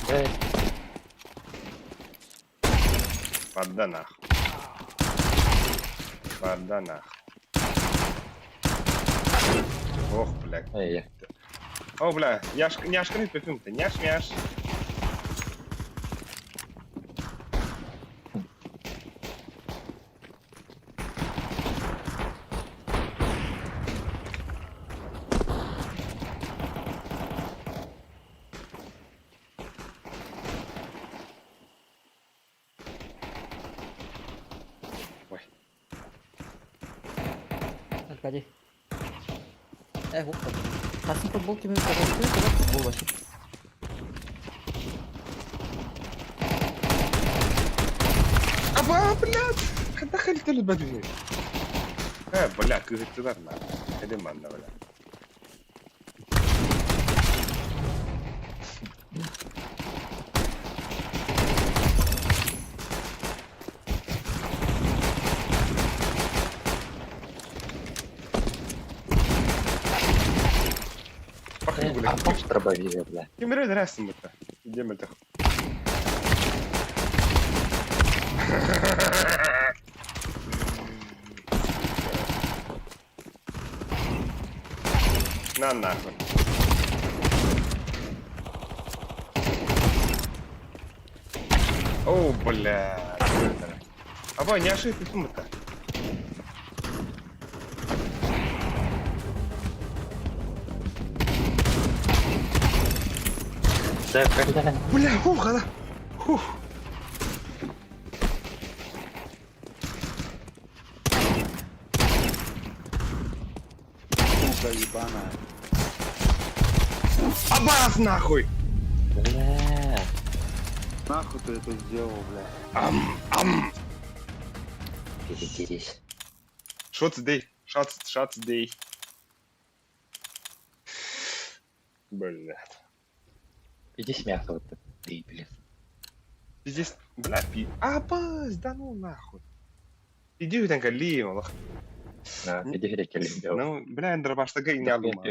Бля. Вода нахуй. Вода нахуй. Ох, бля. Эй, О, бля, няшка, няшка не пепим-то, няш, мяш. Ой. Аркадий. Э, опа. Хасым футбол кеме футбол вообще. Аба, блядь! Дохали ли бадвин? Э, бля, кыгыттылар на. Эдем манна, бля. бля. Арташ дробовик, бля. Ким эрэ өлөрөөссүн бытта. Иде мөлтөх. На нахуй. О, бля. Аба, не ошибки сумма-то. Да, когда? Бля, хух, она. Хух. Сука ебаная. Абаз нахуй! Бля. Нахуй ты это сделал, бля? Ам, ам. Пиздец. Шотс дей. Шатс, шатс дей. Бля. Иди с мясо вот ты, блин. Пиздец. Бля, пи. Абаз, да ну нахуй. Иди там кали, Аллах. Да, иди реки Ну, бля, дробаштага и не алума.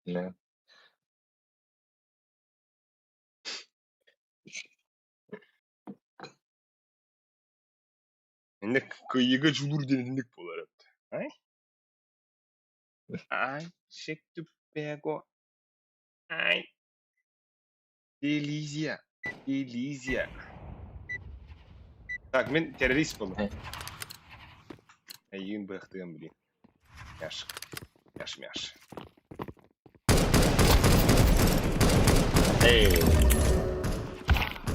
Да. Инник кыйыга жулур диэн инник буолар эбит. Ай? Ай, шектүппэго. Ай. Элизия. Элизия. Так, мин террорист буоллум. Эйигин быахтыам блин. Мяш. Мяш, мяш. Эй,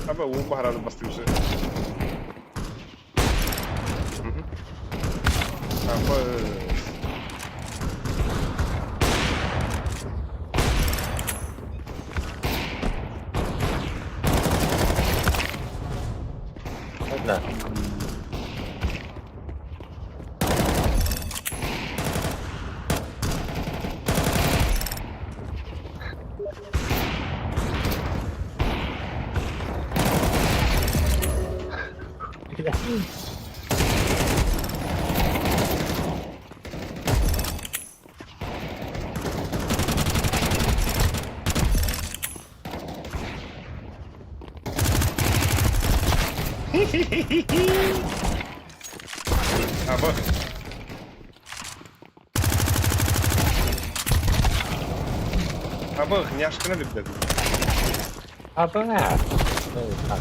Аба уу баһараны бастыыбы. Аба. ладно. Аба. Аба, няшкана бибдэ. А, бля. Ну, так.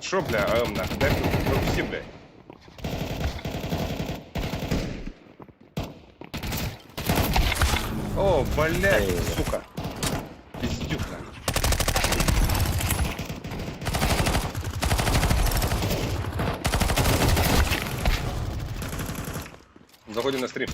Шо, бля, ам нахуй, дай пропусти, бля. О, блядь, сука. Пиздюк нахуй. Заходим на стрим.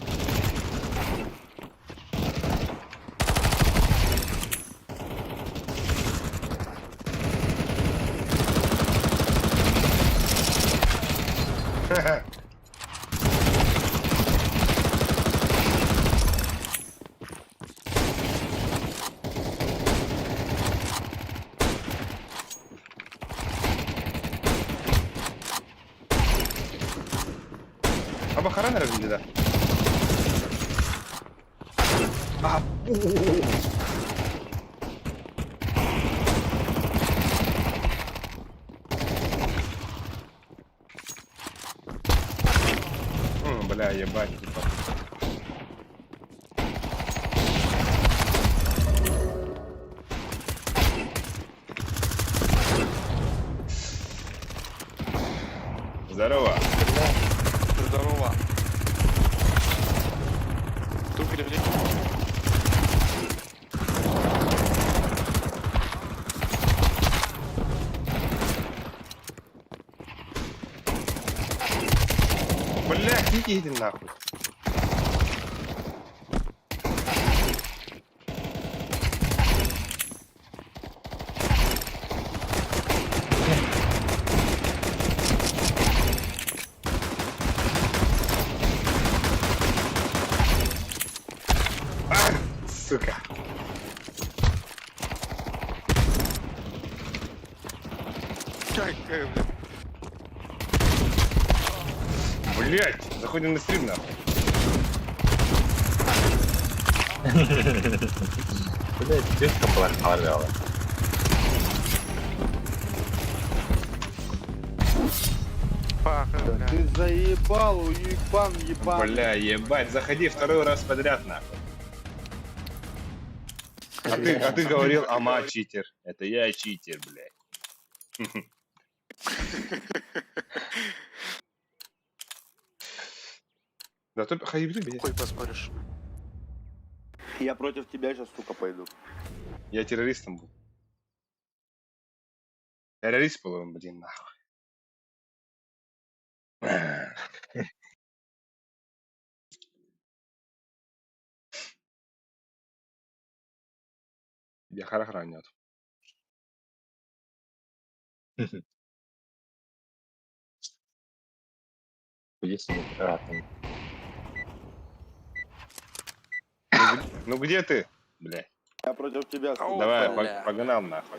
Аба харан эрэ да. А, Бля, ебать, типа. Здорово. Здорово. Тут перевели. Бля, иди нахуй. А, сука. Какая, блядь. Блять, заходим на стрим нахуй. Блядь, түс капалар қалар Паха, Да бля. ты заебал, уебан, ебан. Бля, ебать, заходи второй раз подряд нахуй. А ты говорил, ама читер. Это я читер, блядь. Да тут хаебли, блядь. Хуй посмотришь. Я против тебя сейчас, сука, пойду. Я террористом был. Террорист был, блин, нахуй. Я охраняют. Ну где ты? Бля. Я против тебя, сука. О, Давай, бля. погнал нахуй.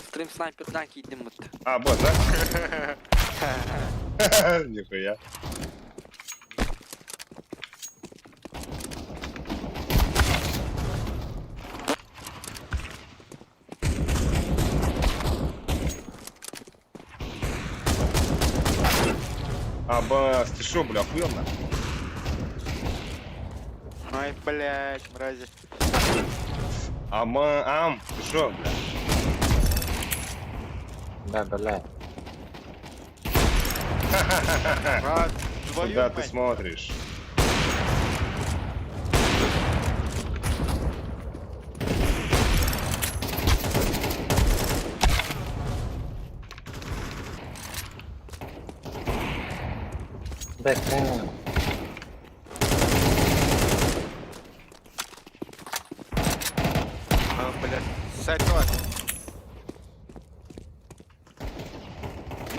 Стрим снайпердан кийдим вот. А, вот, да? Нихуя. Абас, ты шо, бля, охуел нахуй? Ай, блядь, мрази. Ама, ам, ты шо, бля? Да, бля. А, твою Куда ты мать. смотришь? Да, А, блядь. Сосёт.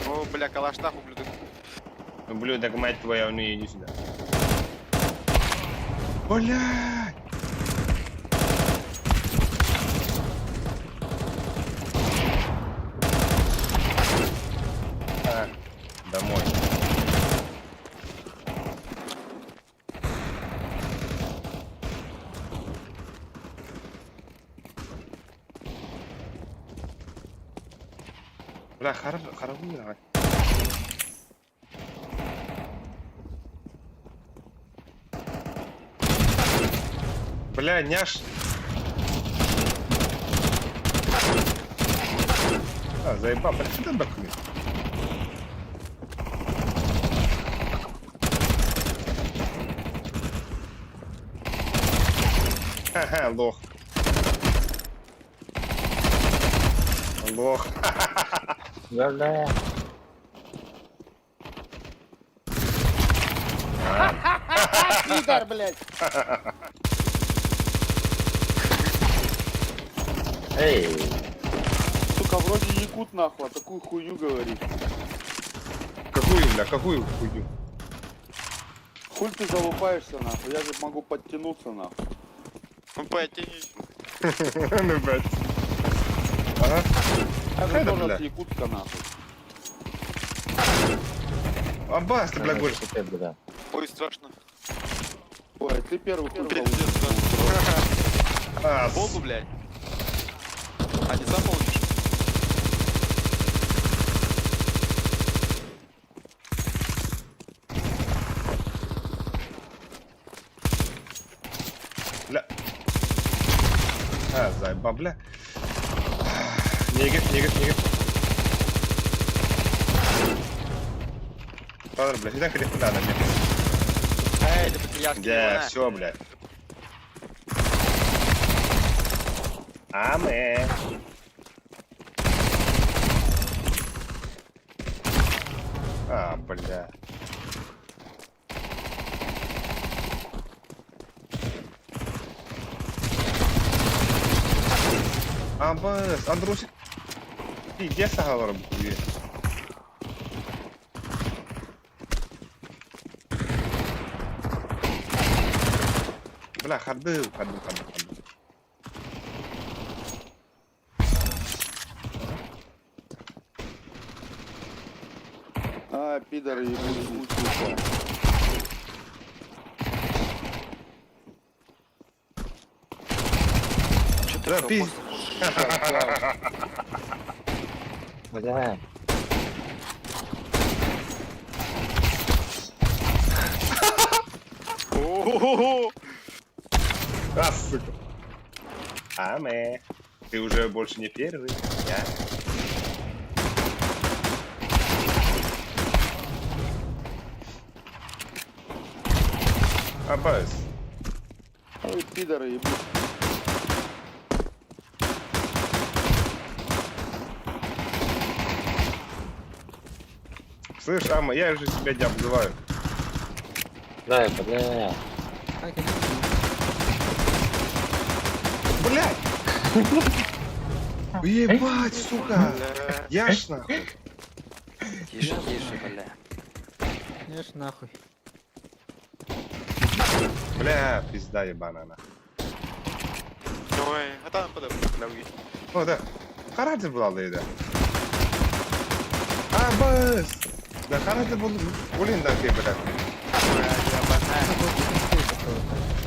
О, бля, калаш нахуй, ублюдок. Ублюдок, мать твоя, ну иди сюда. Блядь! А, домой. Бля, хараб, хараб, Бля, няш. А, заебал, бля, ты нахуй. Ха-ха, лох. Лох. Да, бля. Пидор, блядь! Эй, Сука, вроде якут нахуй, а такую хуйню говорит. Какую, бля, какую хуйню? Хуй ты залупаешься нахуй, я же могу подтянуться нахуй. Ну, потянись. Ну, блядь. Ага. Я же Это, тоже бля. с Якутска нахуй. Аббас, ты, бля, говоришь. бля. Ой, страшно. Ой, ты первый хуй Пиздец, получишь. А, Богу, блядь. А не сам получишь? Бля. А, заеба, бля. Негр, негр, негр. Ладно, бля, сюда конечно надо, бля. Эй, это потеряшки. Да, все, бля. Аме. А, бля. Абас, Андрусик. Пиздец, говорю, хуе. Бля, ходы, ходы, ходы, ходы. А, пидоры ебучие, сука. Че ты Да, всё пиз- Бля. О-о-о! А, сука. Аме. Ты уже больше не первый. Я. Абас. А вы пидоры ебучие. Слышь, Ама, я же тебя не обзываю. Да, бля. Хай кэлин. Блядь! Ебать, сука! Бля. Я ж нахуй. Тише, тише, бля. Ешь нахуй. Бля, пизда ебаная нахуй. Ой, а там подобно. О, да. Характер был да. Абас! Да характер был... Блин, да, ты, блядь.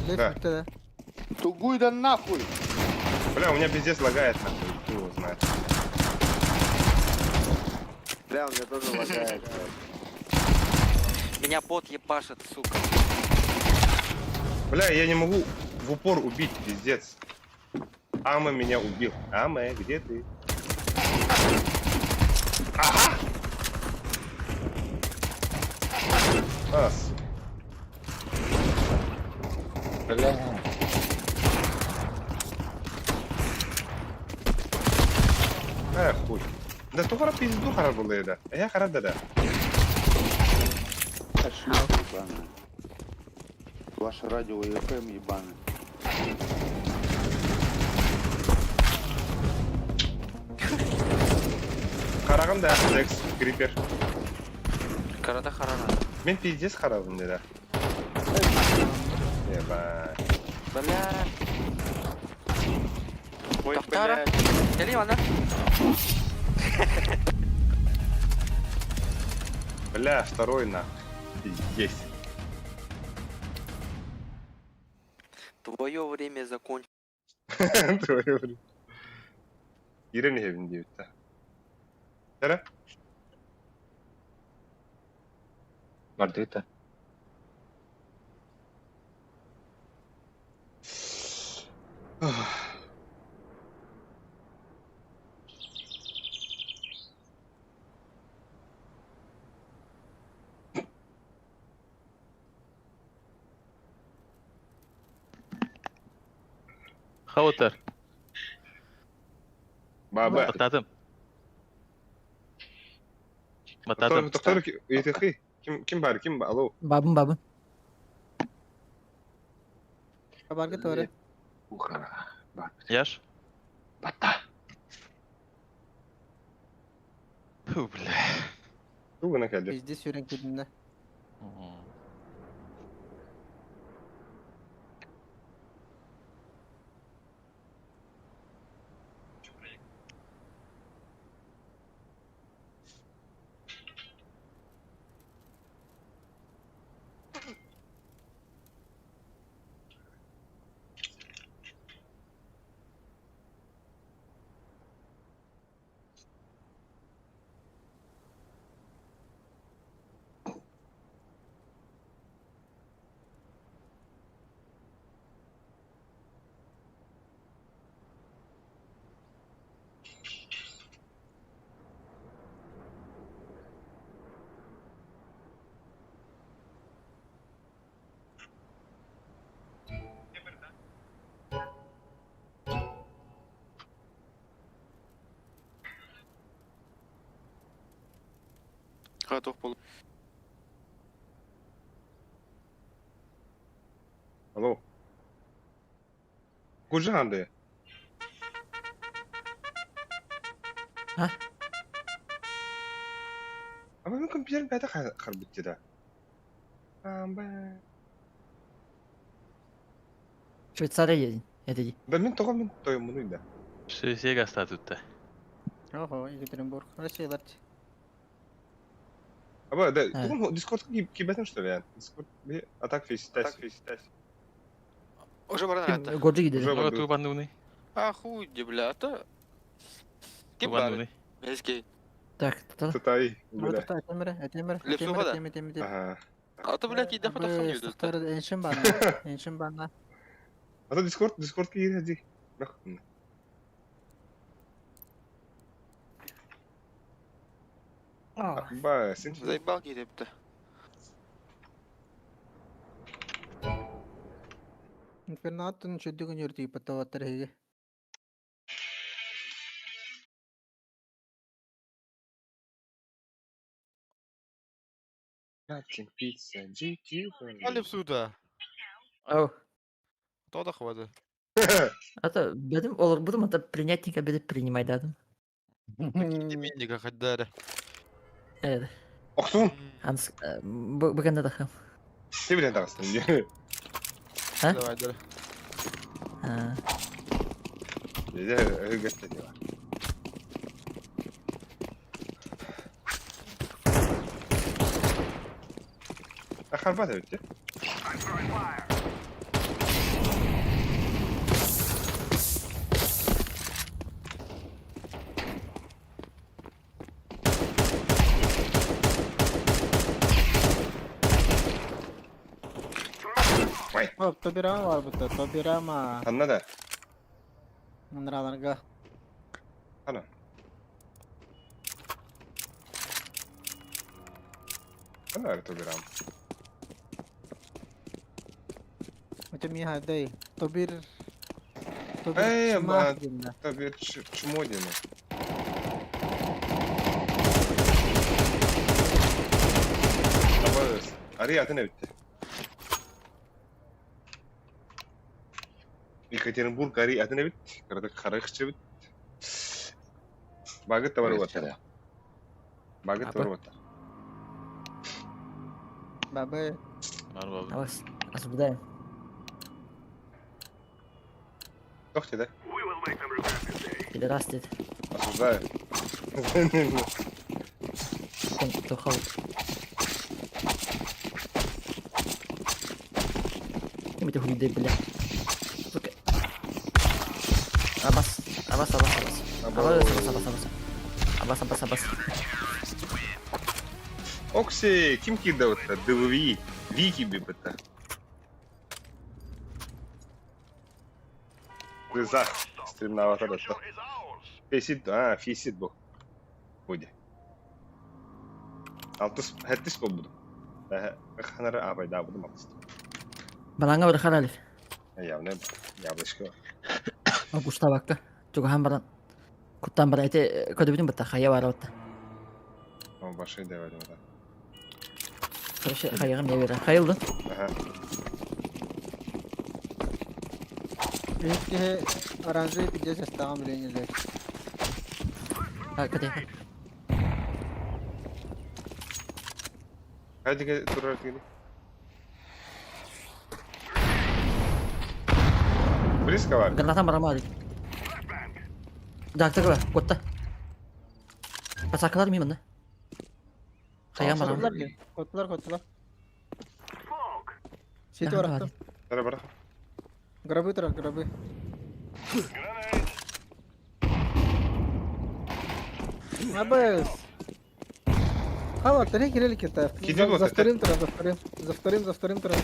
Лев Да. бүттэ да. Тугуй да нахуй! Бля, у меня пиздец лагает нахуй. Хуй его знает. Бля, у меня тоже лагает. Меня бот ебашит, сука. Бля, я не могу в упор убить, пиздец. Ама меня убил. Ама, где ты? Ага! А, сука. Бля. А, хуй. Да тухара пизду хара было да. А я хара да да. А шлюха ебаная. Ваше радио и FM ебаное. Хараган да, Лекс, Крипер. Карада харана. Мен пиздец харабын да. Ебать. Бля. Ой, Тоқтара. блядь. Кели, ана. Бля, второй на. Пиздец. Твое время закончилось. Твою время. Ирен хевин диэбит Тара? Бардыта. Хаутер. Баба. Бататым. Бататым. Доктор, ыйтыхы. Ким ким бар, ким бар? Алло. Бабын бабын. Барга торе. Уха. Яш? Бата. Фу, бля. Тугана кэллэ. Пиздец сүүрэн киирдим да. Готов пол. Алло. Кужанды. А? А мен компьютер бәті харбитти да. Амба. Швейцария един. Это Да мен тоға мен тойымын да. Швеция статутта. Ого, Екатеринбург. Россиялар. Аба, да, тугун Дискордка киирбэтим что ли, Дискорд, а так фейс-тест. Уже баран аата. Годжи киирдэ. Уже Ага, барбыт. туу баннууный. А хуй, де, бля, а то... Ким Туу бар? баннууный. Эски. Так, та. Тутай, бля. Этемре, этемре, Лепсу этемре, вода. этемре, этемре. Ага. А то, блядь, иди фото Б, Эншин банна, эншин банна. А то Дискорд, Дискордка киирэ дии. Ба, син. Заебал киирепті. Инфернатын чөдүгүн үрдүй патаваттар хеге. Nothing pizza, GQ. Алып суда. Ау. То да хватит. А то бедим олар будем это принятника бедеп принимай дадым. Именника хоть дали. Э, Охтун, анс бүгін да хам. ты билен тағыстың. А? Давай, дали. А, Деді, өгетті дела. Ахарбат өтті. Ой, Оп, Тобирама бар бутта, Тобирама. ханна да. Мынраларга. Хана. Хана ары Тобирама. Это ми хадай. Тобир. Тобир. Эй, чма ба- динна. Тобир чмодина. Абас, ары атын өтті. Екатеринбург ары атын өт, карада қарақшы өт. Багыт табар ота. Багыт табар ота. Бабы. Бар Абас, освобождаем. Тохте, да? Пидорас дед. Осуждаю. Тохал. Кем это хуй бля. Сука. Абас, абас, абас, абас. Абас, абас, абас, абас. Абас, абас, абас. Окси, ким кирде отта? ДВВ. Вики би бітті. Рызах стримнавата да. Фесид, а, фесид бу. Буде. Алтыс, хәттис бол буду. Ханара абайда буду алтыс. Балаңа бір харалif. Явно, яблочко. Густа бакка. Тугахан баран. Куттан баран. Эти көдөбүтүн бытта хая бар отта. О, башай давай, давай. Короче, хаягым не бер. Хайылды. Ага. Бихе оранжевый пиздец осталом времени. А, кете. Hadi турар киди. Близко var. Гранатам барам алик. Дактар бар, котта. Пасакалар мимында. Хаягым барам. Котлар, котлар, котлар. Сети барахтым. Бара бара. Гробы турар, гробы. Абас. Хава, три кирилл кита. Кидел За вторым туром, за вторым. За вторым, за вторым туром.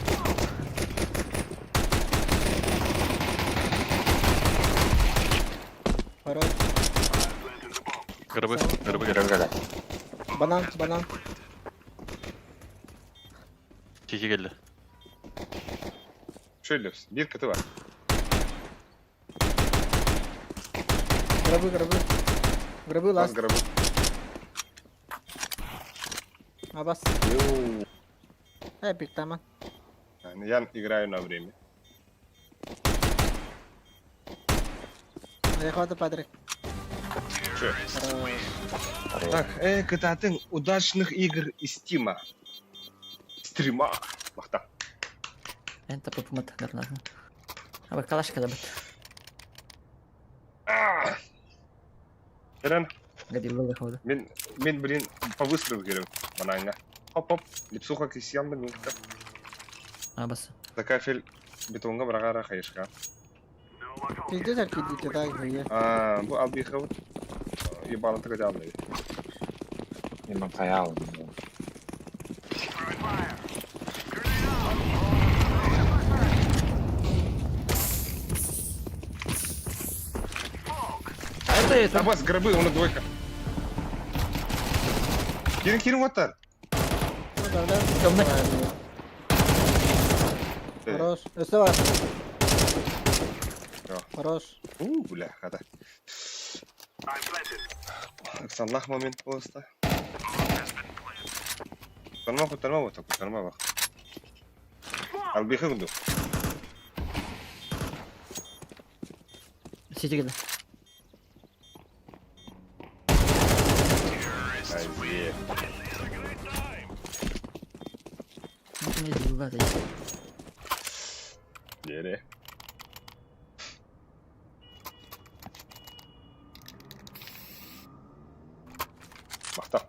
Хорош. Гробы, гробы, Гробы, Банан, банан. Кики келді. Шөйлепс. Bir katı var. Гробы, гробы. Гробы Лас ласт. гробы. Абас. Йоу. Эпик таман. Я играю на время. Я хватает падрик. Чё? Так, кытатын удачных игр из Стима. Стрима. Махта. Энта попумат гранатам. Аба калашка да бит. Эрен, Гадилла хода. мен, мен, блин, по выстрелу керем. Бананга. Хоп-хоп. Липсуха кисиян да минкта. А, бас. За кафель бетонга бырагара хайышка. Пиздец, аркидите, так же. А, бу албихов ебаный такой. Мен хаял. Это это. Абас, гробы, он двойка. Кирин, Кирин, вот так. Темный. Хорош. Өсө бар. Всё. Хорош. У, бля, хата. Саллах момент просто. Кутарма, кутарма, вот так, кутарма, бах. Албихы гунду. Сити келді. Айзе. Не дела, да. Дере. Бахта.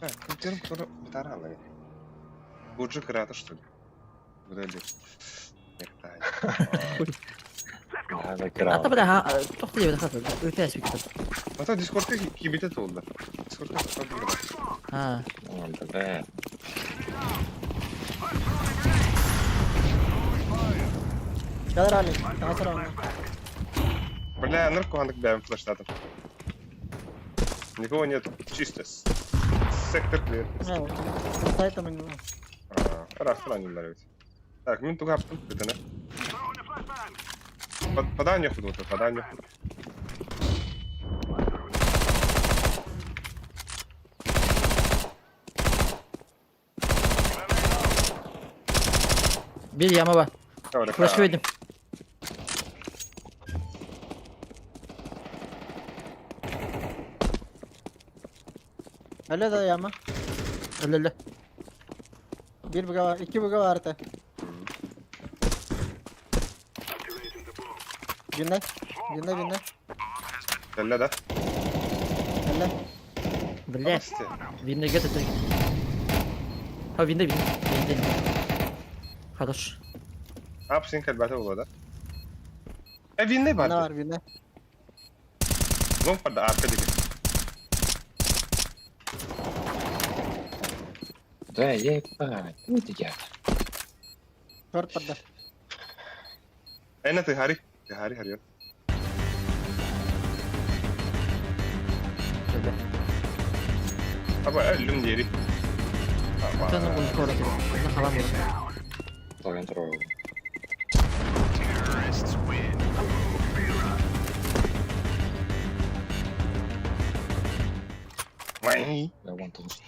Так, компьютером кто-то битарал, Буджи крата, что ли? Вроде. Ата бля, ха, тохты ебе хата. Өтә спикер. Ата Дискордка кибите толды. Дискордка толды. А, Да. Кадр али. Таңасыр аны. Бля, наркоандык бәрін флештатым. Никого нет. Чисто. Сектор клир. Сайта мен. Раз, не нравится. Так, мен туга аптым, бітіні. Подай нехуй, вот, подай нехуй. Bir яма бар. Флеш бердим. Öyle de yama. Öyle öyle. Bir buga var, iki buga var da. Günde. Günde günde. Öyle да. Öyle. Бля. Винде где ты? А, винде, винде. Винде. Хорош. Ап, сен кәлбәті болады. Э, винде Ne бар. var günde. Лонг бар да, арка деген. Да, ебать. Ну ты я. Short parda. Эна ты хари. Ты хари, хари. Öyle. Аба, өлім дери. Tanım bunu korudu. Bunu halam yok. Тоген туру. Вай. Я вон тут.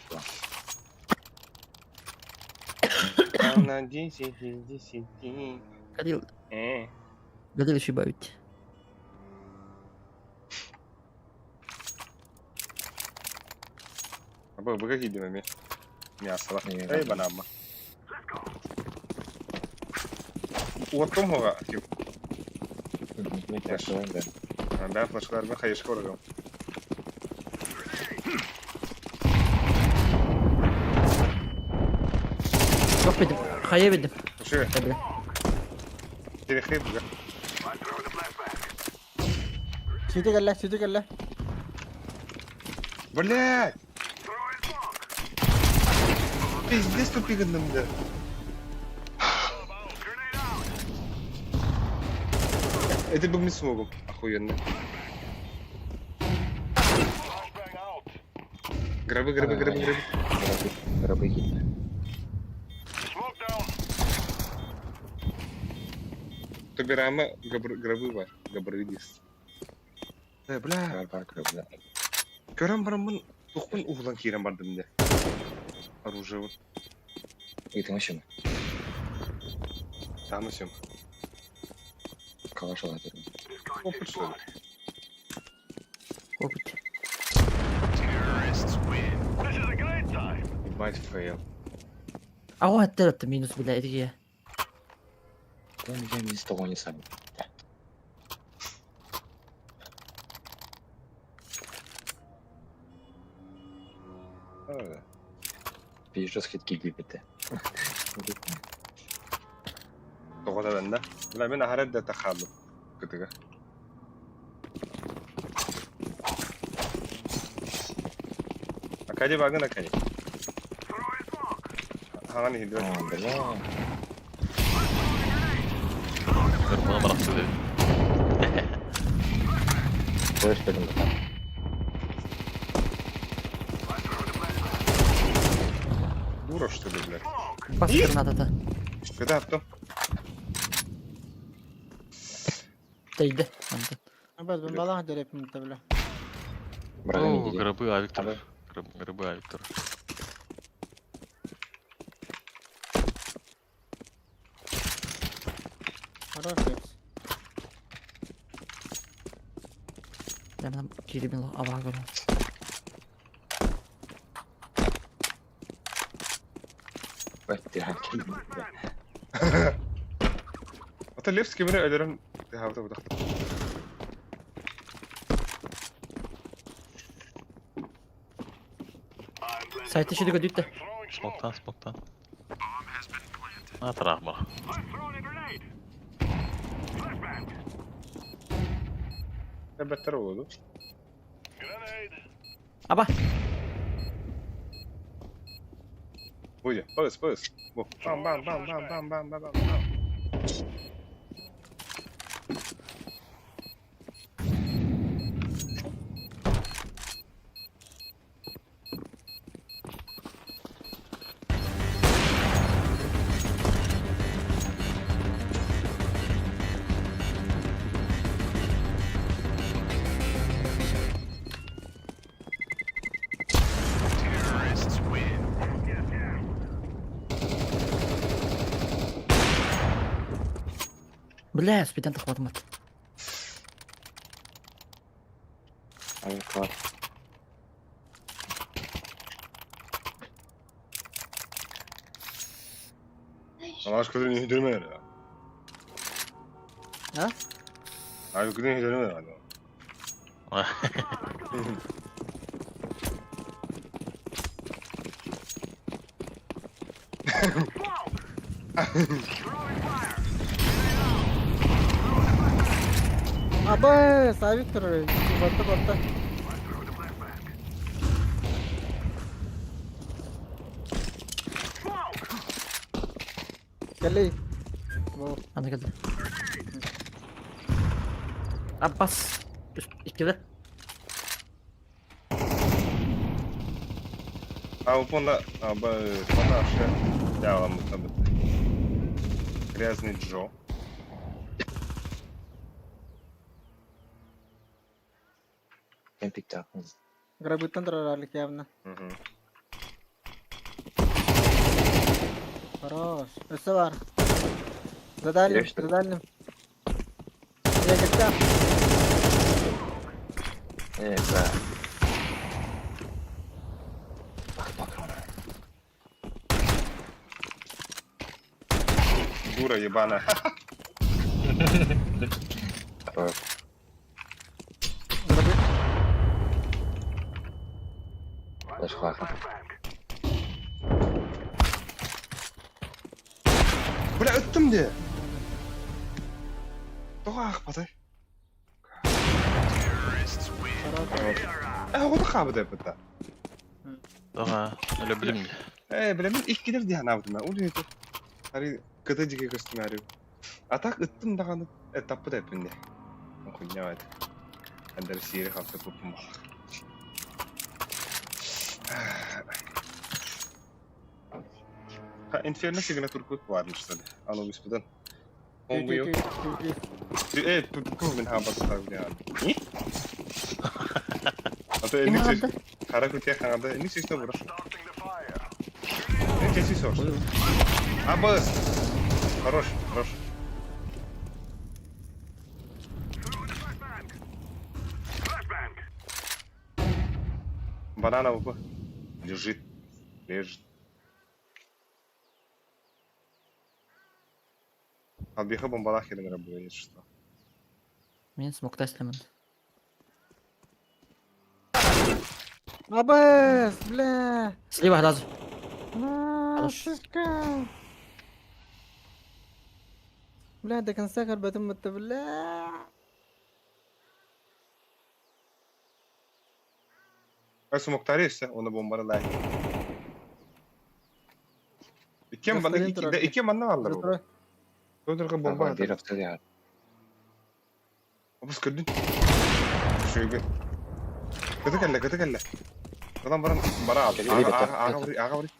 На 10 из 10. Гадил, Э. гадил еще бавить. Аба, вы какие дымами? Мясо. Не, Эй, банама. Уоттом хога. Мен да. Да, флешкалар мен хайышка оргам. Yok bedim. Kaya bedim. Şu, Бля. телехип, бля. Сити кэллэ, сити кэллэ. Блядь! Пиздец тупигандым да. Это был не смогу. Охуенно. Гробы, гробы, гробы, гробы. Гробы гибли. Туберама гробы бар. Гобры дис. Э, бля. Бар бар гробы. Көрем барамын. Тухпын углан кирем бардым мне. Оружие вот. Ыйтың өшім. Там и всем. Калаш алады. Опыт, что ли? Опыт. Ебать, фейл. А он это минус, бля, это я. Я ни с того ни сам. Пишешь хитки кипите. Тоҕо да Бля, мин аһара эрдэ хааллым. Кытыга. Акади багын Акади. Хаҥан иһиллибэт. А, бля. Гырбана барахсы dedi. Слышь, блин, там. Дура, что ли, блядь? Бас граната. Когда авто? Тейді. Антон. Бэт, бен балаң дереп бля. Брагами О, иди. гробы а Виктор. Гробы а Виктор. Хорош, Лепс. Я кирибин абага. Ата Левский мені өлөрөн хавта бутах. Сайты шүді көдүтті. Смоктан, смоктан. А, тарах бар. Беттер oldu. Аба. Буйя, пыс, пыс. Бу. Бам, бам, бам, бам, бам, бам, бам, бам. Бля, спиден тахватмат. Ай, класс. Allah aşkına yedirme ya. Ha? Abi kızın yedirme ya. Аба, Савик турар. Батта батта. Кэлли. Бу. Аны келді. Аббас. Иккиде. А понда, аба, понда ше. Я вам там. Грязный Джо. Кемпик так. Грабыттан турар явно. Угу. Хорош. Өсө бар. За дальним, Есть, что ли? за дальним. Я как Да. Ах, пока. Дура ебаная. Хорош. Грабы. Зашла. Бля, өттім де. Тоға ақпатай. Хорош. Ә, ода қабы деп бітті. Ага, люблю. Э, бля, мен иккилер диһан абдым. Ол ете. Ари кыты жиге көстүм ари. А так ыттым даганы этапы да эпинде. Хуйня это. Андер сири хапты купум. Ха, Инферно сигнатур кут varmış что ли? Анубис будан. Он бу Э, пүкү мен ха баста я. А то Ким эми алды? Кара күтә хаңада эми сесте бура. Э, кеси сор. Абыз. Хорош, хорош. Банана УП. Лежит. Лежит. Албиха бомбалах херен работает, что. Мен смокта істемін. Абыс, бля. Слева сразу. А, Хорош. Сука. Бля, до конца көрбөтүм бутта, бля. Ай смоктары өссө, оны бомбаны лай. Иккен бана Господин турар. икки манна аллар ол. Көдөргө бомба Бир атар. обстрел. Абыс көрдүн. Шөйгө. Кыты кэллэ, кыты кэллэ. Одан баран бара ал. Кэлэ Ага бит. ага ага ага бari.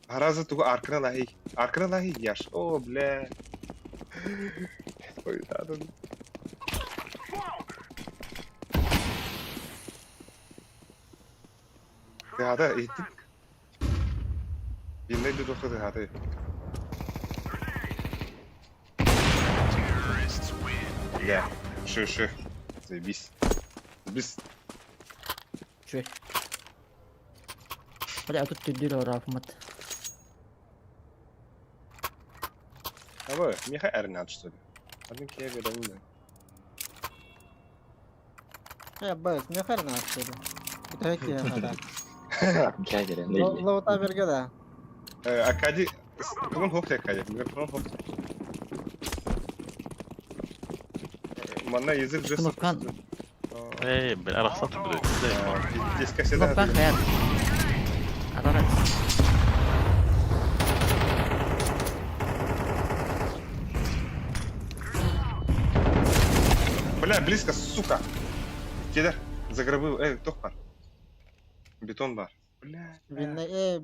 Аразы тугу аркына лахи. Аркына лахи яш. О, бля. Ой, да, да. Тыһата иһиттим. Биннэй да туохха тыһата. Бля, шы шы. Заебись. Заебись. Чуй. Бля, тут түрдүр орафмат. Аба, меха әрін что ли? Один кея беремин да. Э, быс, мне хрена отсюда. Это какие надо? Кээ берем. Лоута берге да. Акади, кымын хоп Акади, микрофон хоп. Манна язык жестов. Кнопкан. Эй, бля, арахсат, бля. Здесь Кнопкан хаяр. Арарат. Бля, близко, сука. Кедер, за гробы, эй, тох бар. Бетон бар. Бля. Винна, э,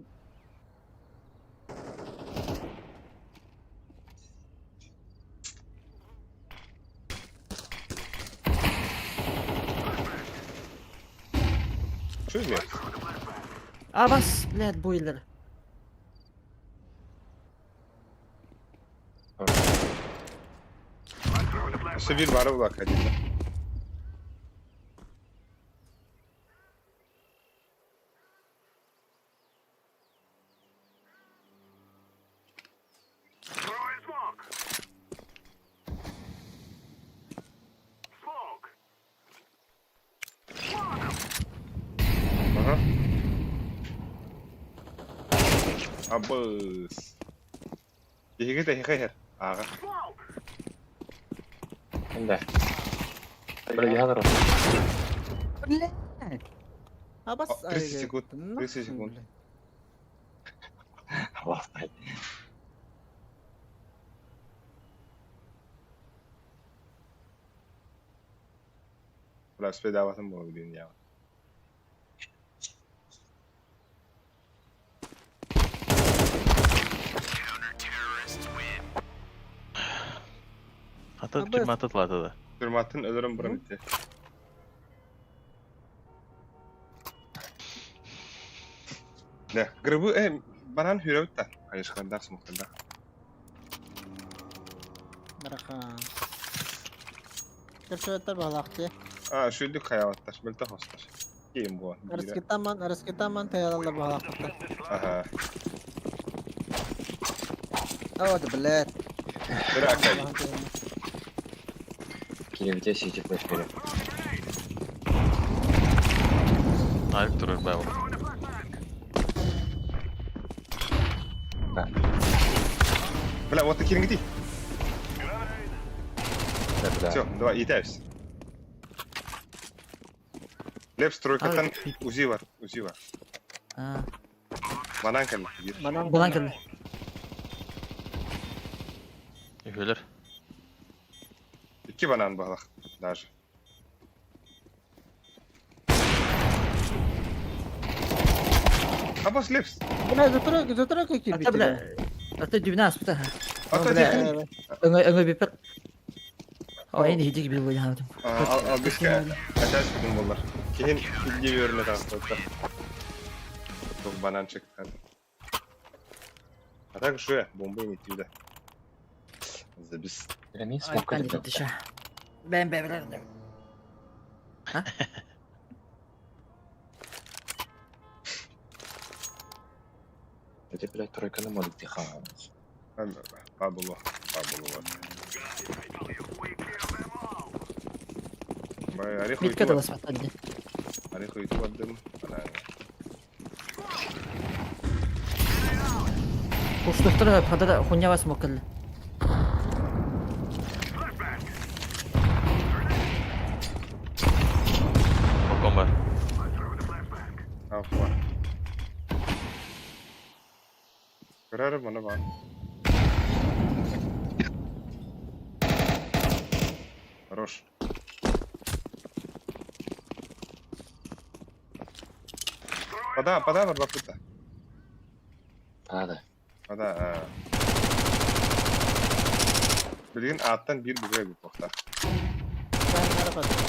Что изменилось? Абас, блядь, бойлер. Өссө bir бары була Академия. Ага. Абыс. Эһиги тэһигэ Ага. Да. Бля, я дорог. Бля. абас. О, 30 секунд, 30 секунд. Классно. Бля, спедаватым буолар диэн яа. Хата Абыс. тюрьма лата да. Түрматын өлөрөн буран итте. Да, грыбы э банан хүрөбүт да. Айышкандак смуктандак. Бараха. Көрсөттөр балакты. А, шүлдүк хаябаттар, мөлтө хостар. Кийин буон. Арыскитаман, арыскитаман таялалар балакты. Аха. О, да, блядь. Бир акай. Кирилл, сидит в эфире. Айып турар бай. Да. Бля, вот кириңити. Да, да. Все, давай, итәбез. Леп стройкаттан узи бар, узи бар. А, Банан кэллэ. Бир. Банан. булан кэллэ. Үһүлэр. Икки банан балах даже. Абас лепс. Бля, затройка, затройка кирбит. Ата, бля. Ата дүбүнэ аспыта. Ата бля. техник. Өңө өңө бипер. О, энэ хидик бил буян. Алгыска атас бүтүн болар. Кихин илди бөрүнө тагып Тух банан чыккан. А так шуя, бомба не тиде. Забис. Бля, мин смог Бэм бэм бэм. Это, блядь, тройка на молик тихо. Пабуло, пабуло. Бай, орех Митка уйду. да баспата. Ары хойуту бардым. Анаҥҥа. Куштуктар хадара хуйня вас моккалла. Окон бар. Алфа. Көрөр маны бар. Хорош. Пода, пода, бар бапыта. Надо. Пода. Билигин ааттан биир бугай бу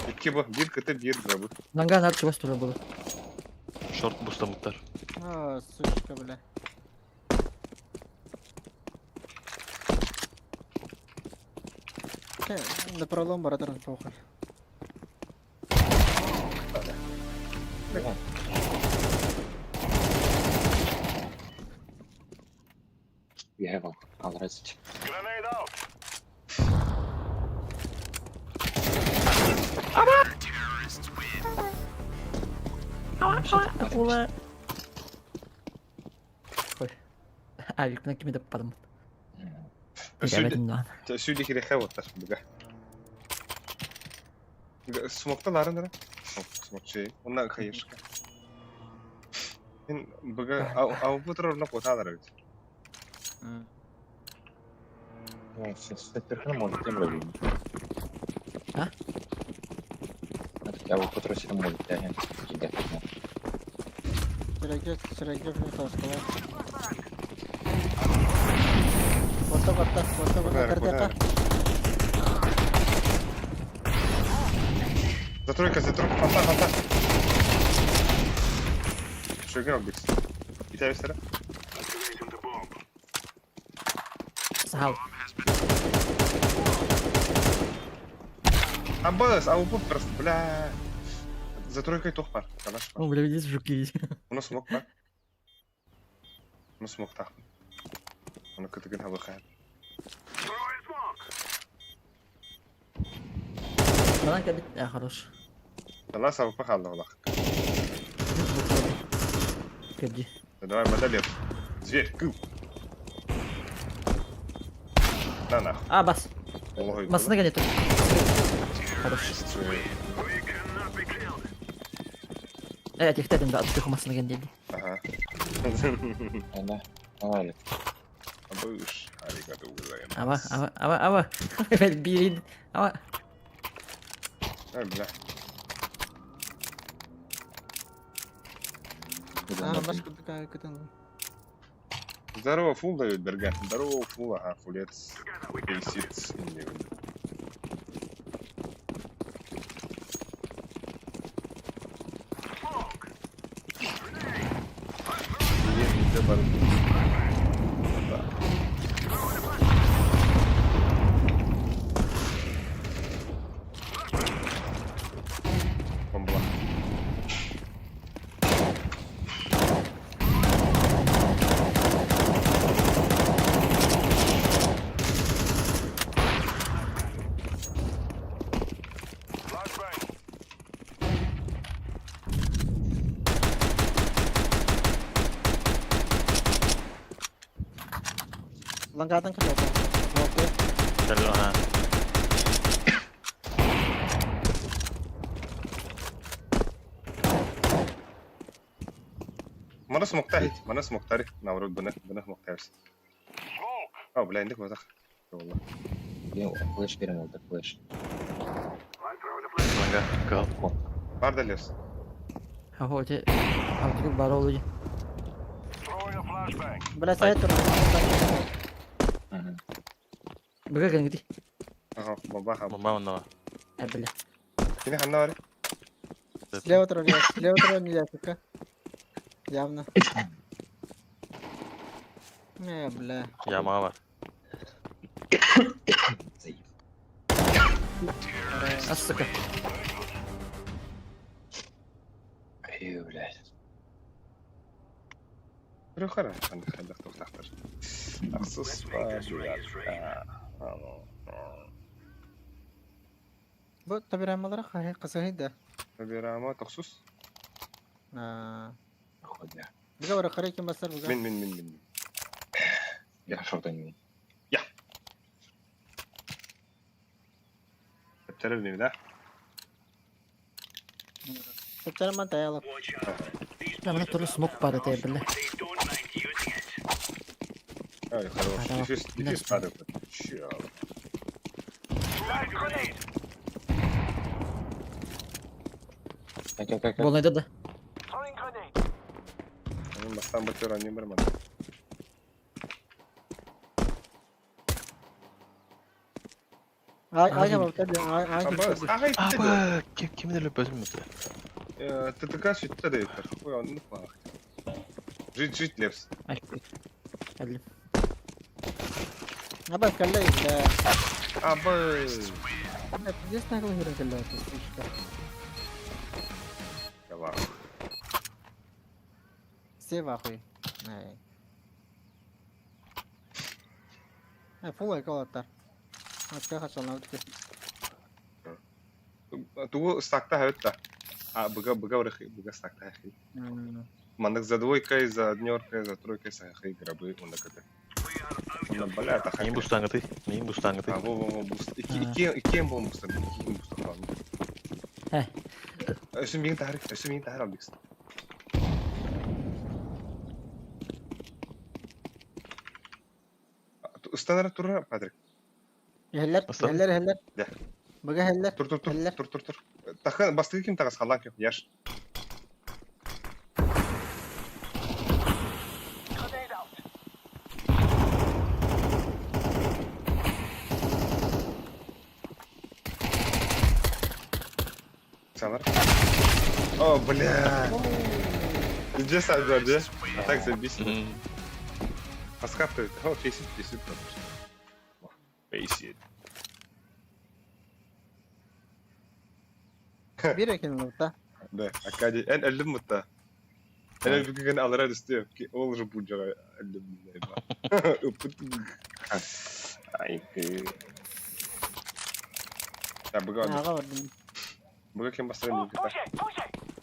Икки бу, биир кыты, биир грабы. Ланга нар чугас турар буолар. Шорт бустамыттар. А, сучка, бля. На пролом баратар похуй. Я его. Алрасить. Ой. Авикпынан кими да падым. Билэбэтин Сүдэ кирэхэ буттар буга. Смокта ларын дара. Смок чей. Онна хаешка. Ин буга ау бутыр орна коталар бит. А? Я вот потросил может, я не Сирайга, сирайга бля таскала. Орта барта, орта барта, Куда, картека. За тройка, за тройка, фонтан, фонтан. Шөгін албекс. Итәбестері? Сахал. Аббас, а упып просто, бля. За тройкой тох бар, калаш бар. О, бля, видишь, жуки. Оны смок бар. Оны смок тақ. Оны кытыгын хабы хар. Балан кәбит. А, хорош. Талас авпа қалды олақ. Кәбди. Давай, модалет. Зверь, кыл. На нахуй. А, бас. Ой, Басына кәне тұр. Хорош. Э, техтедим да, атып масына кәне дейді. Ага. Она. Али. Абыш, аригато гозаимасу. Ава, ава, ава, ава. Блин. Ава. Ай, бля. А, башка такая кытын. Здорово, фул дают, Берген. Здорово, фул, ага, фулец. Пейсиц. Бомбла. Лангатан кылып. Окей. Кэллэ ха. Мана смоктар, мана смоктар. Наоборот, бына, бына смоктарс. А, бля, индик базах. والله. Флеш берем oldu, флеш. Ланга. Кал. Бар да лес. Хо, те. Алтык бар олу. Бля, сайт тур. Быга кәне ди. Ага, бомба ха. Бомба онна. Ә, бля. Кини ханна бар? Слева тур, слева тур нельзя, Явно. Не, бля. Ямаға бар. А, сука. Эй, блядь. Рөхөр ханна ханна тохтахтар. Ахсус ба. Бу табирамалара кысыгы да. Табирама тохсус. Хода. Быга бара карай ким басар быга. Мин, мин, мин, мин. Я шортанил. Я. Тэптэрэр да? Тэптэрэн ман таялап. Мана туру смок бар это бile. Ай, хорош. Дефис, дефис падает. Чё? Болнайда да. Мен бастан батыр анем бар мана. Ай, ай, ай, ай, Ай, Аба, ким кимин өлүп өзүм ТТК сүттэ да өттөр. Ой, оннук баах. Жить, жить, Лепс. Әллим. Аба, калла да. Аба. Здесь нагло хирен калла это Давай. Все в ахуе. Ай. Ай, фул айкалаттар. Атка хачална өтке. Тугу стакта хавытта. А, быга, быга, быга стакта хахи. Маннык за двойкой, за однеркой, за тройкой сахи гробы он наката. Онна бля, та Мин бустаңыты, мин бустаңыты. А, во, во, во, буст. Ики, ики, бом буст, ики буст халан. Э. Өсү мин тахар, өсү мин тахар албикс. Устанара тура, Патрик. Хеллер, хеллер, хеллер. Да. Быга хеллер. Тур, тур, тур, тур, тур, тур. Таха, бастыгы ким тагас халан ким, яш. Салар. О, бля. Где сам, где? А так забесит. Паскаптывает. О, фейсит, фейсит. Фейсит. Бир экен лута. Да, Акади. Эн әлім мұтта. Эн әлбігін алыра түсті. Ол же бұл жаға әлім. Ай, Да, бұға. Аға бардым. Бұға кем бастырын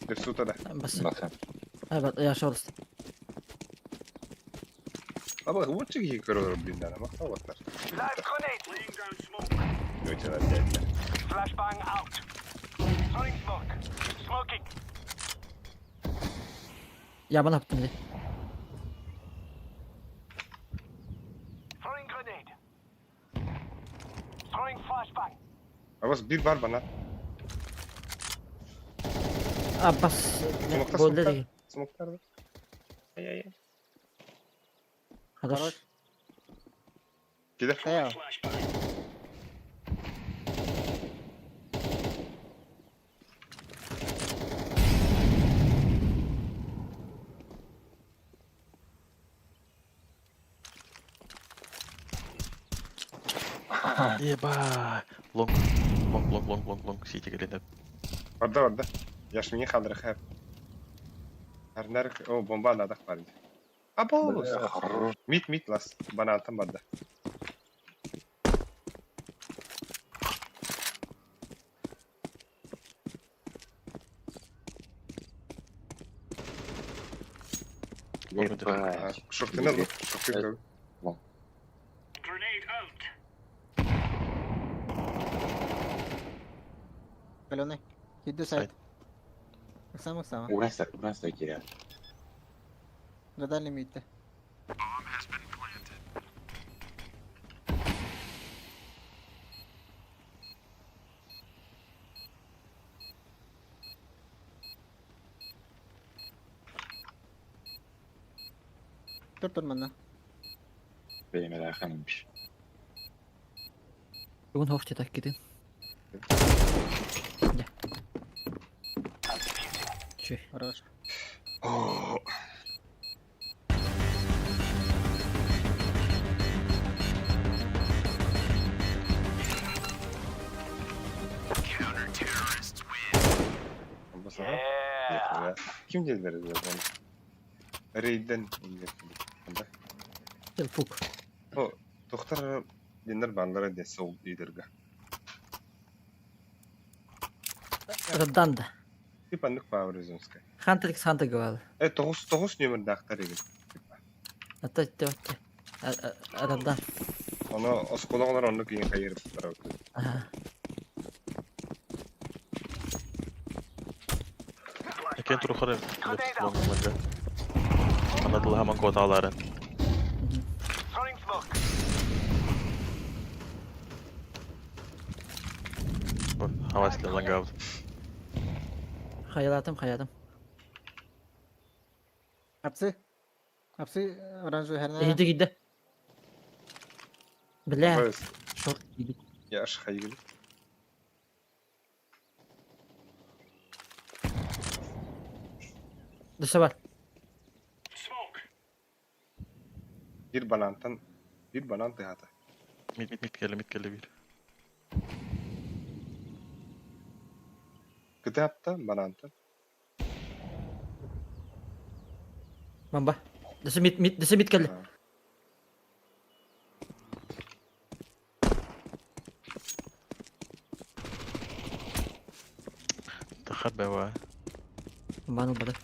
Деп сута да. Бас. Ай, я шорст. Аба, вот чеги көрөр блин да, мактап аттар. Өтө дядя. Flashbang out. Throwing smoke. Smoking. Я бана аптым ди. Throwing grenade. Throwing flashbang. Абас бир бар бана. Аббас. Смоктар, Болды смоктар. деген. Смоктар. Ай-ай-ай. Хорош. Киде. Таял. Еба. Лонг, лонг, лонг, лонг, лонг, лонг, сити келеді. Барда, барда. Яш мени хадыр хәп. Арнар, о, бомба надах бар. Або. Мит, мит лас. Банантан барда. Шортына, шортына. Grenade out. Каленый. Киду сайт. Сам сам. Ураса, ураса киря. Гадали митте. Тур тур манна. Беймелер ханымш. Бүгін хош так кидин. Чүй. Хорош. О, Ким дедилер Рейден Кел пук. О, тохтар диннер бааллара дессе сол лидерга. Раддан да. Типа аннык Павризонскай. Хантер X Хантер говорил. 9 нөмірдақтар егін. Ата итте бакка. Арадан. Оны осколоғылар онны кейін қайырып барабыт. Ага. Экен турухары Лепс лонгмага. Ана тылы хаман коталары. Throwing smoke. Хавасли лангабыт. Хаялатым, хаятым. Апсы. Апсы оранжевый херня. Иди гидде. Бля, шорт гидде. Яш хайгыл. Dışı var. Smoke. Bir banantан bir банан тыгата. Мит мит келе мит келе бир. Кытапта банантан. Бомба. Dışı mid mid dışı mid geldi. Тахабева. Бомбаны olmadı.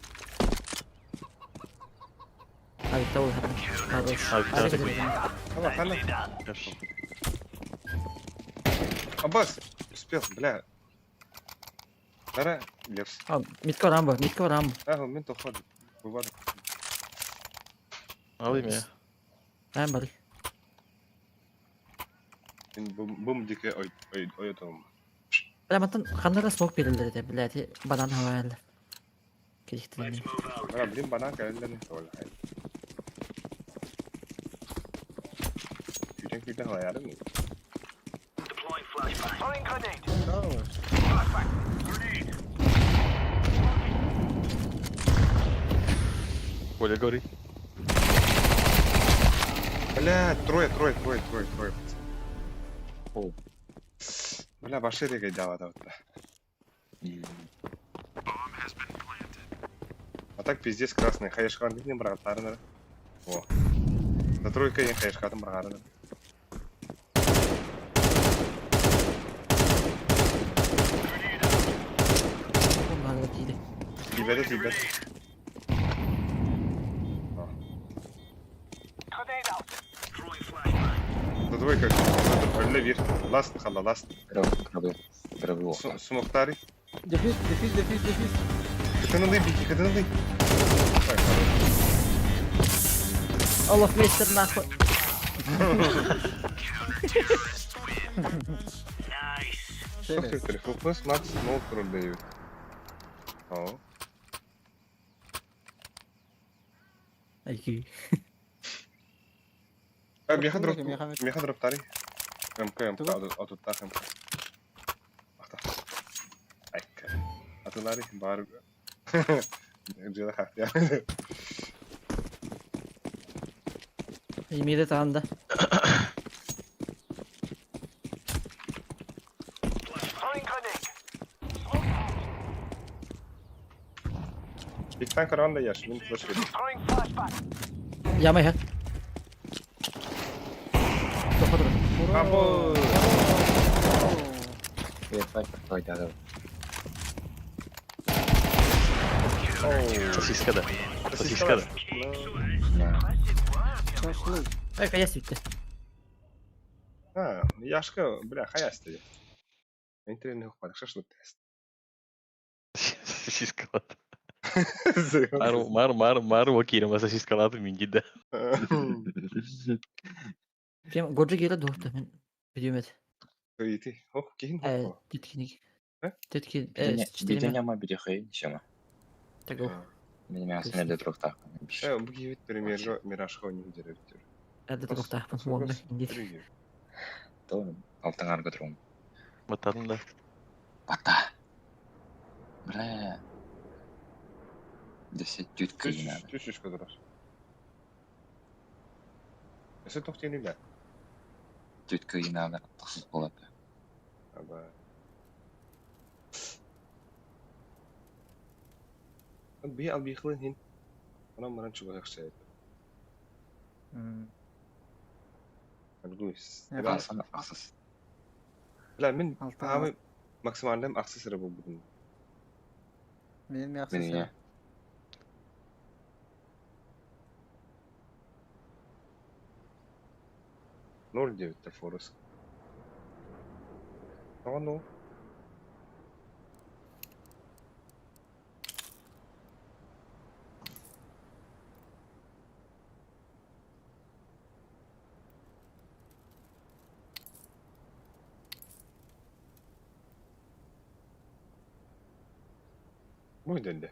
Abi tavul hadi. Abi Хала, хала. Аббас, успел, бля. Дара, Лепс. А, мидка рамбо, мидка рамбо. Ага, мен тоходу. Бывает. Алый меня. Ben bari. Бум дике ой ой ой там. Бля, мантан ханнара смок берилдер де, бля, ти банан хавайлар. Кирихтилер. Бля, блин, банан кэллен тола. Күтен күтен хаярым. Deploying flashbang. Throwing grenade. Flashbang. Grenade. Коля говори. Бля, трое, трое, трое, трое, трое. О. Бля, баши регай дава дава. А так пиздец красный. Хаешкан не брат, О. За тройка не хаешкан брат. Тибет, тибет. Grenade out. Throwing flashbang. За двойка. Бля, вир. Ласт, хала, ласт. Грабил. Смоктари. Дефис, дефис, дефис, дефис. Кытынылы, бики, кытынылы. Олаф мистер нахуй. Nice. Фокус макс 0 продают. О. Айки. А, меха дроп, меха дроп тари. МК, МК, атуттах МК. Ахта. Айка. Атылари, бар. Жела хахтя. Имиде тағанда. Throwing grenade. Smoke out. Иктан каранда яш, мен флеш берем. Throwing flashbang. Ямай ха. Тоқыдыр. Або! Сосискада. Сосискада. Шашлык. Ай, каяс битті. А, Яшка, бля, хаясты. Мен тренинг оқымадық, шашлык тест. Сосискалат. Мар мар мар мар вакирма сосискалат мингиде. Кем годжи келе дохты мен видеомет. Ити, ох, кин. Теткиник. Э? Тетки, четыре. Няма бирихай, ничема. Так, о. Меня смели друг так. Бу кибит пример мирашка не деревтер. Әлді тоқтақпын, онды. То алтыңар көтөрөм. Батадым да. Бата. Бля. Десять тют кыйна. Түс көтөрөр. Эсе тоқтен иле. Тют кыйна тахсыз болот. Аба. Би ал бихлын хин. Ана маран чуга хшайт. Альгуис. Асан асыс. Бля, мен Алты абы максимальным аксессуары бу бүгүн. Мен мяксы Мин сера. 0,9 Форест. А ну. Мой дэнде.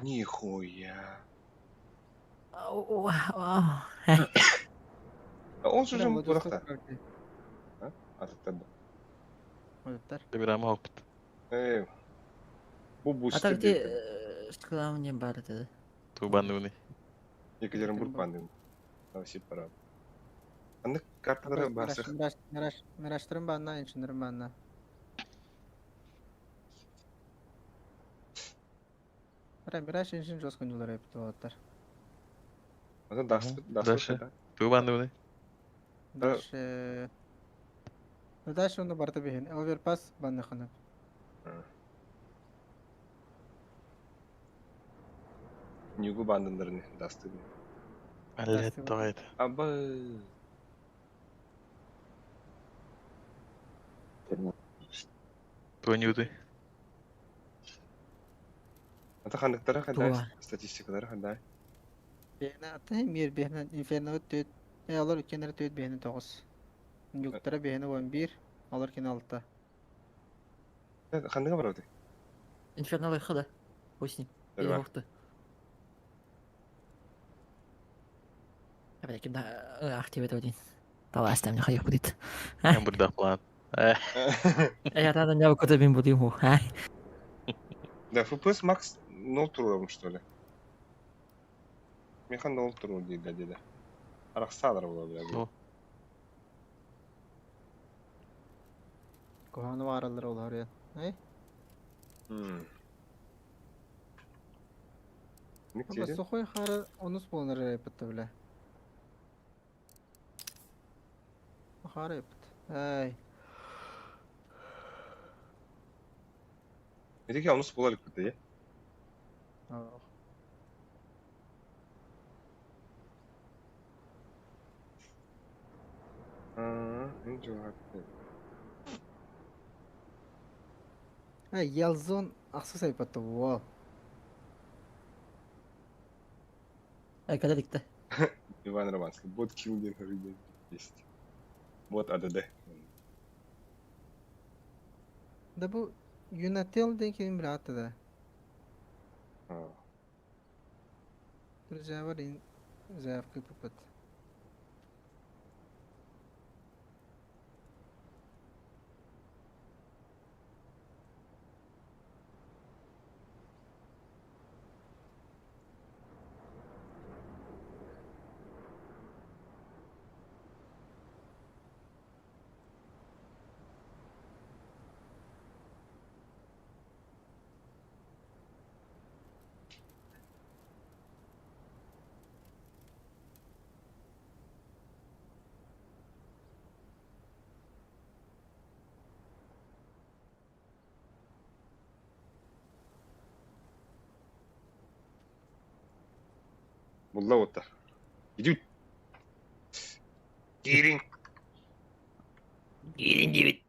Нихуя. Он же Владивосток курахта. карты. Атыттар. Оттар. Добираем опыт. Эй. Бу А так бустер. где шкала бар это? Тубануны. Екатеринбург бандым. Новосиб пора. Аны карталары басых. Мираж, Мираж, Мираштырын банна, иншинырын банна. Мира, Мираж иншин жоскун юлар епті оттар. Аны дас Дальше. Тубануны. Дальше... Ну дальше оны барды бейін. Оверпас банна ханып. Нюгу бандындарын дасты. Алет, давай. Абы. Туанюты. Ата хандыктары хандай, Туа. статистикалары хандай. Бейін аты мир бейін инферно төт. Э, алар өткенлері төт бейіні 9. Юктара бейіні 11, алар кен 6. Хандыга барады. Инфернал хода. Хуй с ним. Или Давай. ух ты. Опять кем-то активит один. Давай, оставь мне хайх будет. Я буду план. Я рада не куда бим буду ему. А? Да, FPS Max 0 туром, что ли? Механ 0 туру дейді деді. Арақсалар бола бля. Ну. Коханы варалар олар я. Эй, Аба сухой хары онус болнар епті біле. Хары епті. Эй, Эдики онус бола элек бит, ох. э? Эй, Ялзон ақсыз айпатты, вау. Эй, когда дикта? Иван Романский. Бот килл есть. Бот АДД. Да бұл Юнател деген бір аты да. Друзья, бар заявка попад. Булла оттар. Идут. Кирин. Кирин девять.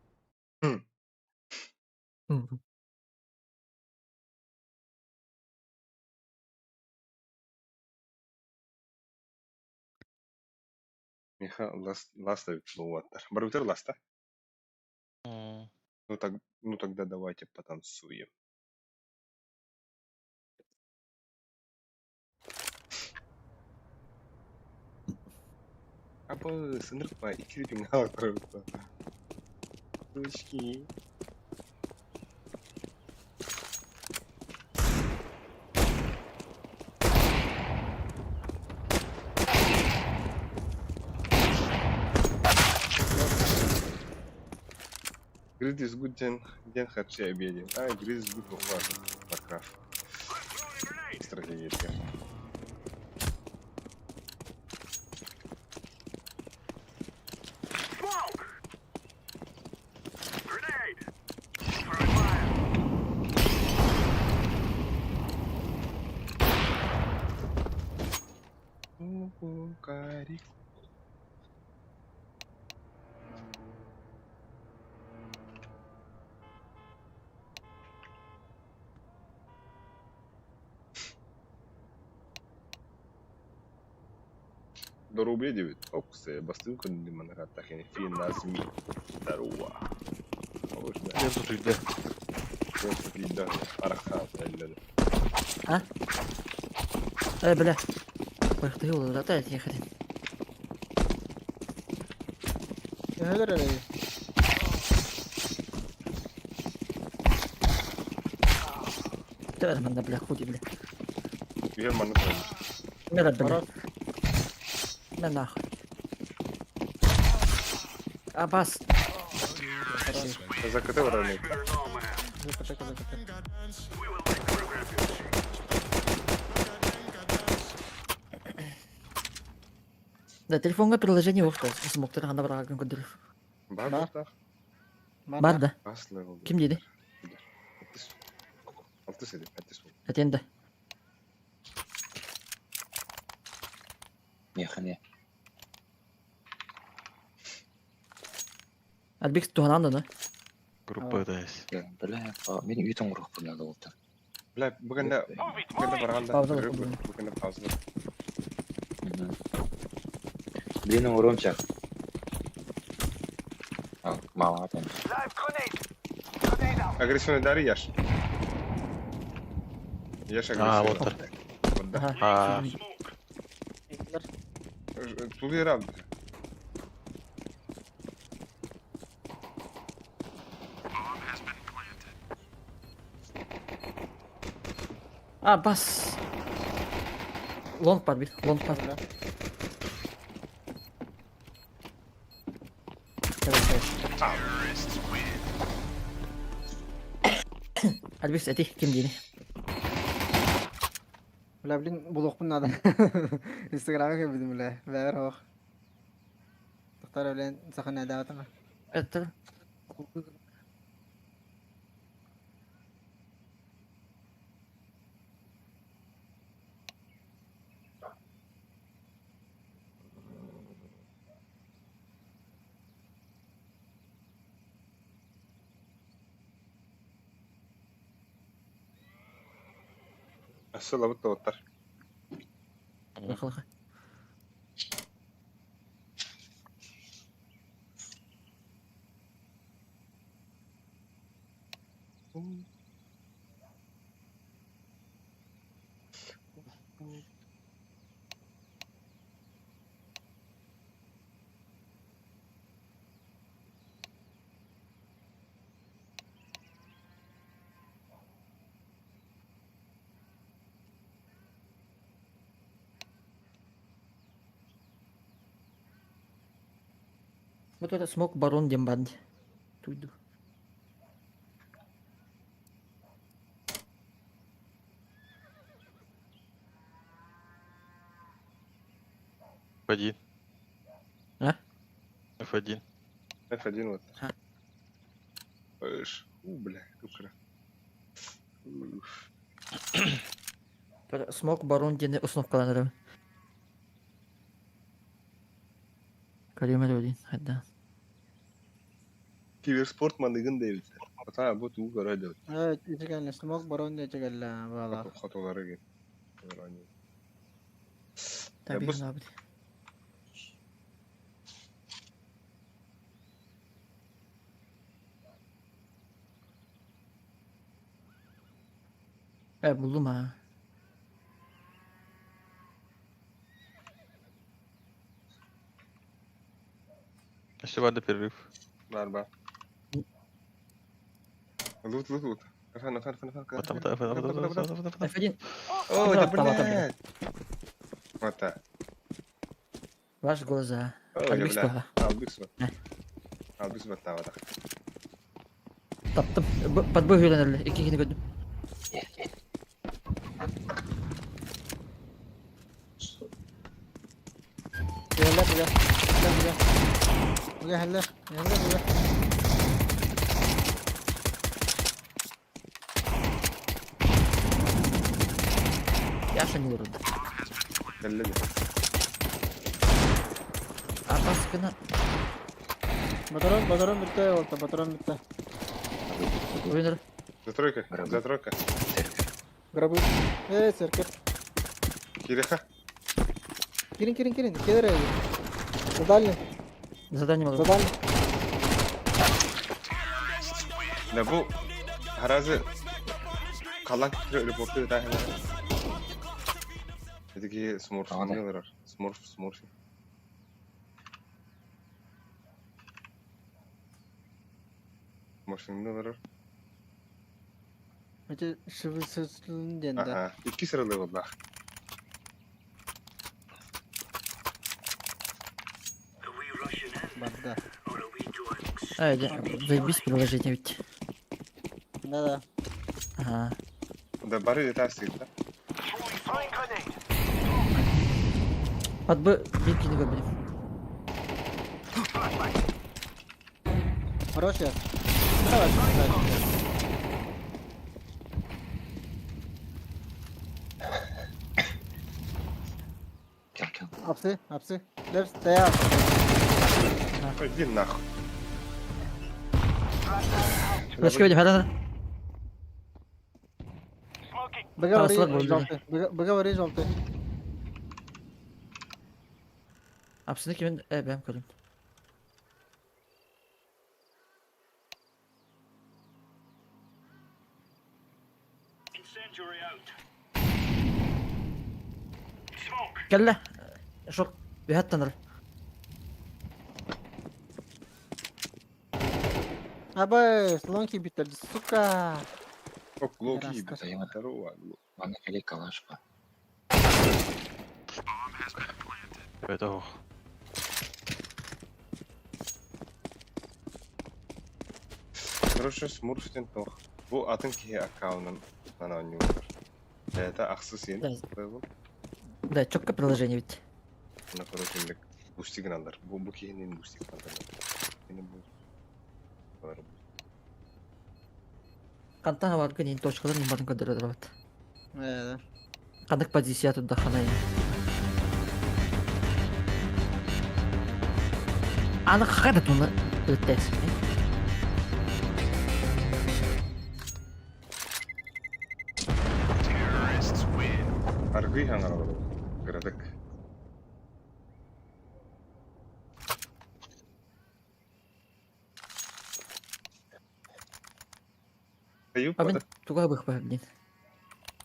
Миха ласта оттар. Барбитер ласта. Ну так, ну тогда давайте потанцуем. Абы сындыртпа, икки бүтүн алып Ручки. Grid is good ден, ден харчи обеден. А, Grid is good ухват. Warcraft. стратегия. Доруобуйа диэбит. Оксэ, бастыҥ күндү манараттах фи назми. Здорово. Дьэ тутуйда. Тутуйда. Арахсаан эллэри. А? Э, бля. Ой, ты улата, тихо. Төһөлөр эрэ? Ты манна, бля, худи, бля. Үйе манна турар. Мера, бля. На нахуй. Абас. Закрыты вороны. Закрыты, закрыты. Да, телефонга приложение ухта. Смоктар хана барагын көдүр. Бар да. Бар да. Бас левел. Ким диди? Алты седи, алты сол. Атенда. Механе. Альбек туһанан да, Группа ДС. Бля, мин үйт оңоруохпун наада буолта. Бля, бүгүн да бүгүн да барган да. Пауза Бүгүн да пауза. Блин, оҥоруом чах. Мама там. Агрессивный дары яш. Яш А, агрессивный. вот так. Вот да. А, Тулуйра. А, бас. Лонг бар бир, лонг бар. Альбек, эти ким диди? Бля, блин, булуохпун наада. Инстаграмга кэлбитим, бля. Бэҕэр оһох. Тохтор, блин, сахан эдээбэтэ. Это Асыла бут оттар. Лаха-лаха. Вот это смог барон Дембанд. Туйду. F1. А? F1. F1 вот. Ха. Эш. У, бля, кукра. Смог барон диэн установкаланырым. Карима один, хайда. Киберспорт маныгын дейбит. Ата бу туу көрө деп. Э, ичигәлле, смог барон ичигәлле, бала. Хотолары ген. Таби бу- ханабы. Э, булдум ha. Еще барды перерыв. Бар бар. Лут, лут, лут. Фан, фан, фан, фан. Потом, да, потом, потом, потом, потом. F1. О, да, Там, там, блядь. Вот так. Ваш глаза. О, Альбекс бля. баха. Албекс ба. Албекс ба тавада. Таптым. Подбой үйренерлі. Иккини көрдүм. Кэлэ бile. Кэлэ бile. Бile hele. Hele bile. Яша не урод. Кэллэ дии. Апаскына. Батарон, батарон бүттэ олта, батарон бүттэ. Уйнер. Затройка, Гробы. затройка. Гробы. Э, церковь. Кириха. Кирин, кирин, кирин. Кедр. За дальний, Задание за могу. дальний. Да бу харазы калан китре репорты да хана. Эдиги смурф Ага. не олорор. Смурф, смурф. Морфин олорор. Эти швы диэн да. Ага. Икки сырылы боллах. Барда. Ай, заебись приложение ведь. Да-да. Ага. Да бары это да. От Б битки не выбрали. Хорош я. Давай, давай. Кел кел. Апсы, апсы. Лепс, да. Иди нахуй. Флешка видим, хада. Быга слабо вари были. желтый. Быга вари желтый. Апсыны кимин э бэм көрүм. Кэллэ. Шок. Бэхаттанар. Абы, слонки биттер, сука. Оп, локи. Раска. Здорово. Манна кэлий калаш ба. Это ох. Короче, смурфтен тох. Бу атын киһи аккаунтун анонимдар. Это ахсы сен. Да. Да, четко приложение ведь. Ана короче бустигин алар. Бу бу киһинин бустигин алар. Кини бу. Бар бу. Кантан аваргын ин точкалар не барын көдөрөр бат. Э, да. Кандык позиция тут даханай. Аны хагада туны өттәс. Аргый хаңар алар. Градык. Аюп Абин бада. туга бых бах дин.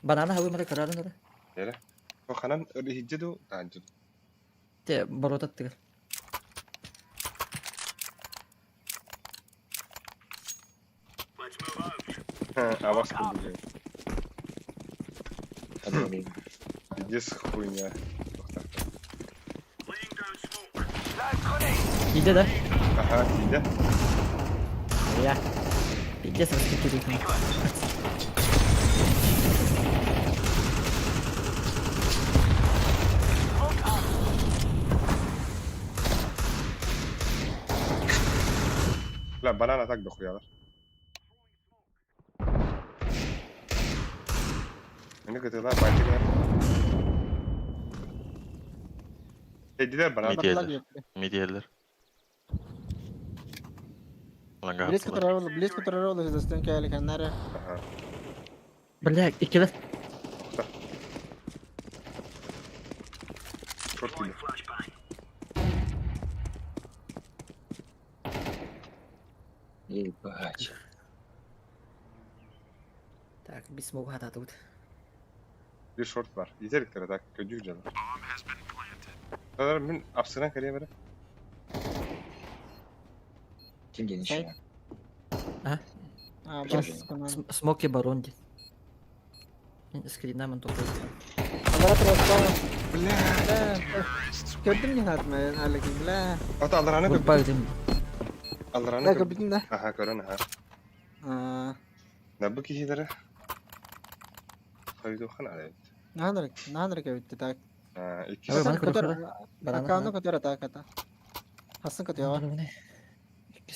Банана хабы мара карарын ора. Эре. Ханан хиджеду таанчу. Те боротат тигер. Авас курдук. Пиздец хуйня. Иде да? Ага, иде. Я. Пиздец раскрутили. Ла, банана так дохуялар. Мені кытыла байтыгар. Эдилер банан. Мид Барлар еллер. yok. Мид еллер. Ланга Близко аттылар. турар близко турар застен кэлик аннары. Ага. Бля, икеле. Шорт киди. Ебать. Так, бис могу хата тут. Bir шорт бар. Yeterliklere так көдүү жана. Алар мен апсынан кэле бере. Ким диэн Сай. иши? А, Ким бас же? канан. Смоки барон дин. Скринамын тоқой. Алара турар. Бля. Бля. Көрдүм не хат мен алыгын, бля. Ата алараны Группа көбүт. дим. Алараны Да, көбүт. көрдүм да. Аха, көрөн, аха. А, Да бу кихилere. Хайду хан алайт. наханыр, наханыр кебитти так. Иккис. Ой, маны Көтөр, көрүөххэ. Бананы аккаунту көтөр атааката. Хасын көтүөҕэ.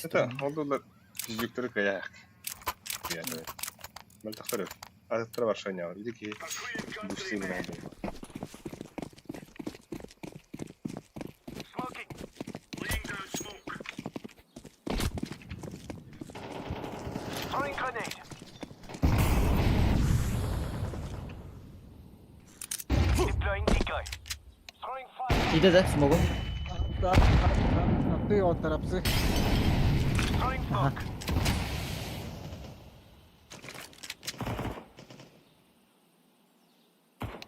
Это, ол доллар жүзүктөрү кыйаах. Кыйаах. Мөлтөхтөр. Атыттара бар шайнялар. Иди ки бусты гына буолла. Smoking. Laying down smoke. Throwing grenade. Deploying decoy. Throwing fire. Иде да, смогу. Апсы оттар апсы. Throwing smoke.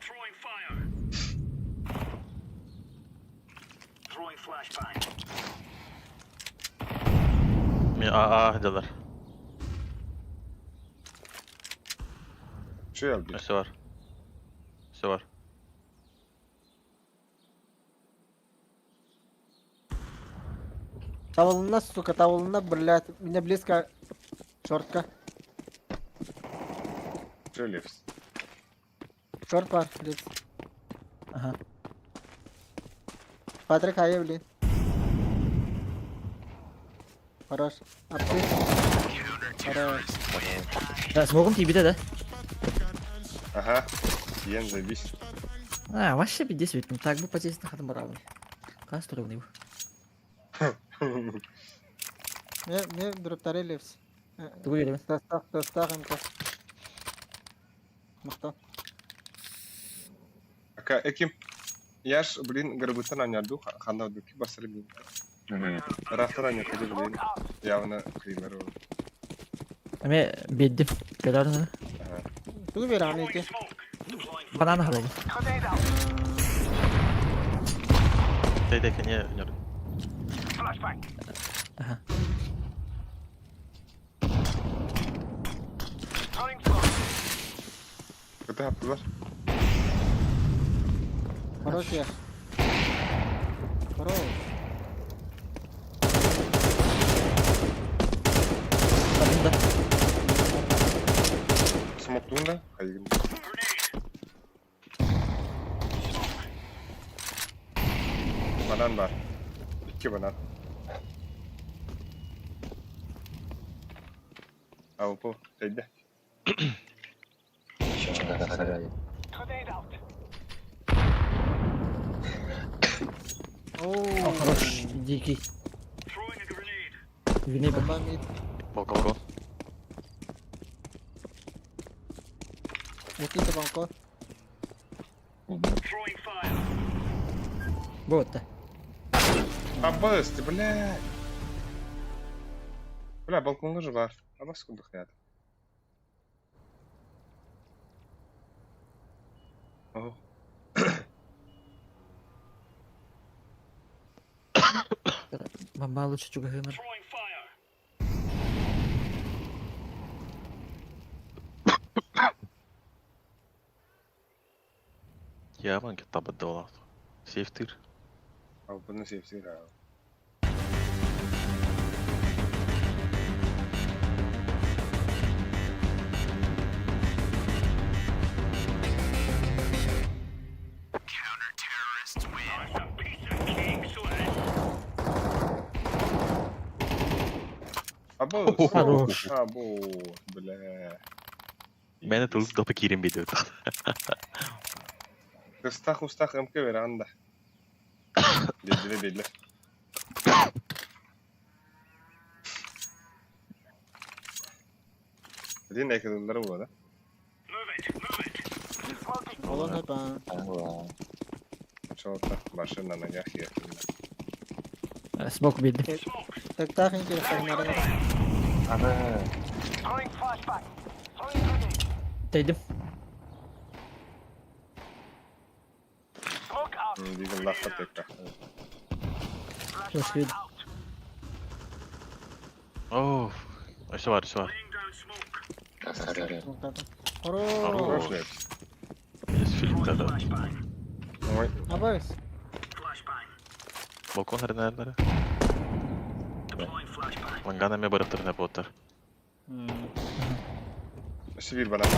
Throwing fire. Throwing flashbang. Ми аа дилер. Şu elbir. Өссө бар. Өссө бар. Тавылына, сука, тавылына, блядь. Меня близко. Шортка. Şu лепс. Шорт бар, блядь. Ага. Патрик хайа, блин. Хорош. Апсы. Хорош. Да, смогум тебе да? Ага. Иен забись. А, вообще пиздец ведь, ну так бы потесть на хатам барабан. Кас турывный. Мне, мне дроптары лепс. Ты уверен? Состав, состав МК. Махта. Ака эким. Яш, блин, горбытан аняду, ханда дуки басыр бин. Рафтан аня ходи, блин. Явно клинер. Эме беддим. Кедарны. Ага. Тугу бер аны ити. Банан халабы. Grenade out. Тейде кене өнөр. Flashbang. Ага. Throwing smoke. Кыты хаптылар. Хорош я. Хорош. Бардым да. Смоктуң да. Хайгын. Банан бар. İki банан. Авпо, тейде. Grenade out. Оу. Хорош. Дикий. Throwing a grenade. Вини б. Бомба мид. Балкон. Никита банко. Throwing fire. Вот да. Абыс, ты, бля. Бля, балконга же бар. Абас кудыхнят. О, Бомба лучше чугахыныр. Throwing fire. Я банке табат доллар. Сейфтир. а бұны сепсер а. That's a piece of cake, so it is. Абыс. Хорош. Або, бля. Мени тыл допы кирин бейді. Кыстах устах МК бер анда. Белдиле белдиле. Дин экелер болады. Move it. Move it. Smoking. Олон хөп аа. Чолта машина на ногах ехала. Смог беддим. Тактах инки рахтарнары. Throwing flashbang. Throwing grenade. Тейдим. Smoke out. Деген лаққа текка. Хорош вид. Out. О, өссө бар, өссө бар. Laying down smoke. Хорош. Хорош. Есть фильм да. Flashbang. Ой, Абыс. Flashbang. Балкон хәрнәрнәре. Deploying flashbang. Лангана ме барып торны боттар. Сибирь банан.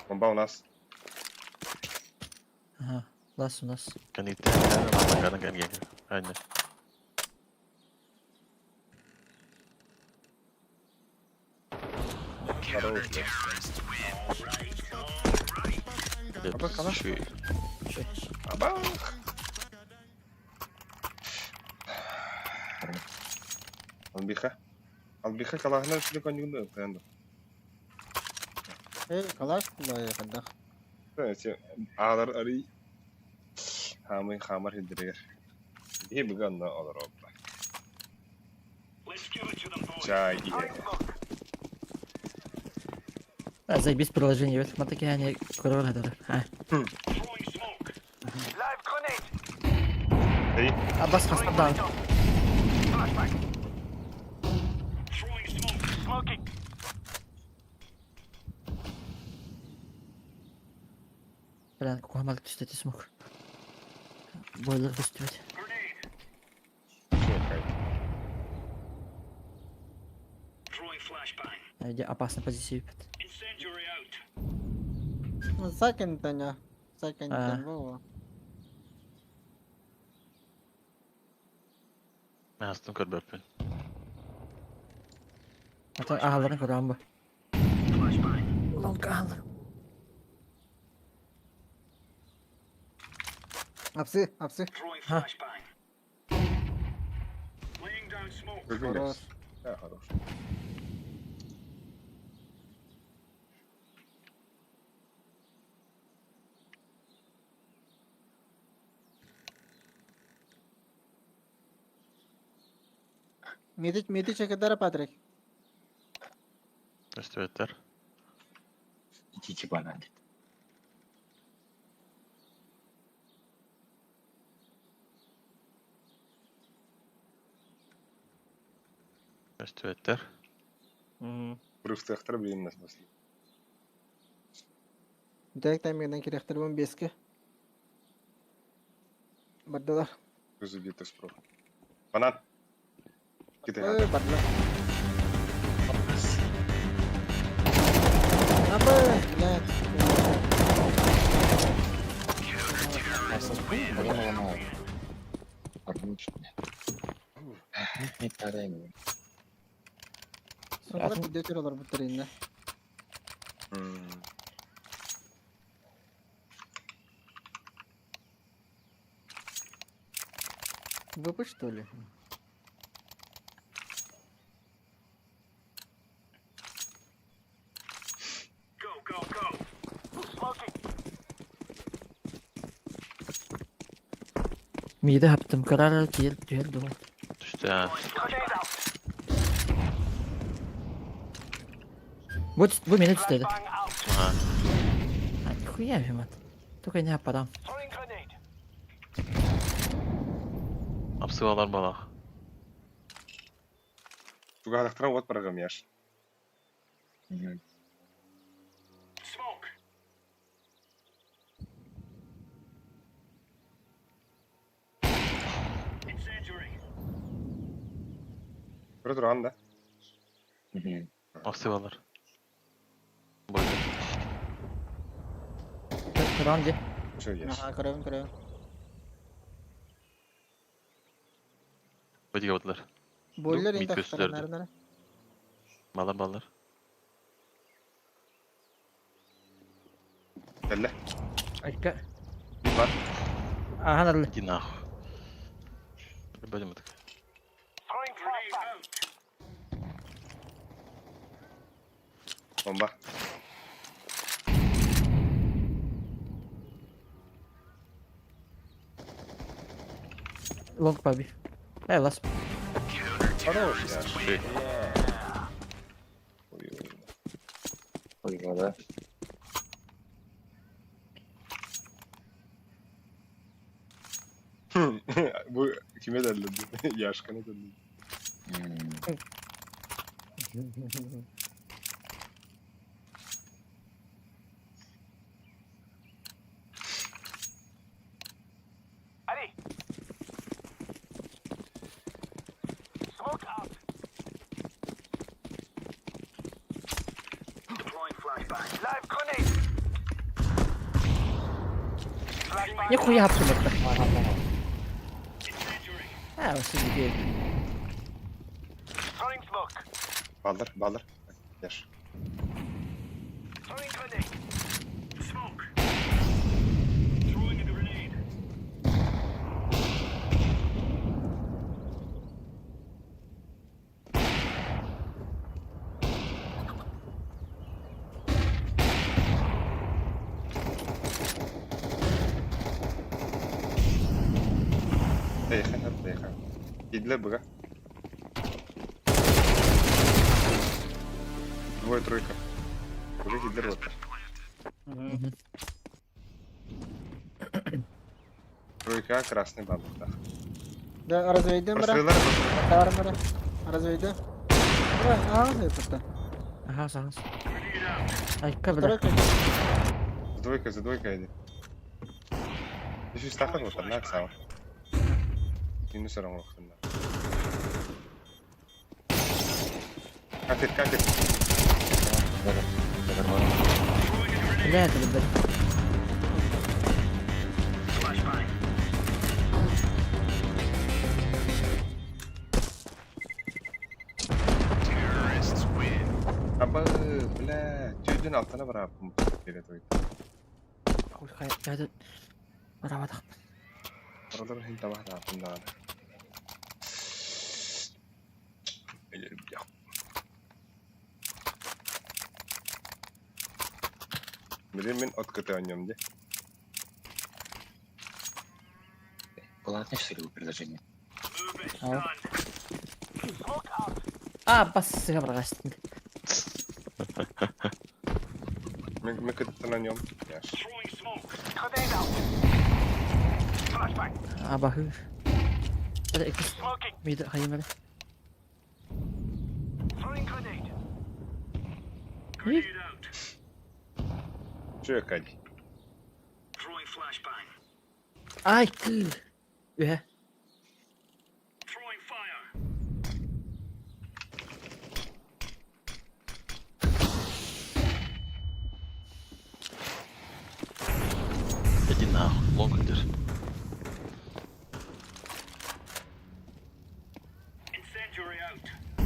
Бомба у нас. Aha. Last у нас. Кэнниттэн лангадан кэлген. Aynen. Хорош. Лепс калаш? үчүгэй. Аба. Албиха. Албиха калаһына үчүгэй конюгунда ытыан. Эй, калаш кулай хадах. Аалар арый хаамый хаамар хиддиригер. Биһи быганна олор оппа. Чай иһэ. А, заебись приложение. Вот мы такие они король хадар. А. Эй, Аббас хастадан. Блин, кухамал түстәти смог. Бойлер көстүбүт. слухай. Где опасная позиция бит. Закинь-таня. А. Закинь-тань, во. Астын көрбөппүн. Ата ааларын көрөм бу. Лонг аалар. Апсы, апсы. Ха. Көргүн Хорош. Лепс. Да, хорош. Миди, миди чекедара Патрик. Өстүбэттэр. Ити банан. Өстүбэттэр. Бырыфтыахтар билин нас басли. Директ таймингден керектер бун беске. Бардылар. Көзү бит спро. Банан. Ките Ой, бардылар. Абы, блядь. Соңғылар видео көрөлөр буттар инде. ВП что ли? Миди хаптым карар киел түһэр дуо. Түстэ. Бу бу мени түстәде. Аха. А, хуя бимат. Только не аппарам. Апсылалар балах. Тугаалахтаран уот барагам яш. Көрө туран да. Апсылалар. Бойда. Туран ди. Чө яш. Аха, көрөбүн, көрөбүн. Бөдүгө бутулар. Бойлер мид инде көстүлөрдү. нары Балар балар. Кэллэ. Айка. Би бар. Ахан арлы. Иди нахуй. Бөдүм бутук. Бомба. Лонг паби. Э, лас. Хорош яш. Үчүгэй. Ой, ой, ой. Бу киме дәлләде? Яшканы дәлләде. Нихуя абсолютно. А, вот сиди. Баллар, баллар. Яш. Эйиэхэ, эйиэхэ. Идле быга. Двое тройка. Уже Гитлер вот. Тройка, красный бабах. Да, разведем, бра. Простреллар, Таар бра. Разведем. Бра, аҕыс ыппыта. Ага, сагас. Айка, бля. Тройка. За двойкой, за двойкой иди. Еще стахан вот одна сама. Минус равно. Катит, катит. Бля, это, бля. Аба, бля, түйден алтына бараппын перед ой. Хуй, хай, я тут. Барабатах. Баралар хин табах тааппын даҕаны. Билин мин от көтөөнньөм дии. Платное что ли предложение? А, бас, сыга баргастын. Мин мин кыттан нем. Яш. А, бахы. Это икс. Мида, хайым, бля. Чүө кади. Ай, кы. Үһэ. Иди нахуй, лонг идешь.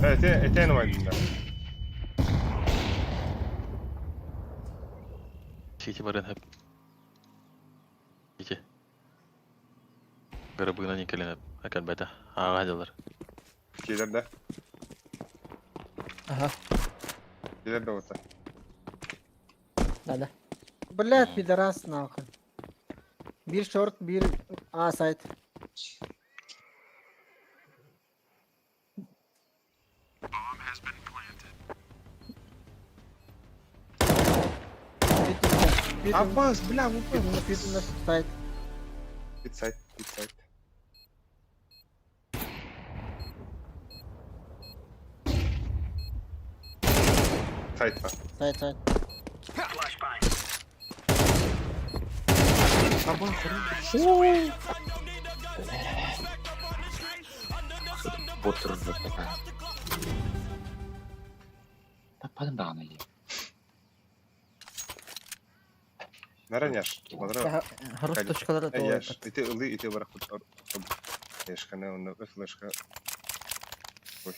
Эте этен ойдунна. Сити барен хэп. Ити. Гырыбына не келен әкәл бәтә. Ага дилар. Килер да. Ага, Килер да ота. да, да. Блядь, пидорас нахуй. Биир шорт, биир А сайт. Аббас, бля, упал. Пит сайт. Пит сайт, пит сайт. Сайт па. Сайт, сайт. Бот ржет такая. Таппадым даҕаны дии. Нараняш. Мадра. Хорош Кали. точкалары Яш. Ити ылы ити барах кут. Флешка, не, флешка. Ой.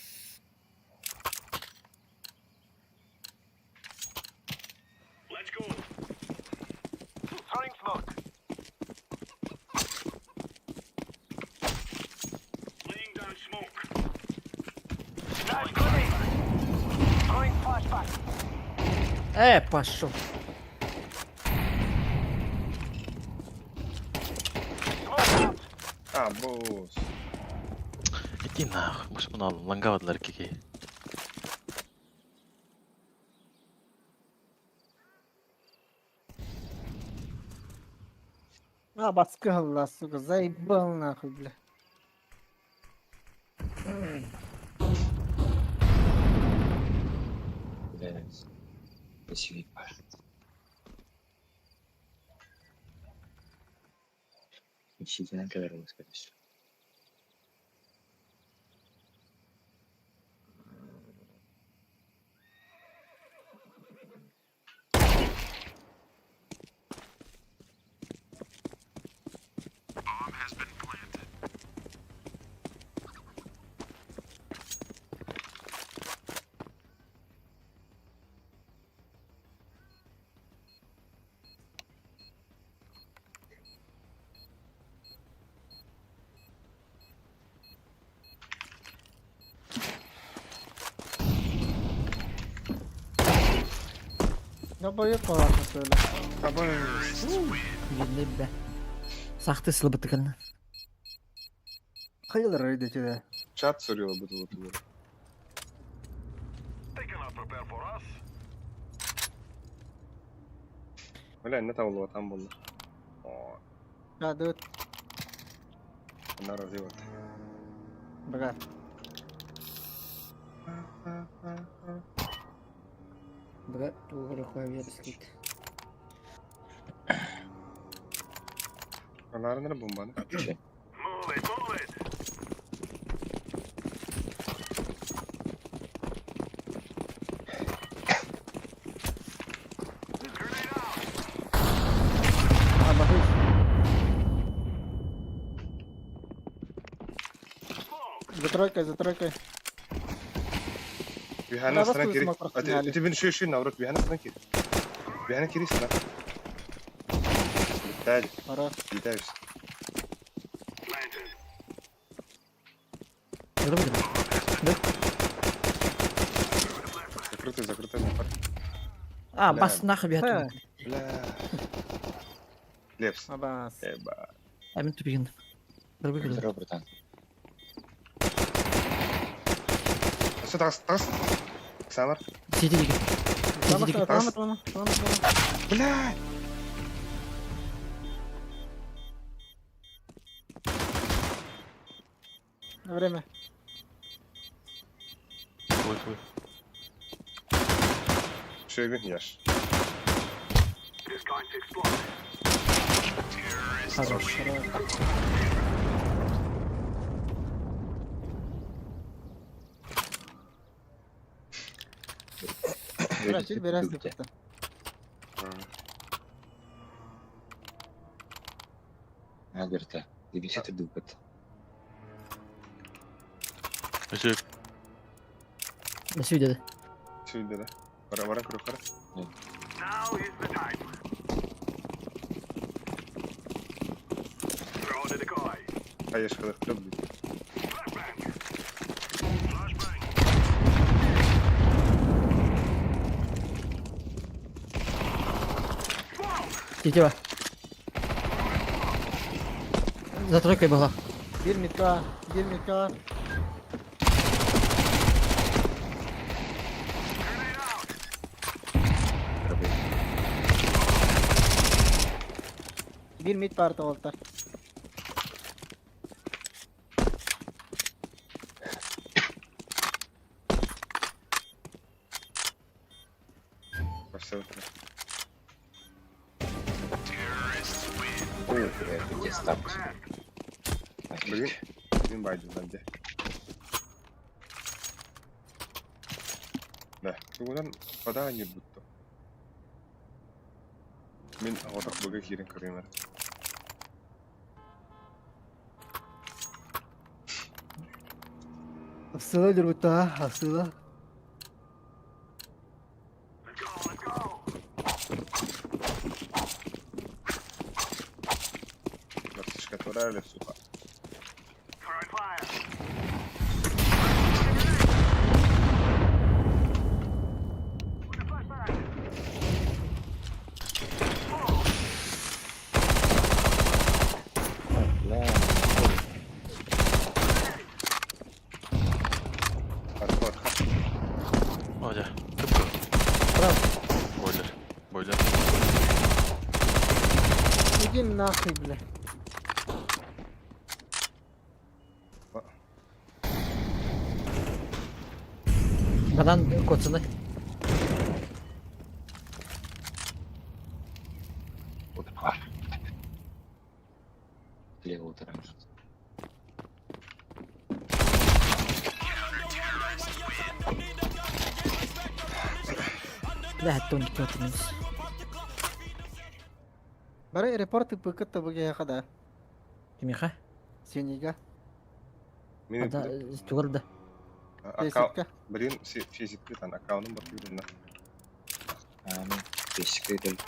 Пошел. А, босс. Иди нахуй, может мына лангавадылар кеке. А, баскалла, сука, заебал нахуй, бля. Блядь. Спасибо. Ищите кэлэр скорее всего. Долбоёб боласың söyle. Билинне бе. Сахты сылбытыгын. Хайылар öyle Чат soruyor bu bu bu. Бля, не табылып атам болду. О, Радует. она развивает. Бага. Бага тугары хуавер скит. Аларыныр бомбаны. Абахыш. За тройкой, за тройкой. Бихана Да, стран бас кири. смог просто сняли. Ты бин шүй шүй наоборот, бихана стран кири. Бихана кири стран. Летали, Пора. летаешь. Закрытый, закрытый напар. А, Бля. бас нахуй Ха. бят. Бля. Лепс. Абас. Эба. А мен тупигин. Здорово, братан. Все, тас, тас. Самар. Сиди деген. Лама, Сиди лама, лама, лама, лама. Бля. Время. Ой, ой. Шөйбін яш. Хорош. Бля, чуть берез депті. А, говорит, ты ты дупет. Өсө Несі деді. Шөйбі да. Бара, бара, көрі, қара. Қаяш қылық қылып дейді. Сиди ба. За тройкой была. Бір митка, бір митка. Бір мит бар толтар. Барса. О, бля, где старт? Блин, блин, байден, да, Да, тугунан вода не будто. Мен отақ бұға кирен көремер. Асыла жүрбүтті, асыла. Лапсишка турали, сука. Бля, Хардкор, хардкор. Ожа. Кып Браво. Бойлер. Бойлер. Иди нахуй, бля. Банан коцаны. вот пар. Лево ударом. Бля, тонкий коцаны. Бары репорты пыкытты бұге қада. Кимиха? Сенеге. Мен Ада тугар да. аккаунт, Фейсикке. блин, физикті тан аккаунтым бар күйрін. А, ну, физика только.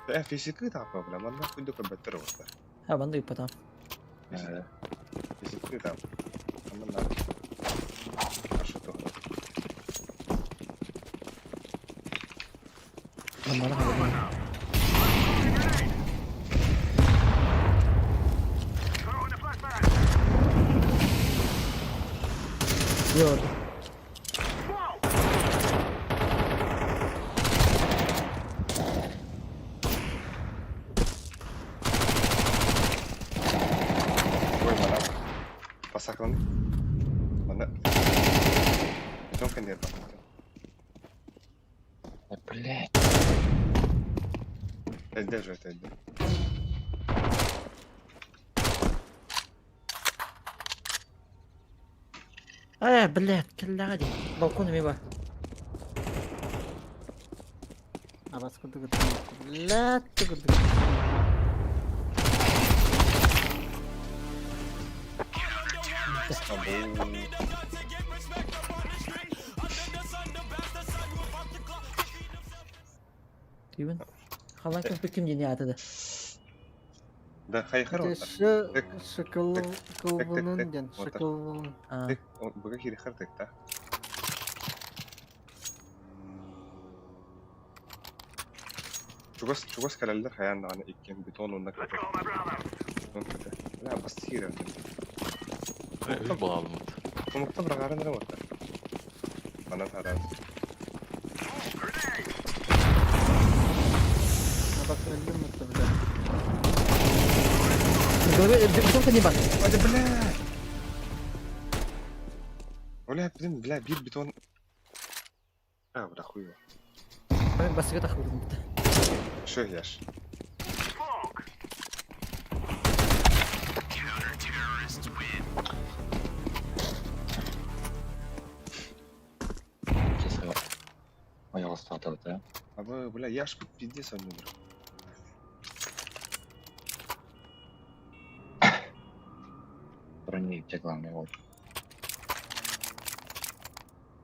Э, физикті тапа, бля, манда күнді көбәттір олар. А, банды потом. Физикті там. Анда на. Аша то. Нормально. Yok. Ой, манан. Басаклан. Манна. Бетон кэннигэр баар. Да, блядь. Эрдэ уже эрдэ. Э, блядь, кэллэҕэ дии. Балкон эмиэ бар. Абас курдук Блядь, курдук. Абу. Тыыбын. Халан көппүт ким диэн аата да. Да, хайхар Ити отар. шы Тык, шыкыл тык, тык, кылбынын тык, диэн отар. шыкылбын. Аа. Тык, быга кирихар тык та. Чугас чугас кэлэллэр хайаан даҕаны иккиэн бетон уонна көтөр. Бетон көтөр. Бля, бас киирэр. Үс балалымыт. Тумукта быраҕарын эрэ уоттар. Манан хараан. Абас өллүм это блядь. Голове бетон кэннигэр бар. Ой, да бля! Бля, блин, бля, биир бетон. А, бля, хуево. Басыга тахбытым. Что ешь? Честно, ойоҕос да? А вы, бля, я ж пиздец он умер. Брони главное вот.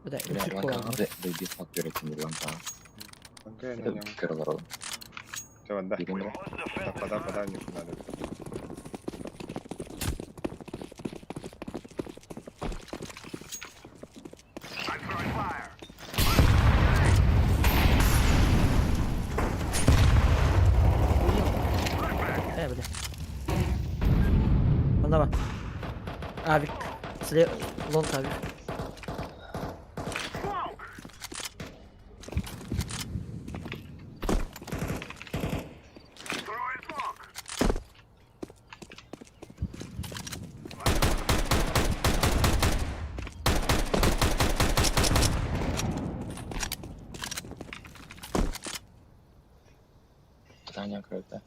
Бля, Бля, үчүк ланкаҕа буолаллар. дойду фак беретин ланкаҕа. Окей, на нем. Кыралар Все, да. Билин бре. Да, пода, пода, не надо. Э, бля. Манна бар. Авик. Сле лонг авик. Таня көрдө.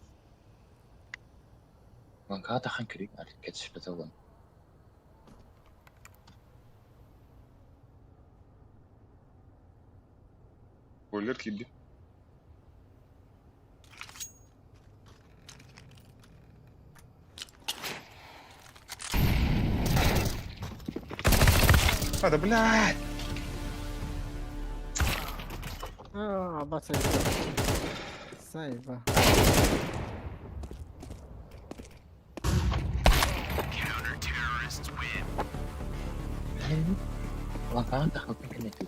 Ланкаҕа тахан күрүк кетишпете олон. Бойлер кирди. А, да блядь! А, абас өллүм. Сайба. Ланкаҕа тахан күнэтү.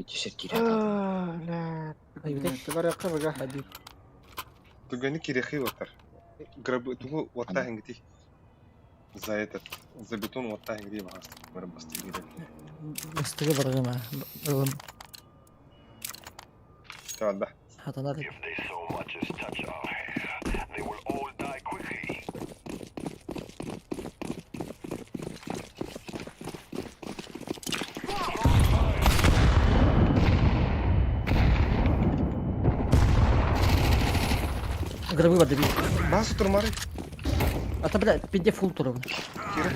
Үтүсер киирэ. А, блядь. Ай, блядь. Ты барыахха быга. Баби. Түгэни кирехи отар. Грабы, тугу отта хингити. За этот, за бетон отта хингити багаст. Мэр басты кире. Бастыгы баргыма. Ылым. Все, да. Хатанар. Гробы барды би. Бас турмары. Ата бля, пиде фул турабын. Кире.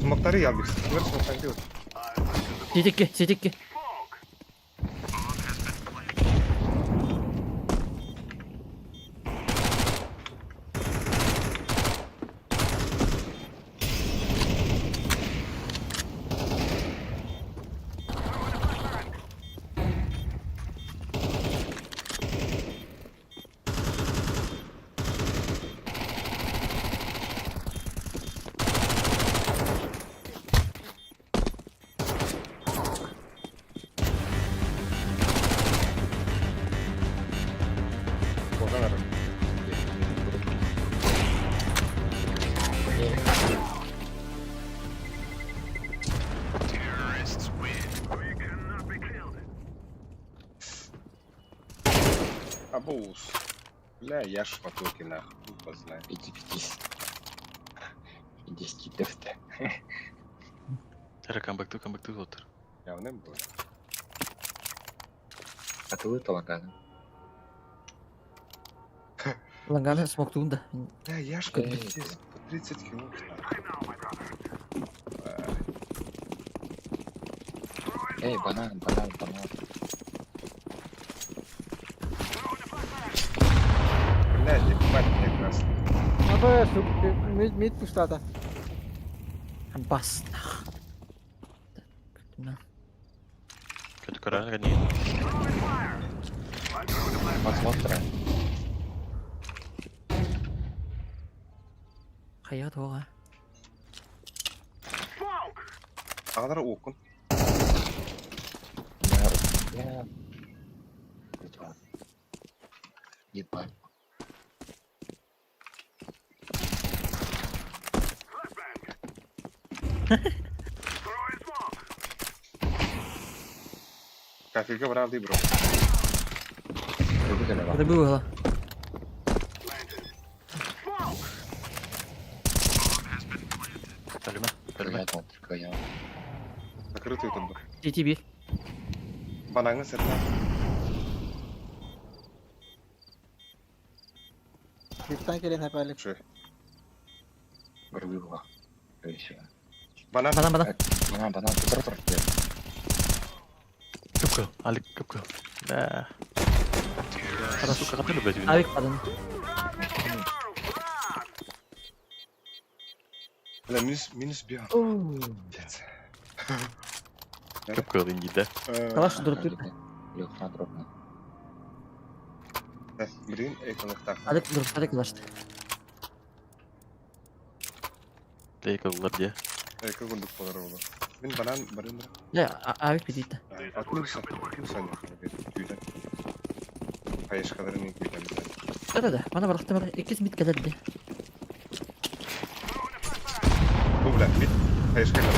Сумактары ялбикс. Мэр сумактары от. Сетикке, сетикке. Абоус. Бля, я ж в атаке нахуй, тупо знаю. Иди пиздись. Иди скидывай. Эрэ камбэктыы камбэктыы отыр. Явно было. А ты вытал, Лагана? Ланганы смоктуун да. Бля, Яшка, Эй. пиздец, по 30 кило. Эй, банан, банан, банан. Бля, ебать, мне красный. Аба, мид мид пустата. Бас. Kötü karar niye? Посмотрим. Хайа тоға. Ағалар окун. Я... Я... Ебать. Кафеге брал бро. Выбегали Это было. Өлүмэ. Өлүмэ. Я только я. Закрытый тут был. TTB. Банаңы сыртына. Лифтан келен хапалик. Шö. Грубила. Еще. Банан. Банан банан. Банан, банан, тұр тұр. Кып кыл. Алик кып кыл. Бә. Сука, катыр блядь. Авик банан. Бля, минус, минус био. Пиздец. Кып кыл инди да. Калаш дұрып тұр. Леха дропна. Блин, экологтар. Алик дұрып алик калашты. Лейкалар дия. Эко гундук болар олар. Мин банан барын бара. Я авик битит. Атмыса. Атмыса не Күйден. Кайышкалары мен күйден. Да да, мана барахты бар. Иккис мит келеді. Бу бля, бит. Кайышкалар.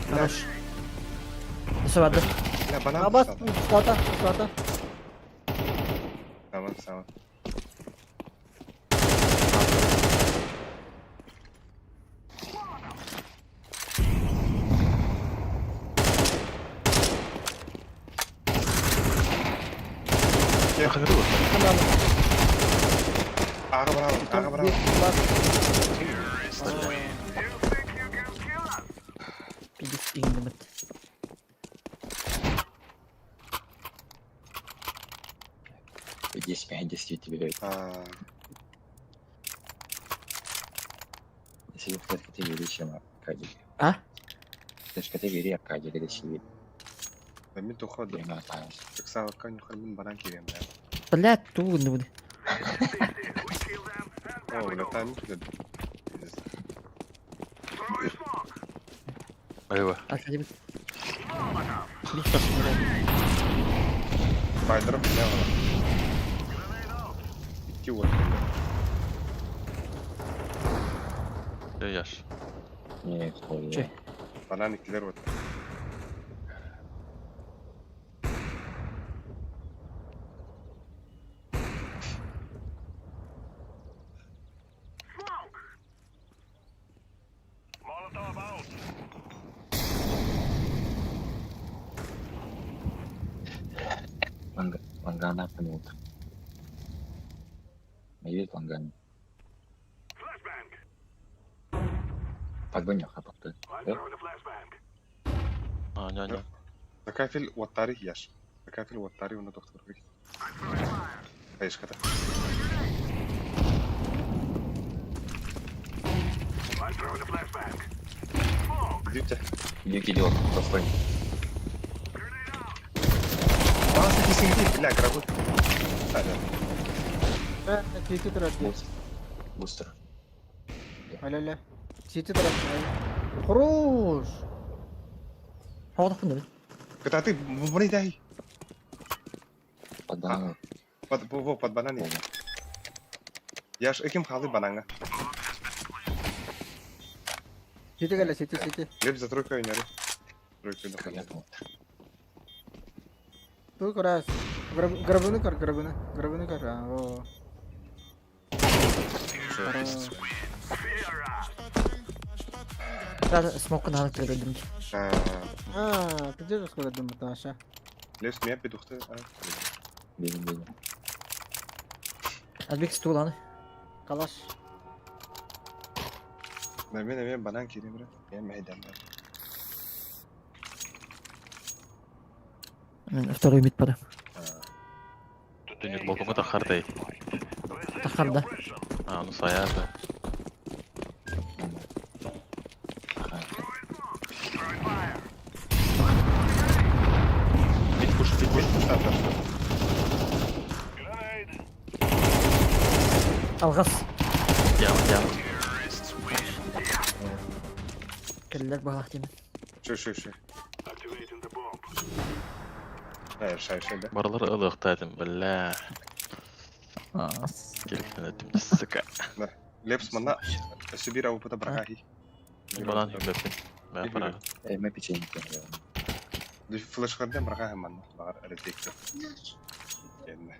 Хорош. Все барды. Бля, банан. Абас пустата. пустата, пустата. Tamam, tamam. Каңыры бар. Аға браво, аға браво. Пидис ингіміт. Здесь 5, 10 тебе. А, Если в категории, чем Аркадий. А? Ты же категории Аркадий, или себе. да мен тоқады. Время осталось. Саксалыққа нюхар мен банан киремін. Бля, ту ну. О, бля, там киді. Айва. Аркадий бит. Байдырып, не ғана. Икки от. Я яш. Не, хуй. Че? Банан иккилер от. Лангана помилут. Есть лангана. Подгоню, а потом. Да? А, ня, ня. Такафел оттары яш. Такафел оттары оны доктор. Кайышката. Идите. Дикий идиот, постой. Маған кесеңде, бля, грабы. А, да. Сити тұрады. Бустер. Бустер. Алло, Сити тұрады. Хорош. Хавадақпын да. Когда ты, мұрай дай. Под бананом. Под, во, под банан. Яш, эким халы бананга. Сити келе, сити, сити. Леп за тройку ойнары. Тройку Я доходи. думал. Ту көрөөс. Грабыны көр, грабыны. Грабыны көр. А, во. Хорош. Сразу смокку на көрдүм. А, А, ты где же сколько думал, Таша? Лепс меня петухты. Бегин, бегин. Азбек стул аны. Калаш. На мен мен банан кирим брат. Я майдан бар. Мен второй мид бара. Түнек балконга тахардай. Тахарда. А, ну саяды. Мид пуш, мид пуш. Пуш Алгас. Яма, яма. Кэллэр баалах деймин. Шö шö шö. Hayır, шай шай да. Баралар ылыqта этим, бля. Келиктен этим, сука. Лепс мана Сибирь опыта брахахи. Банан хүлэппин. Бә пара. Эй, мы печенье кем Флешкардан брахахи манна. Багар ретекте. Енді.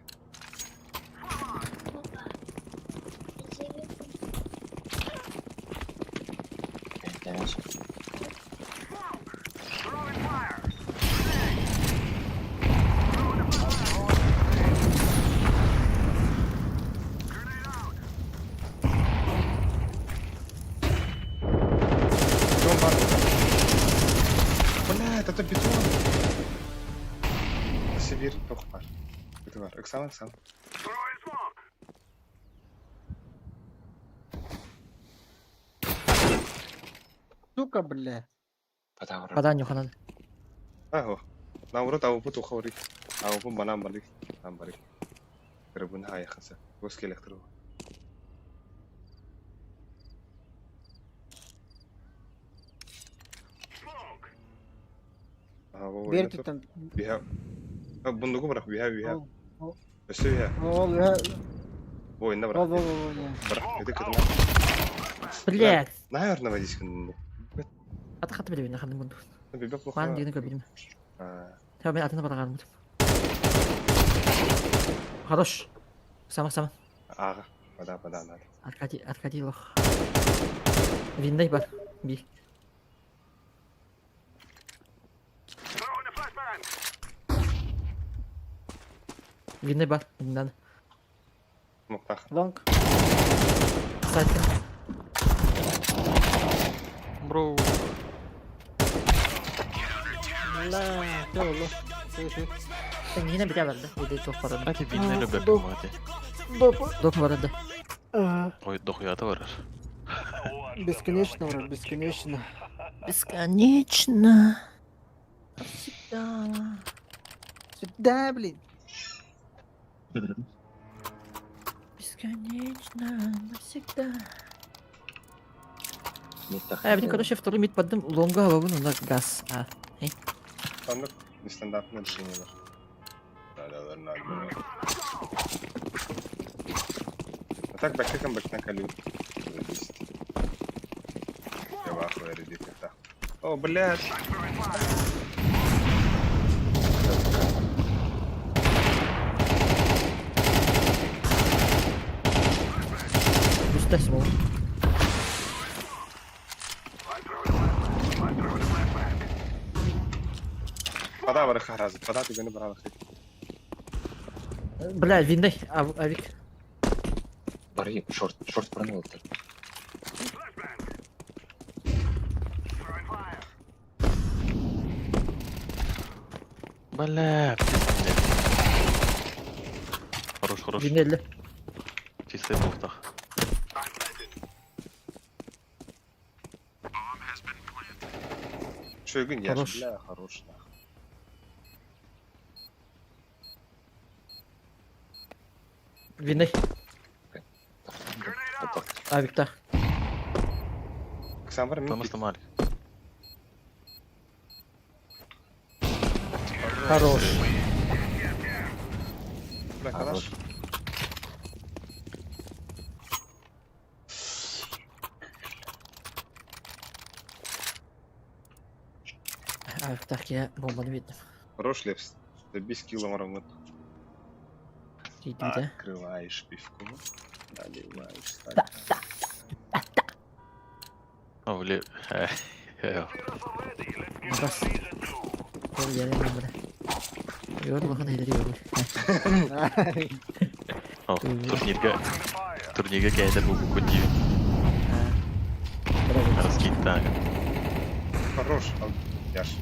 Бетон бар. Бля, это бетон. Сибирь тоқ бар. Это бар. Оксана, Оксана. Сука, бля. Бадан юханан. Аһо. Наурут ауыпы тухаури. Ауыпы банан барик. Там барик. Грыбын хайхасы. Өз келектір. Бер түттен. Биха. Бундугу бірақ биха биха. Ол, ол. Өсі биха. Ол, э, Ойында ол, бірақ. ол, ол, ол, Бірақ. Это кітіна. Блядь. Наверное, водичканы. Аты хаты билебин ханным бунду. Бибек Ман дигени көрбүтүм. Та мен атына бараганым. Хорош. Сама сама. Аға. Вода, вода, надо. Аркадий, Аркадий лох. Виндай бар. Би. Виндай бар. Виндан. Мұқтақ. Лонг. Сайт. Бро. Бля, все, оло. Шö, шö. Yine bir verdi. Bir de çok var. Ати винне любэ Доп. мати. Доп. Dok var da. А, Ой, дохуята барар. Бесконечно, брат, бесконечно. Бесконечно. Всегда. Сюда, блин. Бесконечно. Навсегда. А, блин, короче, второй мид поддым. Лонга хавабын, онда газ. А. Sandık нестандартный решение бар. Да, да, да, надо. А так бэкэком бэкна колю. Я в ахуе редит это. О, блядь. Üstte small. Вода барыха разы. Вода ты ганы брала. Бля, виндай. Авик. Бары, шорт, шорт пронул. Бля, пиздец. Хорош, хорош. Винделли. Чистый буфтах. Че, я Хорош. бля, хорош, нахуй. Виндай. Авик та. Ксамбар мин. Томас Тамалик. Хорош. Бля, калаш. Авик так я бомбаны видно. Хорош лепс. Бис килл оҥороҥҥут. Тиийдибит ээ. Открываешь пивко, наливаешь Да, стакан. да. О, бля. Бас. Ол ярым бара. Йор улахан эдэр йор. О, турнирга. Турнирга кээтэр бу кудиу. Раскиттаага. Хорош, ал, Яш.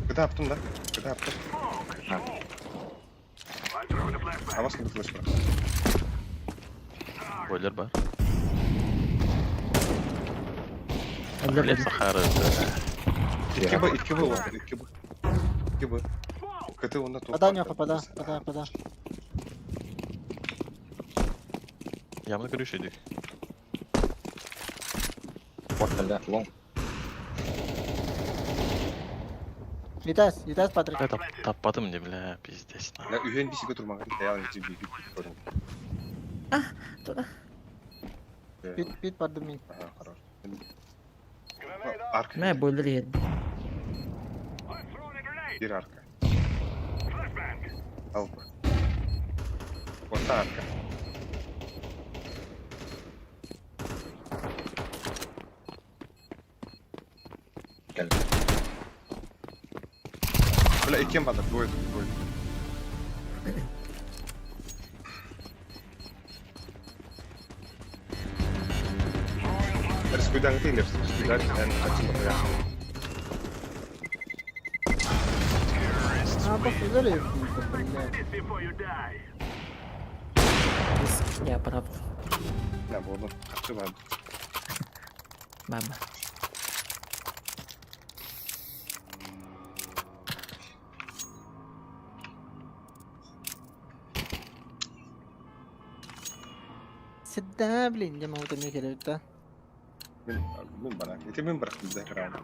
Куда аптым да? Куда аптым? А вас не флеш брат. Бойлер бар. Әллә Лепс хары. 2 Б, 2 Б, вот, 2 Б. 2 Б. КТ он на топ. Пода, Нёха, пода, пода, пода. Ямны көрүш идек. Порталда лонг. Витас, Витас, Патрик. Бля, таппатым не, бля, пиздец. Я үһен бисиге турмаган, я не тебе бит көрүм. Туда. Пит, пит бардым мин. Ага, хорош. Арка. Мә бойлер иһит. Бир арка. Алпа. Орта арка. Кэл. Бля, иккен бадар, двое, двое. Рискуйдан ты, Лепс, рискуйдан, эн, один бля. А, просто взяли, блядь. Я прав. Да, буду. Хачы бар. Мама. Сюда, блин, я могу там не да? Мен, мен бара. Ити мен барак бизде раунд.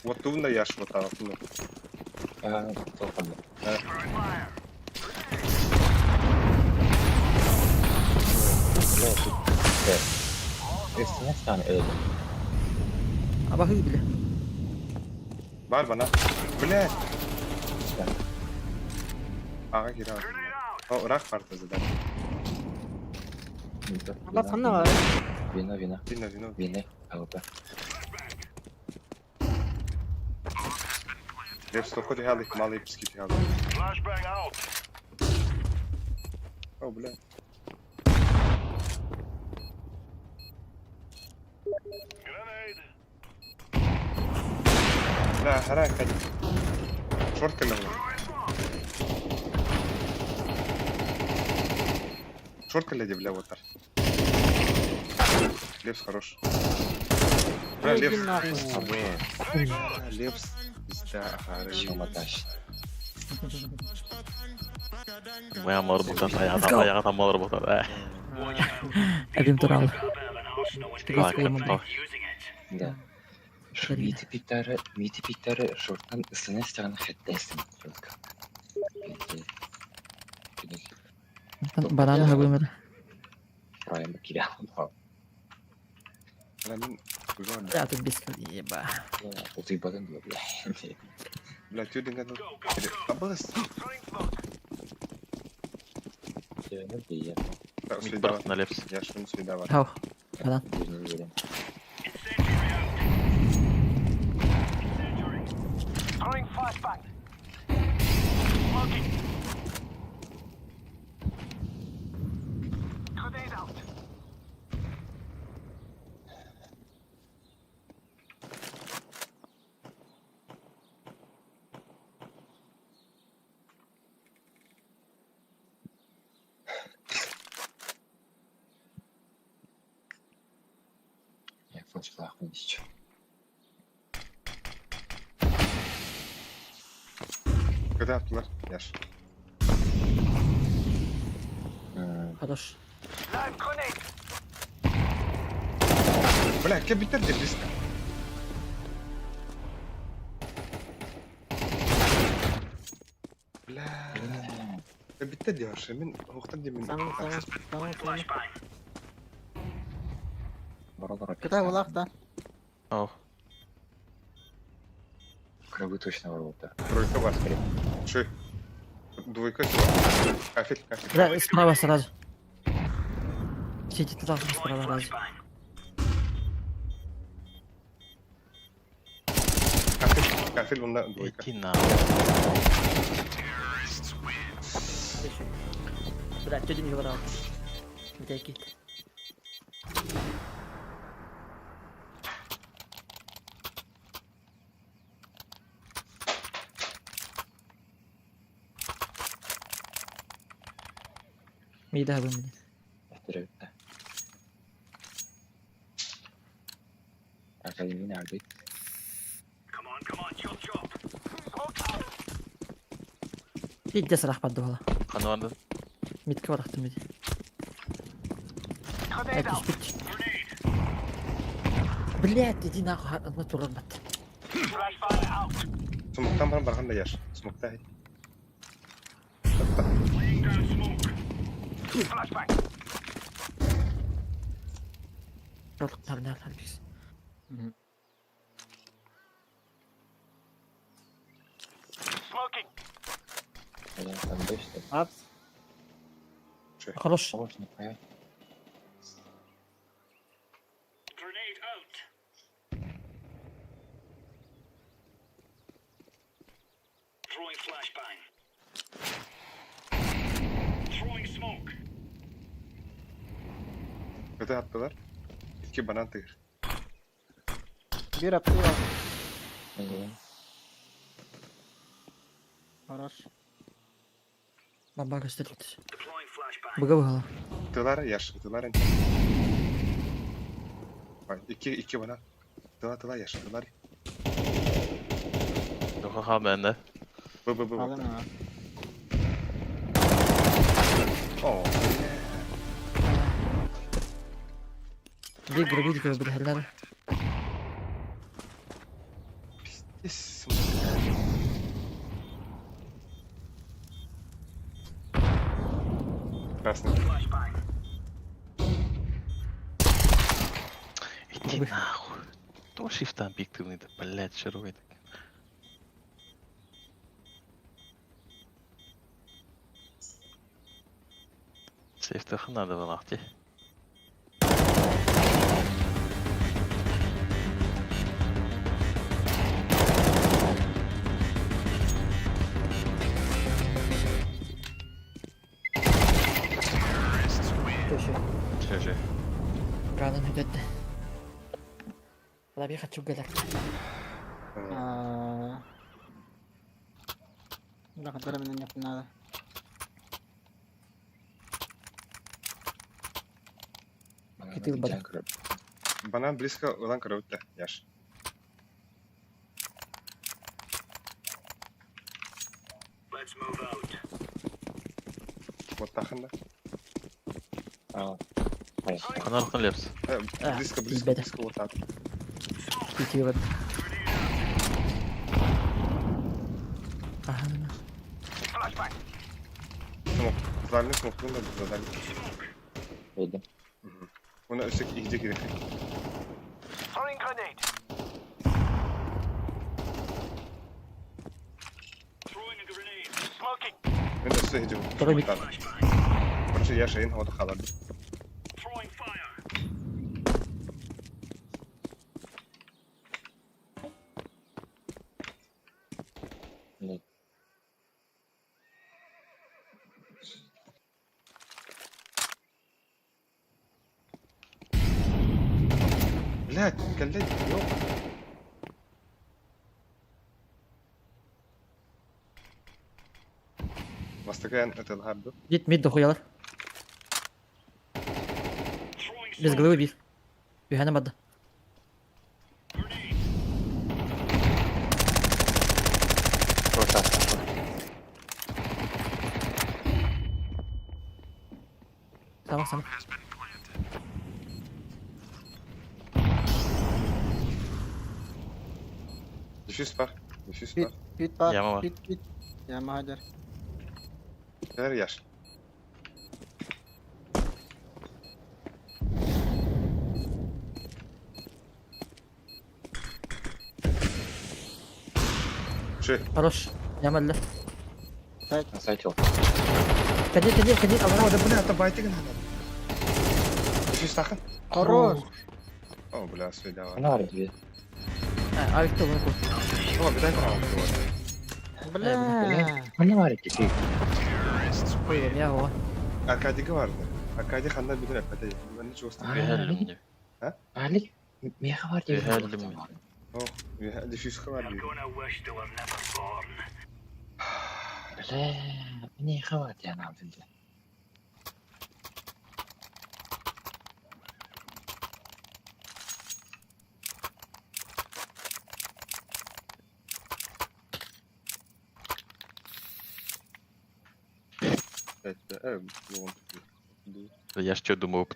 Вот тувна яш вот так, ну. Аа, тоққанды. Бля, тут СНС таны öldü. Аба хүй бля. Бар бана. Блядь. Ага, кира. О, рах парта задан. Бат ханна бар. Вино, вино. Вино, вино. Вино, АВП. Лепс, то хоть галик, малый пски галик. О, бля. Бля, гора, кать. Шорт кэллэ. Шорт кэллэ, бля, вот так. Лепс хорош. Бля, Ой, иди Лепс. нахуй. Бля, Лепс. Пизда, ага, Еще маташ. Моя работа, аяға тамал работа. Әбим туралы. Так, Да. Şu miti piktары, miti piktары шорттан СНС тағаны хәттәсін. Бананы хагымыр. Прайм киря. Бля, мин куйган. Я тут без еба. Утый батын бля. Бля, тюдинг это. Абас. Мид бар на лепс. Я шум следовал. Хау. Банан. Я флеш еще. Когда аптылар? Яш. Хорош. Бля, кем битер де близко. Бля. Кем битер де вообще? Мин охтан де мин. Самый, самый, самый, самый. Баралар Кытай улах, да. О, Крабы точно ворвал-то. Тройка бар. Ши. Двойка сюда. Кафель, кафель. Да, справа сразу. Сидит туда, справа сразу. Кафель, кафель, онда двойка. иди нахуй. Бля, тетя не говорила. Где кит? Мида бы мне. Эстер Akademi nerede? Иди срах поддувала. Хана барды. Митке барахтым иди. Это спить. Блять, иди нахуй, одна турбат. Смоктан баран бархан да яш. Смокта. Там дождь. Апс. Хорош. Хорош, нихуя. Kötü attılar. İki banan tığır. Bir апсы бар. Хорош. Баба көстөрүт. Быга быгала. Тылар яш, тылар. İki, iki banan. Тыла, тыла яш, тылар. Yok ha bende. Б, б, б, Alın б. ha. О, Бир грабит грабит хәлләр. пиздец. Красный. Иди нахуй. То шифтан пиктивный-то, блядь, шаровый. Сейф надо было нахуй. Köşe. Че, че. Ранын үтөттө. Ла бир хочу гелер. Аа. La kadar menen yapın Кетил бада. Банан близко улан караутта, яш. Вот тахында. Канархан лепс. Близко, близко, Беда. близко вот так. Кити бар. Аха. Смок. Задали смок, ну да, задали. Oldu. Оны өсек игде керек. Мен өсек иде. Второй бит. Короче, я шайын хавада халады. Ne? Блядь, коллеги, ёп. Бастакаян это лхабду. Гит мид дохуялар. Без головы бир. Юхана бады. Rosa. Tamam tamam. Дефюз бар. Дефюз Бит, бар. бит бар. Яма бар. Бит, бит. Яма хадер. Бер яш. Че? Хорош. Я молю. На сайте. Ходи, ходи, ходи. О, да бля, это байтик надо. Еще стахан? Хорош. О, бля, свидала. Она варит тебе. А, кто лунку? О, бедай право было. Бля. Она варит тебе. Хуй, я его. Аркадий говорит. Аркадий ханна бедер опять. Ben hiç olsun. Üyehellим Али, меха варит тебе. Üyehellим. Oh, diffuse var diyor. Бля, меха варит я нам тебе. Evet, evet, bu on. Я ж что думав.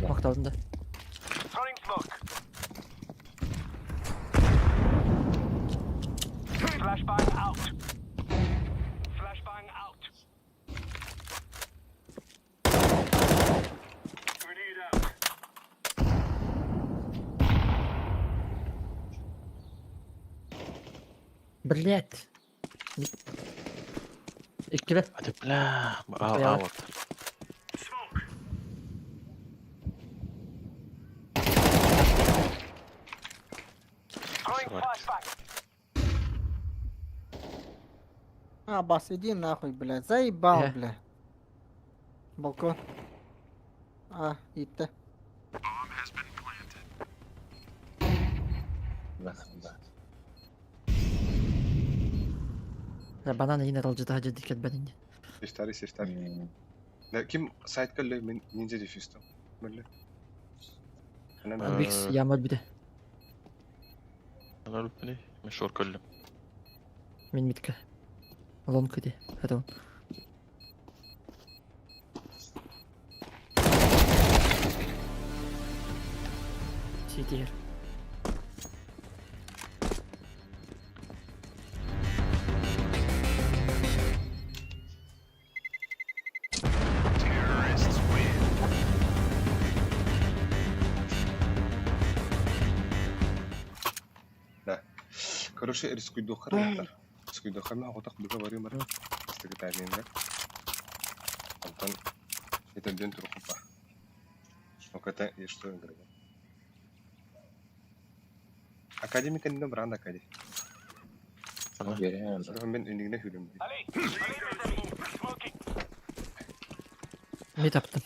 Макталдым да. Блять. Иккиле. Hadi бля. А, Я. а вот. А, бас, иди нахуй, бля. Заебал, Э. бля. Балкон. А, итте. Да, да. Банан yine alcı daha ciddi ben indi. Seçtari, seçtari. Ne, kim site kalıyor? Ben ninja diffuse'tum. Böyle. Önemli. Alvix yağmur bir de. Она люпни. Мешор көллүм. Min mitke. Long kedi. Hadi on. CT here. Короче, рискуйдохар яттар. Рискуйдохар ма хотак буга барыйм бар. Стыгытайнында. Антон это ден турхупа. Ну-ка, и что я говорю? Академика не бран акади. Уверен. Мен үнігіне хүрім. Mid yaptım.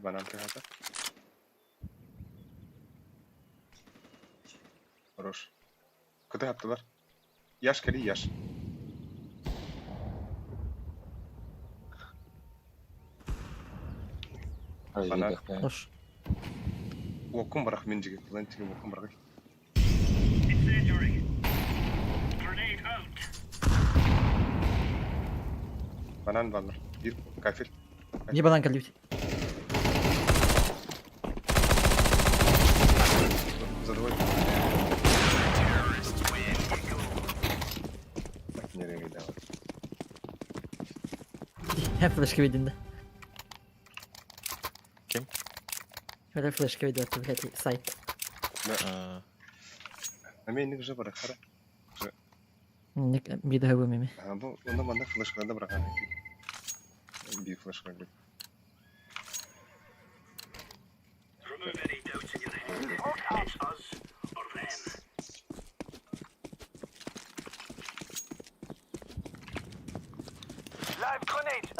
Банан хата. Хорош. Куда yaptılar? Yaş kali yaş. Банан. Hoş. Окум барах мен жиге. План тиге окум барах. Банан банар. Bir кафель. Niye banan geldi? Задавай. Так, nereye gidiyor? Hep flash gibi dindi. Kim? Öyle flash gibi dindi. Блять, сайт. А, Мен же барахара. Bir daha bu mimi. Ha, bu onda bana flashlarda bırakan. Bir flash var.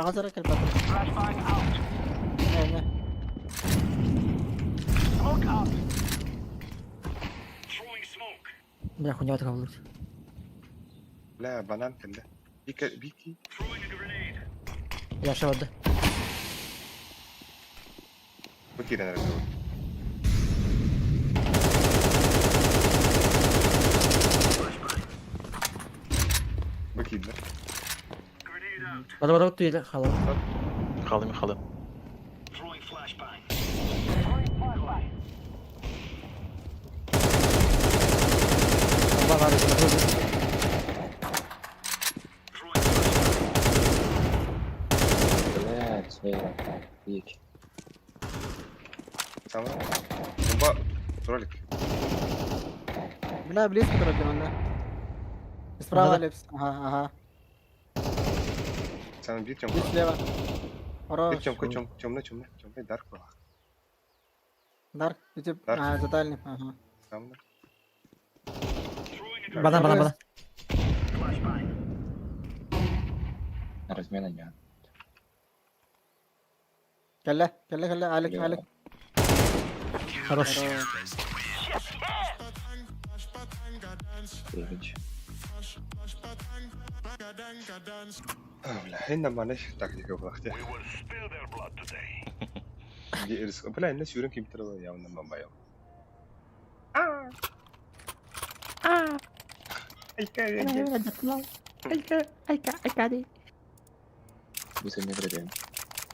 Таҕыс эрэ кэлбэтэ. Не, не. Бля, хуйня такая будет. Бля, банан кэллэ. Бики, бики. Я шевады. Бу киирэн эрэр дуо? Бу киирдэ. Бада бада туйда хала. Халым халым. Бага бага. Блядь, смело. Ик. Сама. Бомба троллик. Бля, близко дороги, он, да. Справа Да-да. Лепс. Ага, ага. Сам бьет И темку. слева. Хорош. Темка, темка, темно, темно, темно, дарк была. Дарк, и тип, Дарк. а, за дальним, ага. Сам. Банан, банан, банан. Размена не. Кэллэ, кэллэ, кэллэ, Алик, Алик. Хорош. Хорош. Привет. Бля, хинна манеш тактика была. Бля, инна сүүрэн кимтер ол явна мамая. Быстро не продаем.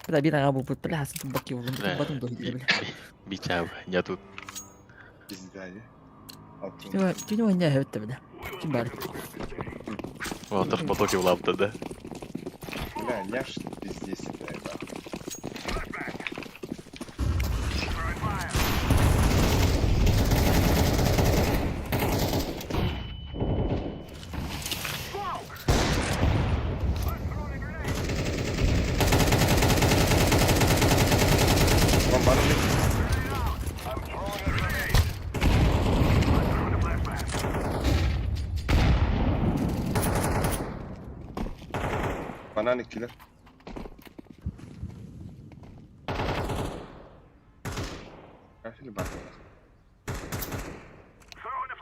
Бля, бина габу бут, бля, хасан тубаки улун, Бля, батым дохи, бля. Бичав, я тут. Пизда, я. Кино не хөттө, бля. Ким бар? Валтер в потоке в лапта, да? Бля, няш пиздец, бля, да. Бомбардир. Банан киллер. Кафель бар.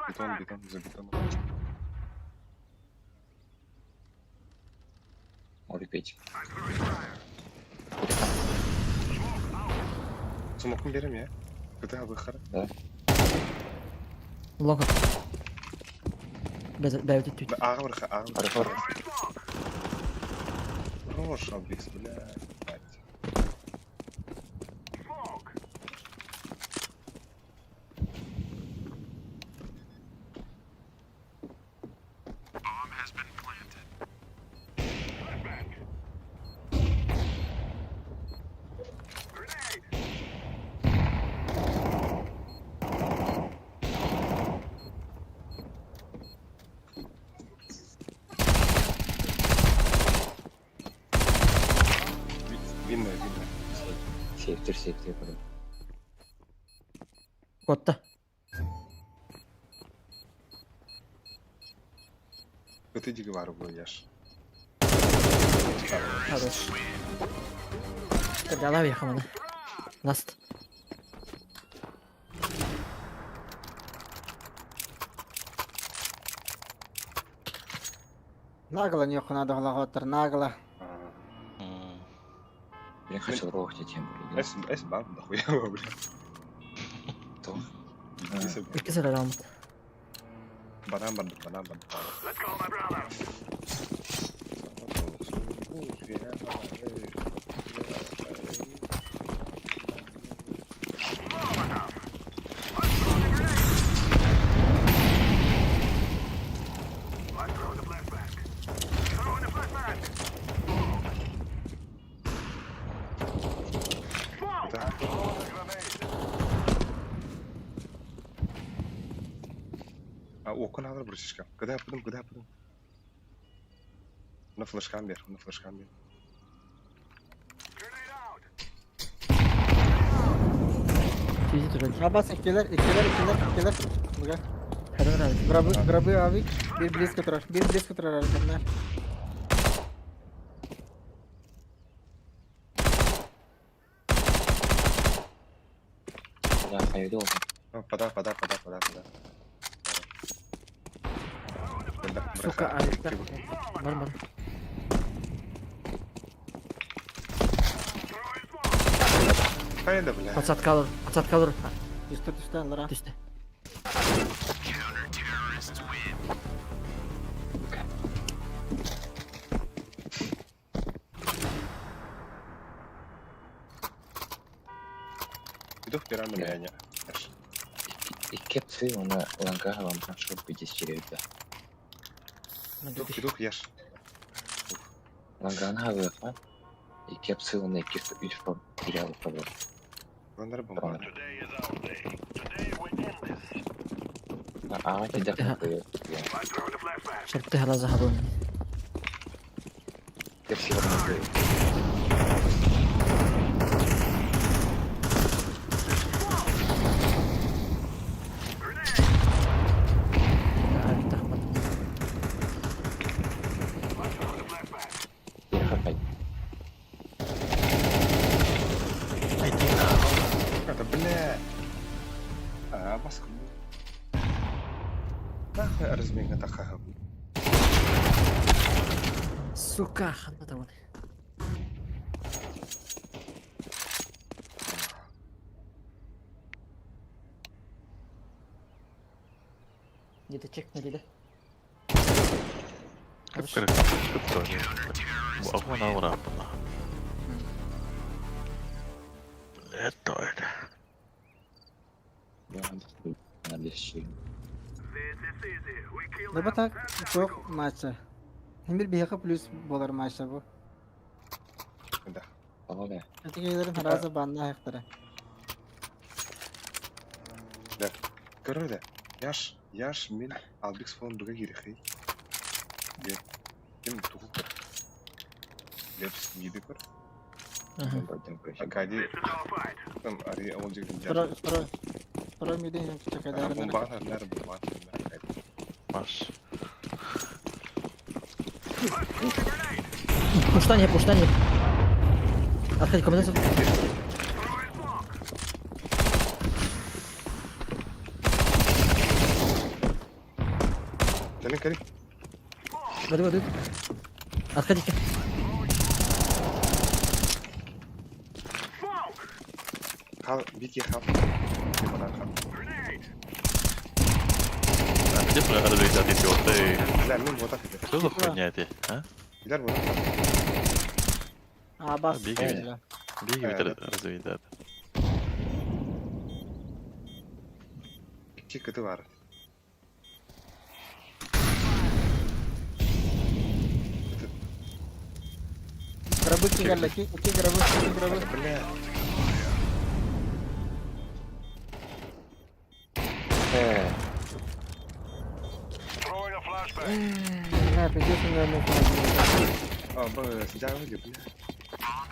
Бетон, бетон, за бетоном. Может быть. Смокун берем я. Куда выхара? Лонга. Без бля, тут. Аға бір, аға бір. Хорошо. Хорош, Абрикс, бля. ебать. Винная, винная. Сейфтер, сейфтер. Котта. Вот иди говорю, яш. Хорош. Когда я хамана. Ласт. Нагло нехуй надо глаготер, нагло. Я хотел рохнуть тем. Эс, эс бам, нахуя, бля. То. Икки раунд. Банан, банан, банан, банан. Да. А, окон алыр бір шишка. Куда пыдым, куда пыдым. На флешкам бер, на флешкам бер. Тизи турель. Абас, иккилэр, иккилэр, иккилэр, иккилэр. Бля. Хадыр раунд. Гробы, гробы авик. Bir близко турар, bir близко турар арканна. Да, хайды ол. Пода, пода, пода, пода, пода. Сука, а это... Бар, бар. Хайда, бля. Подсадка алыр, подсадка алыр. Түстэ түстэ аллара. Түстэ. Иду в пирамиду, я не. Икки псы, она ланга вам прошу быть из Иду, иду, ешь. Лангана выха. Икки псы, он икки и что терял того. Ландар бомба. А, это да. Шырпты хала захабын. Я все равно. Это, бля. А, баска. Нахуй разминка такая. Сука, ханна там. Где-то чек на деда. Кып-кыры, кып-кыры. Бу ахман аура аппана. Это это. Да так çok maçı. Hem bir BHK плюс болар maçta bu. Да. Ötekilerin harazı bandı ayakları. Да. Көрөдө. Яш, яш мен Албикс фон дуга кирехи. Де. Ким тугу көр. Лепс миди көр. Акади. Там ари ол жигин Второй, второй. Второй миди чакайдарын. Бомба нар бомба нар. Маш. Пуштание, пуштание. Отходи, комнату. Кэлин кэлин. Воды, воды. Отходите. Хал, бики хал. Хал. Где разведать идиоты? Бля, мен вот так это. Что за хуйня это, а? Билер вот так. А, бас. Беги. Беги разведать. Икки кыты бар. Гробы кигалла, ки гробы, ки гробы. Бля. Не, пиздец, у меня муха. А, б, сидя выйди, бля.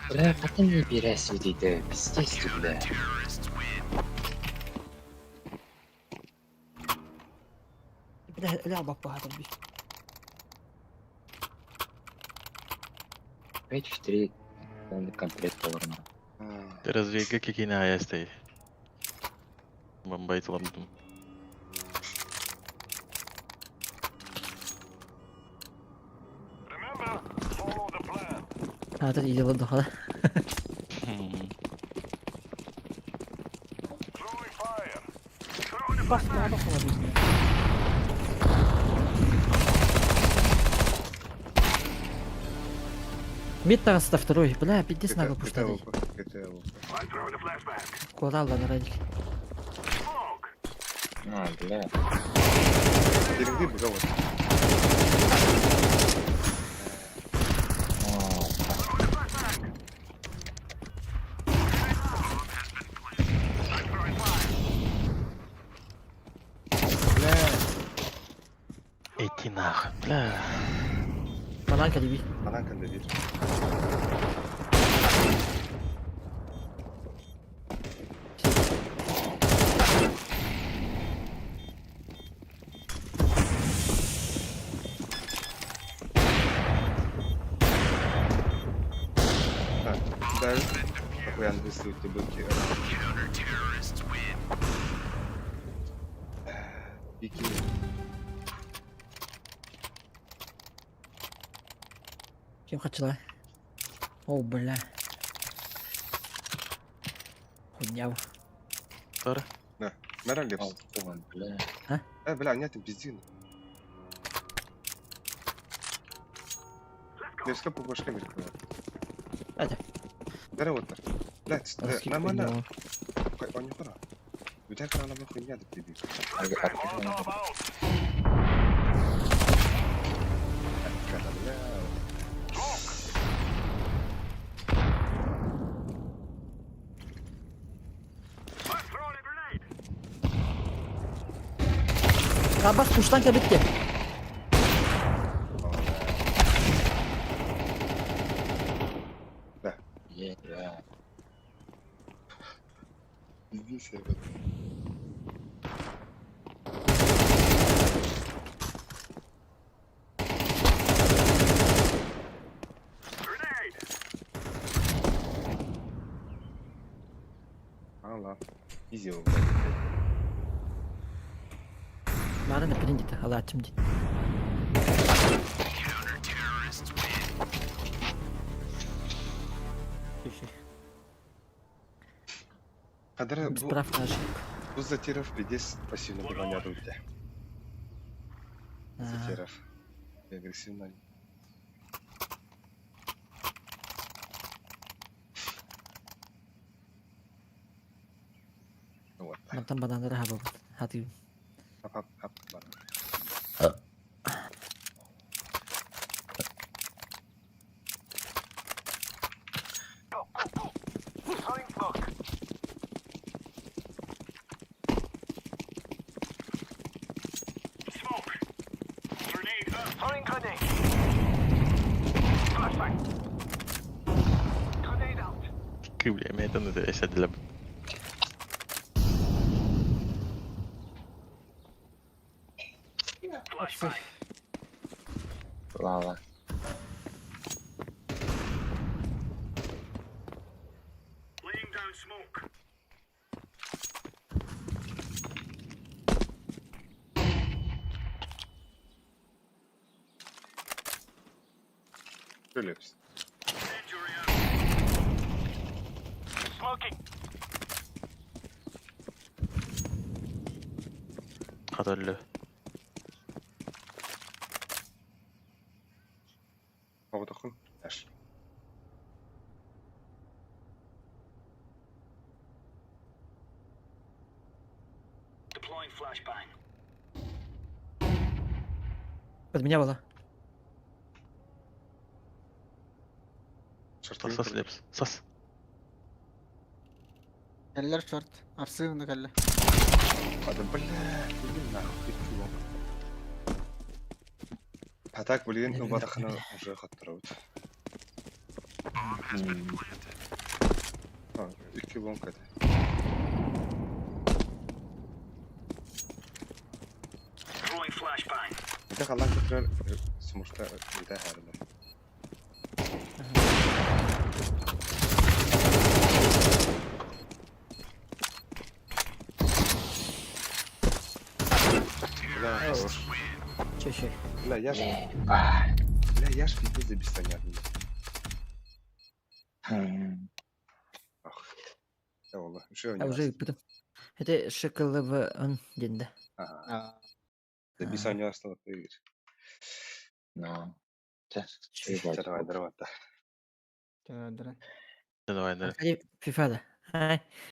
Бля, потом не берись видите, пиздец ты, бля. Бля, ля, бапа, бит. 5 в 3 комплект поверну. Разве какие на ястай? Бомбайт ламдум. А, это идеал да. Бас, бас, бас. Мид тагаста второй. Бля, пиздец надо пуштать. Куда ладно, Радик? А, бля. Перегри б вот. Бля. Иди нахуй, бля. Бананка деби. Бананка деби. Нахуя выставить быки. Бики. Ким хачыла? О, бля. Хуйня. Тары. Нара Лепс. Алтын, бля. Бля, нет, пизди. Лепска по башке мелькнула. Это. Нара вот так. Блядь, нормально. Он не пора. Бүтэр каналыма хуйня деп дебил. Абас куштан кебитти. Да. Yeah. Пиздец, я вот. Ала. Изи его, блядь. Марын да пирин дите, ала ачым дит. Кадра Без бу прав на ошибку. бу Затиров пиздец пассивно догоняет у тебя. Затиров. И агрессивно. Вот. Мантан банандар хаба. Хати. Хап хап хап. Ладно. Кыбля, мен это эсәдилеп. Лава. Лепс. Хаталлы. Оғдықын. Әш. Под меня была. Сас Лепс. Сас. Кэллэр шорт. Арсыгны кэллэ. А да бля, иди нахуй, ты чувак. А так, блин, ну батахана уже хаттырабыт. А, икки лонг это. Это халан көтөрөр сумушта үтә хәрдә. Бля, хорош. Че, че? Бля, я ж... Бля, я ж пиздец за беспонятно. Ах. Я والله, شو А уже потом. Это ШКЛВ денде. Ага. За беспонятно ты. Ну. Давай, давай, Давай, Давай, давай. Фифа да. Ай.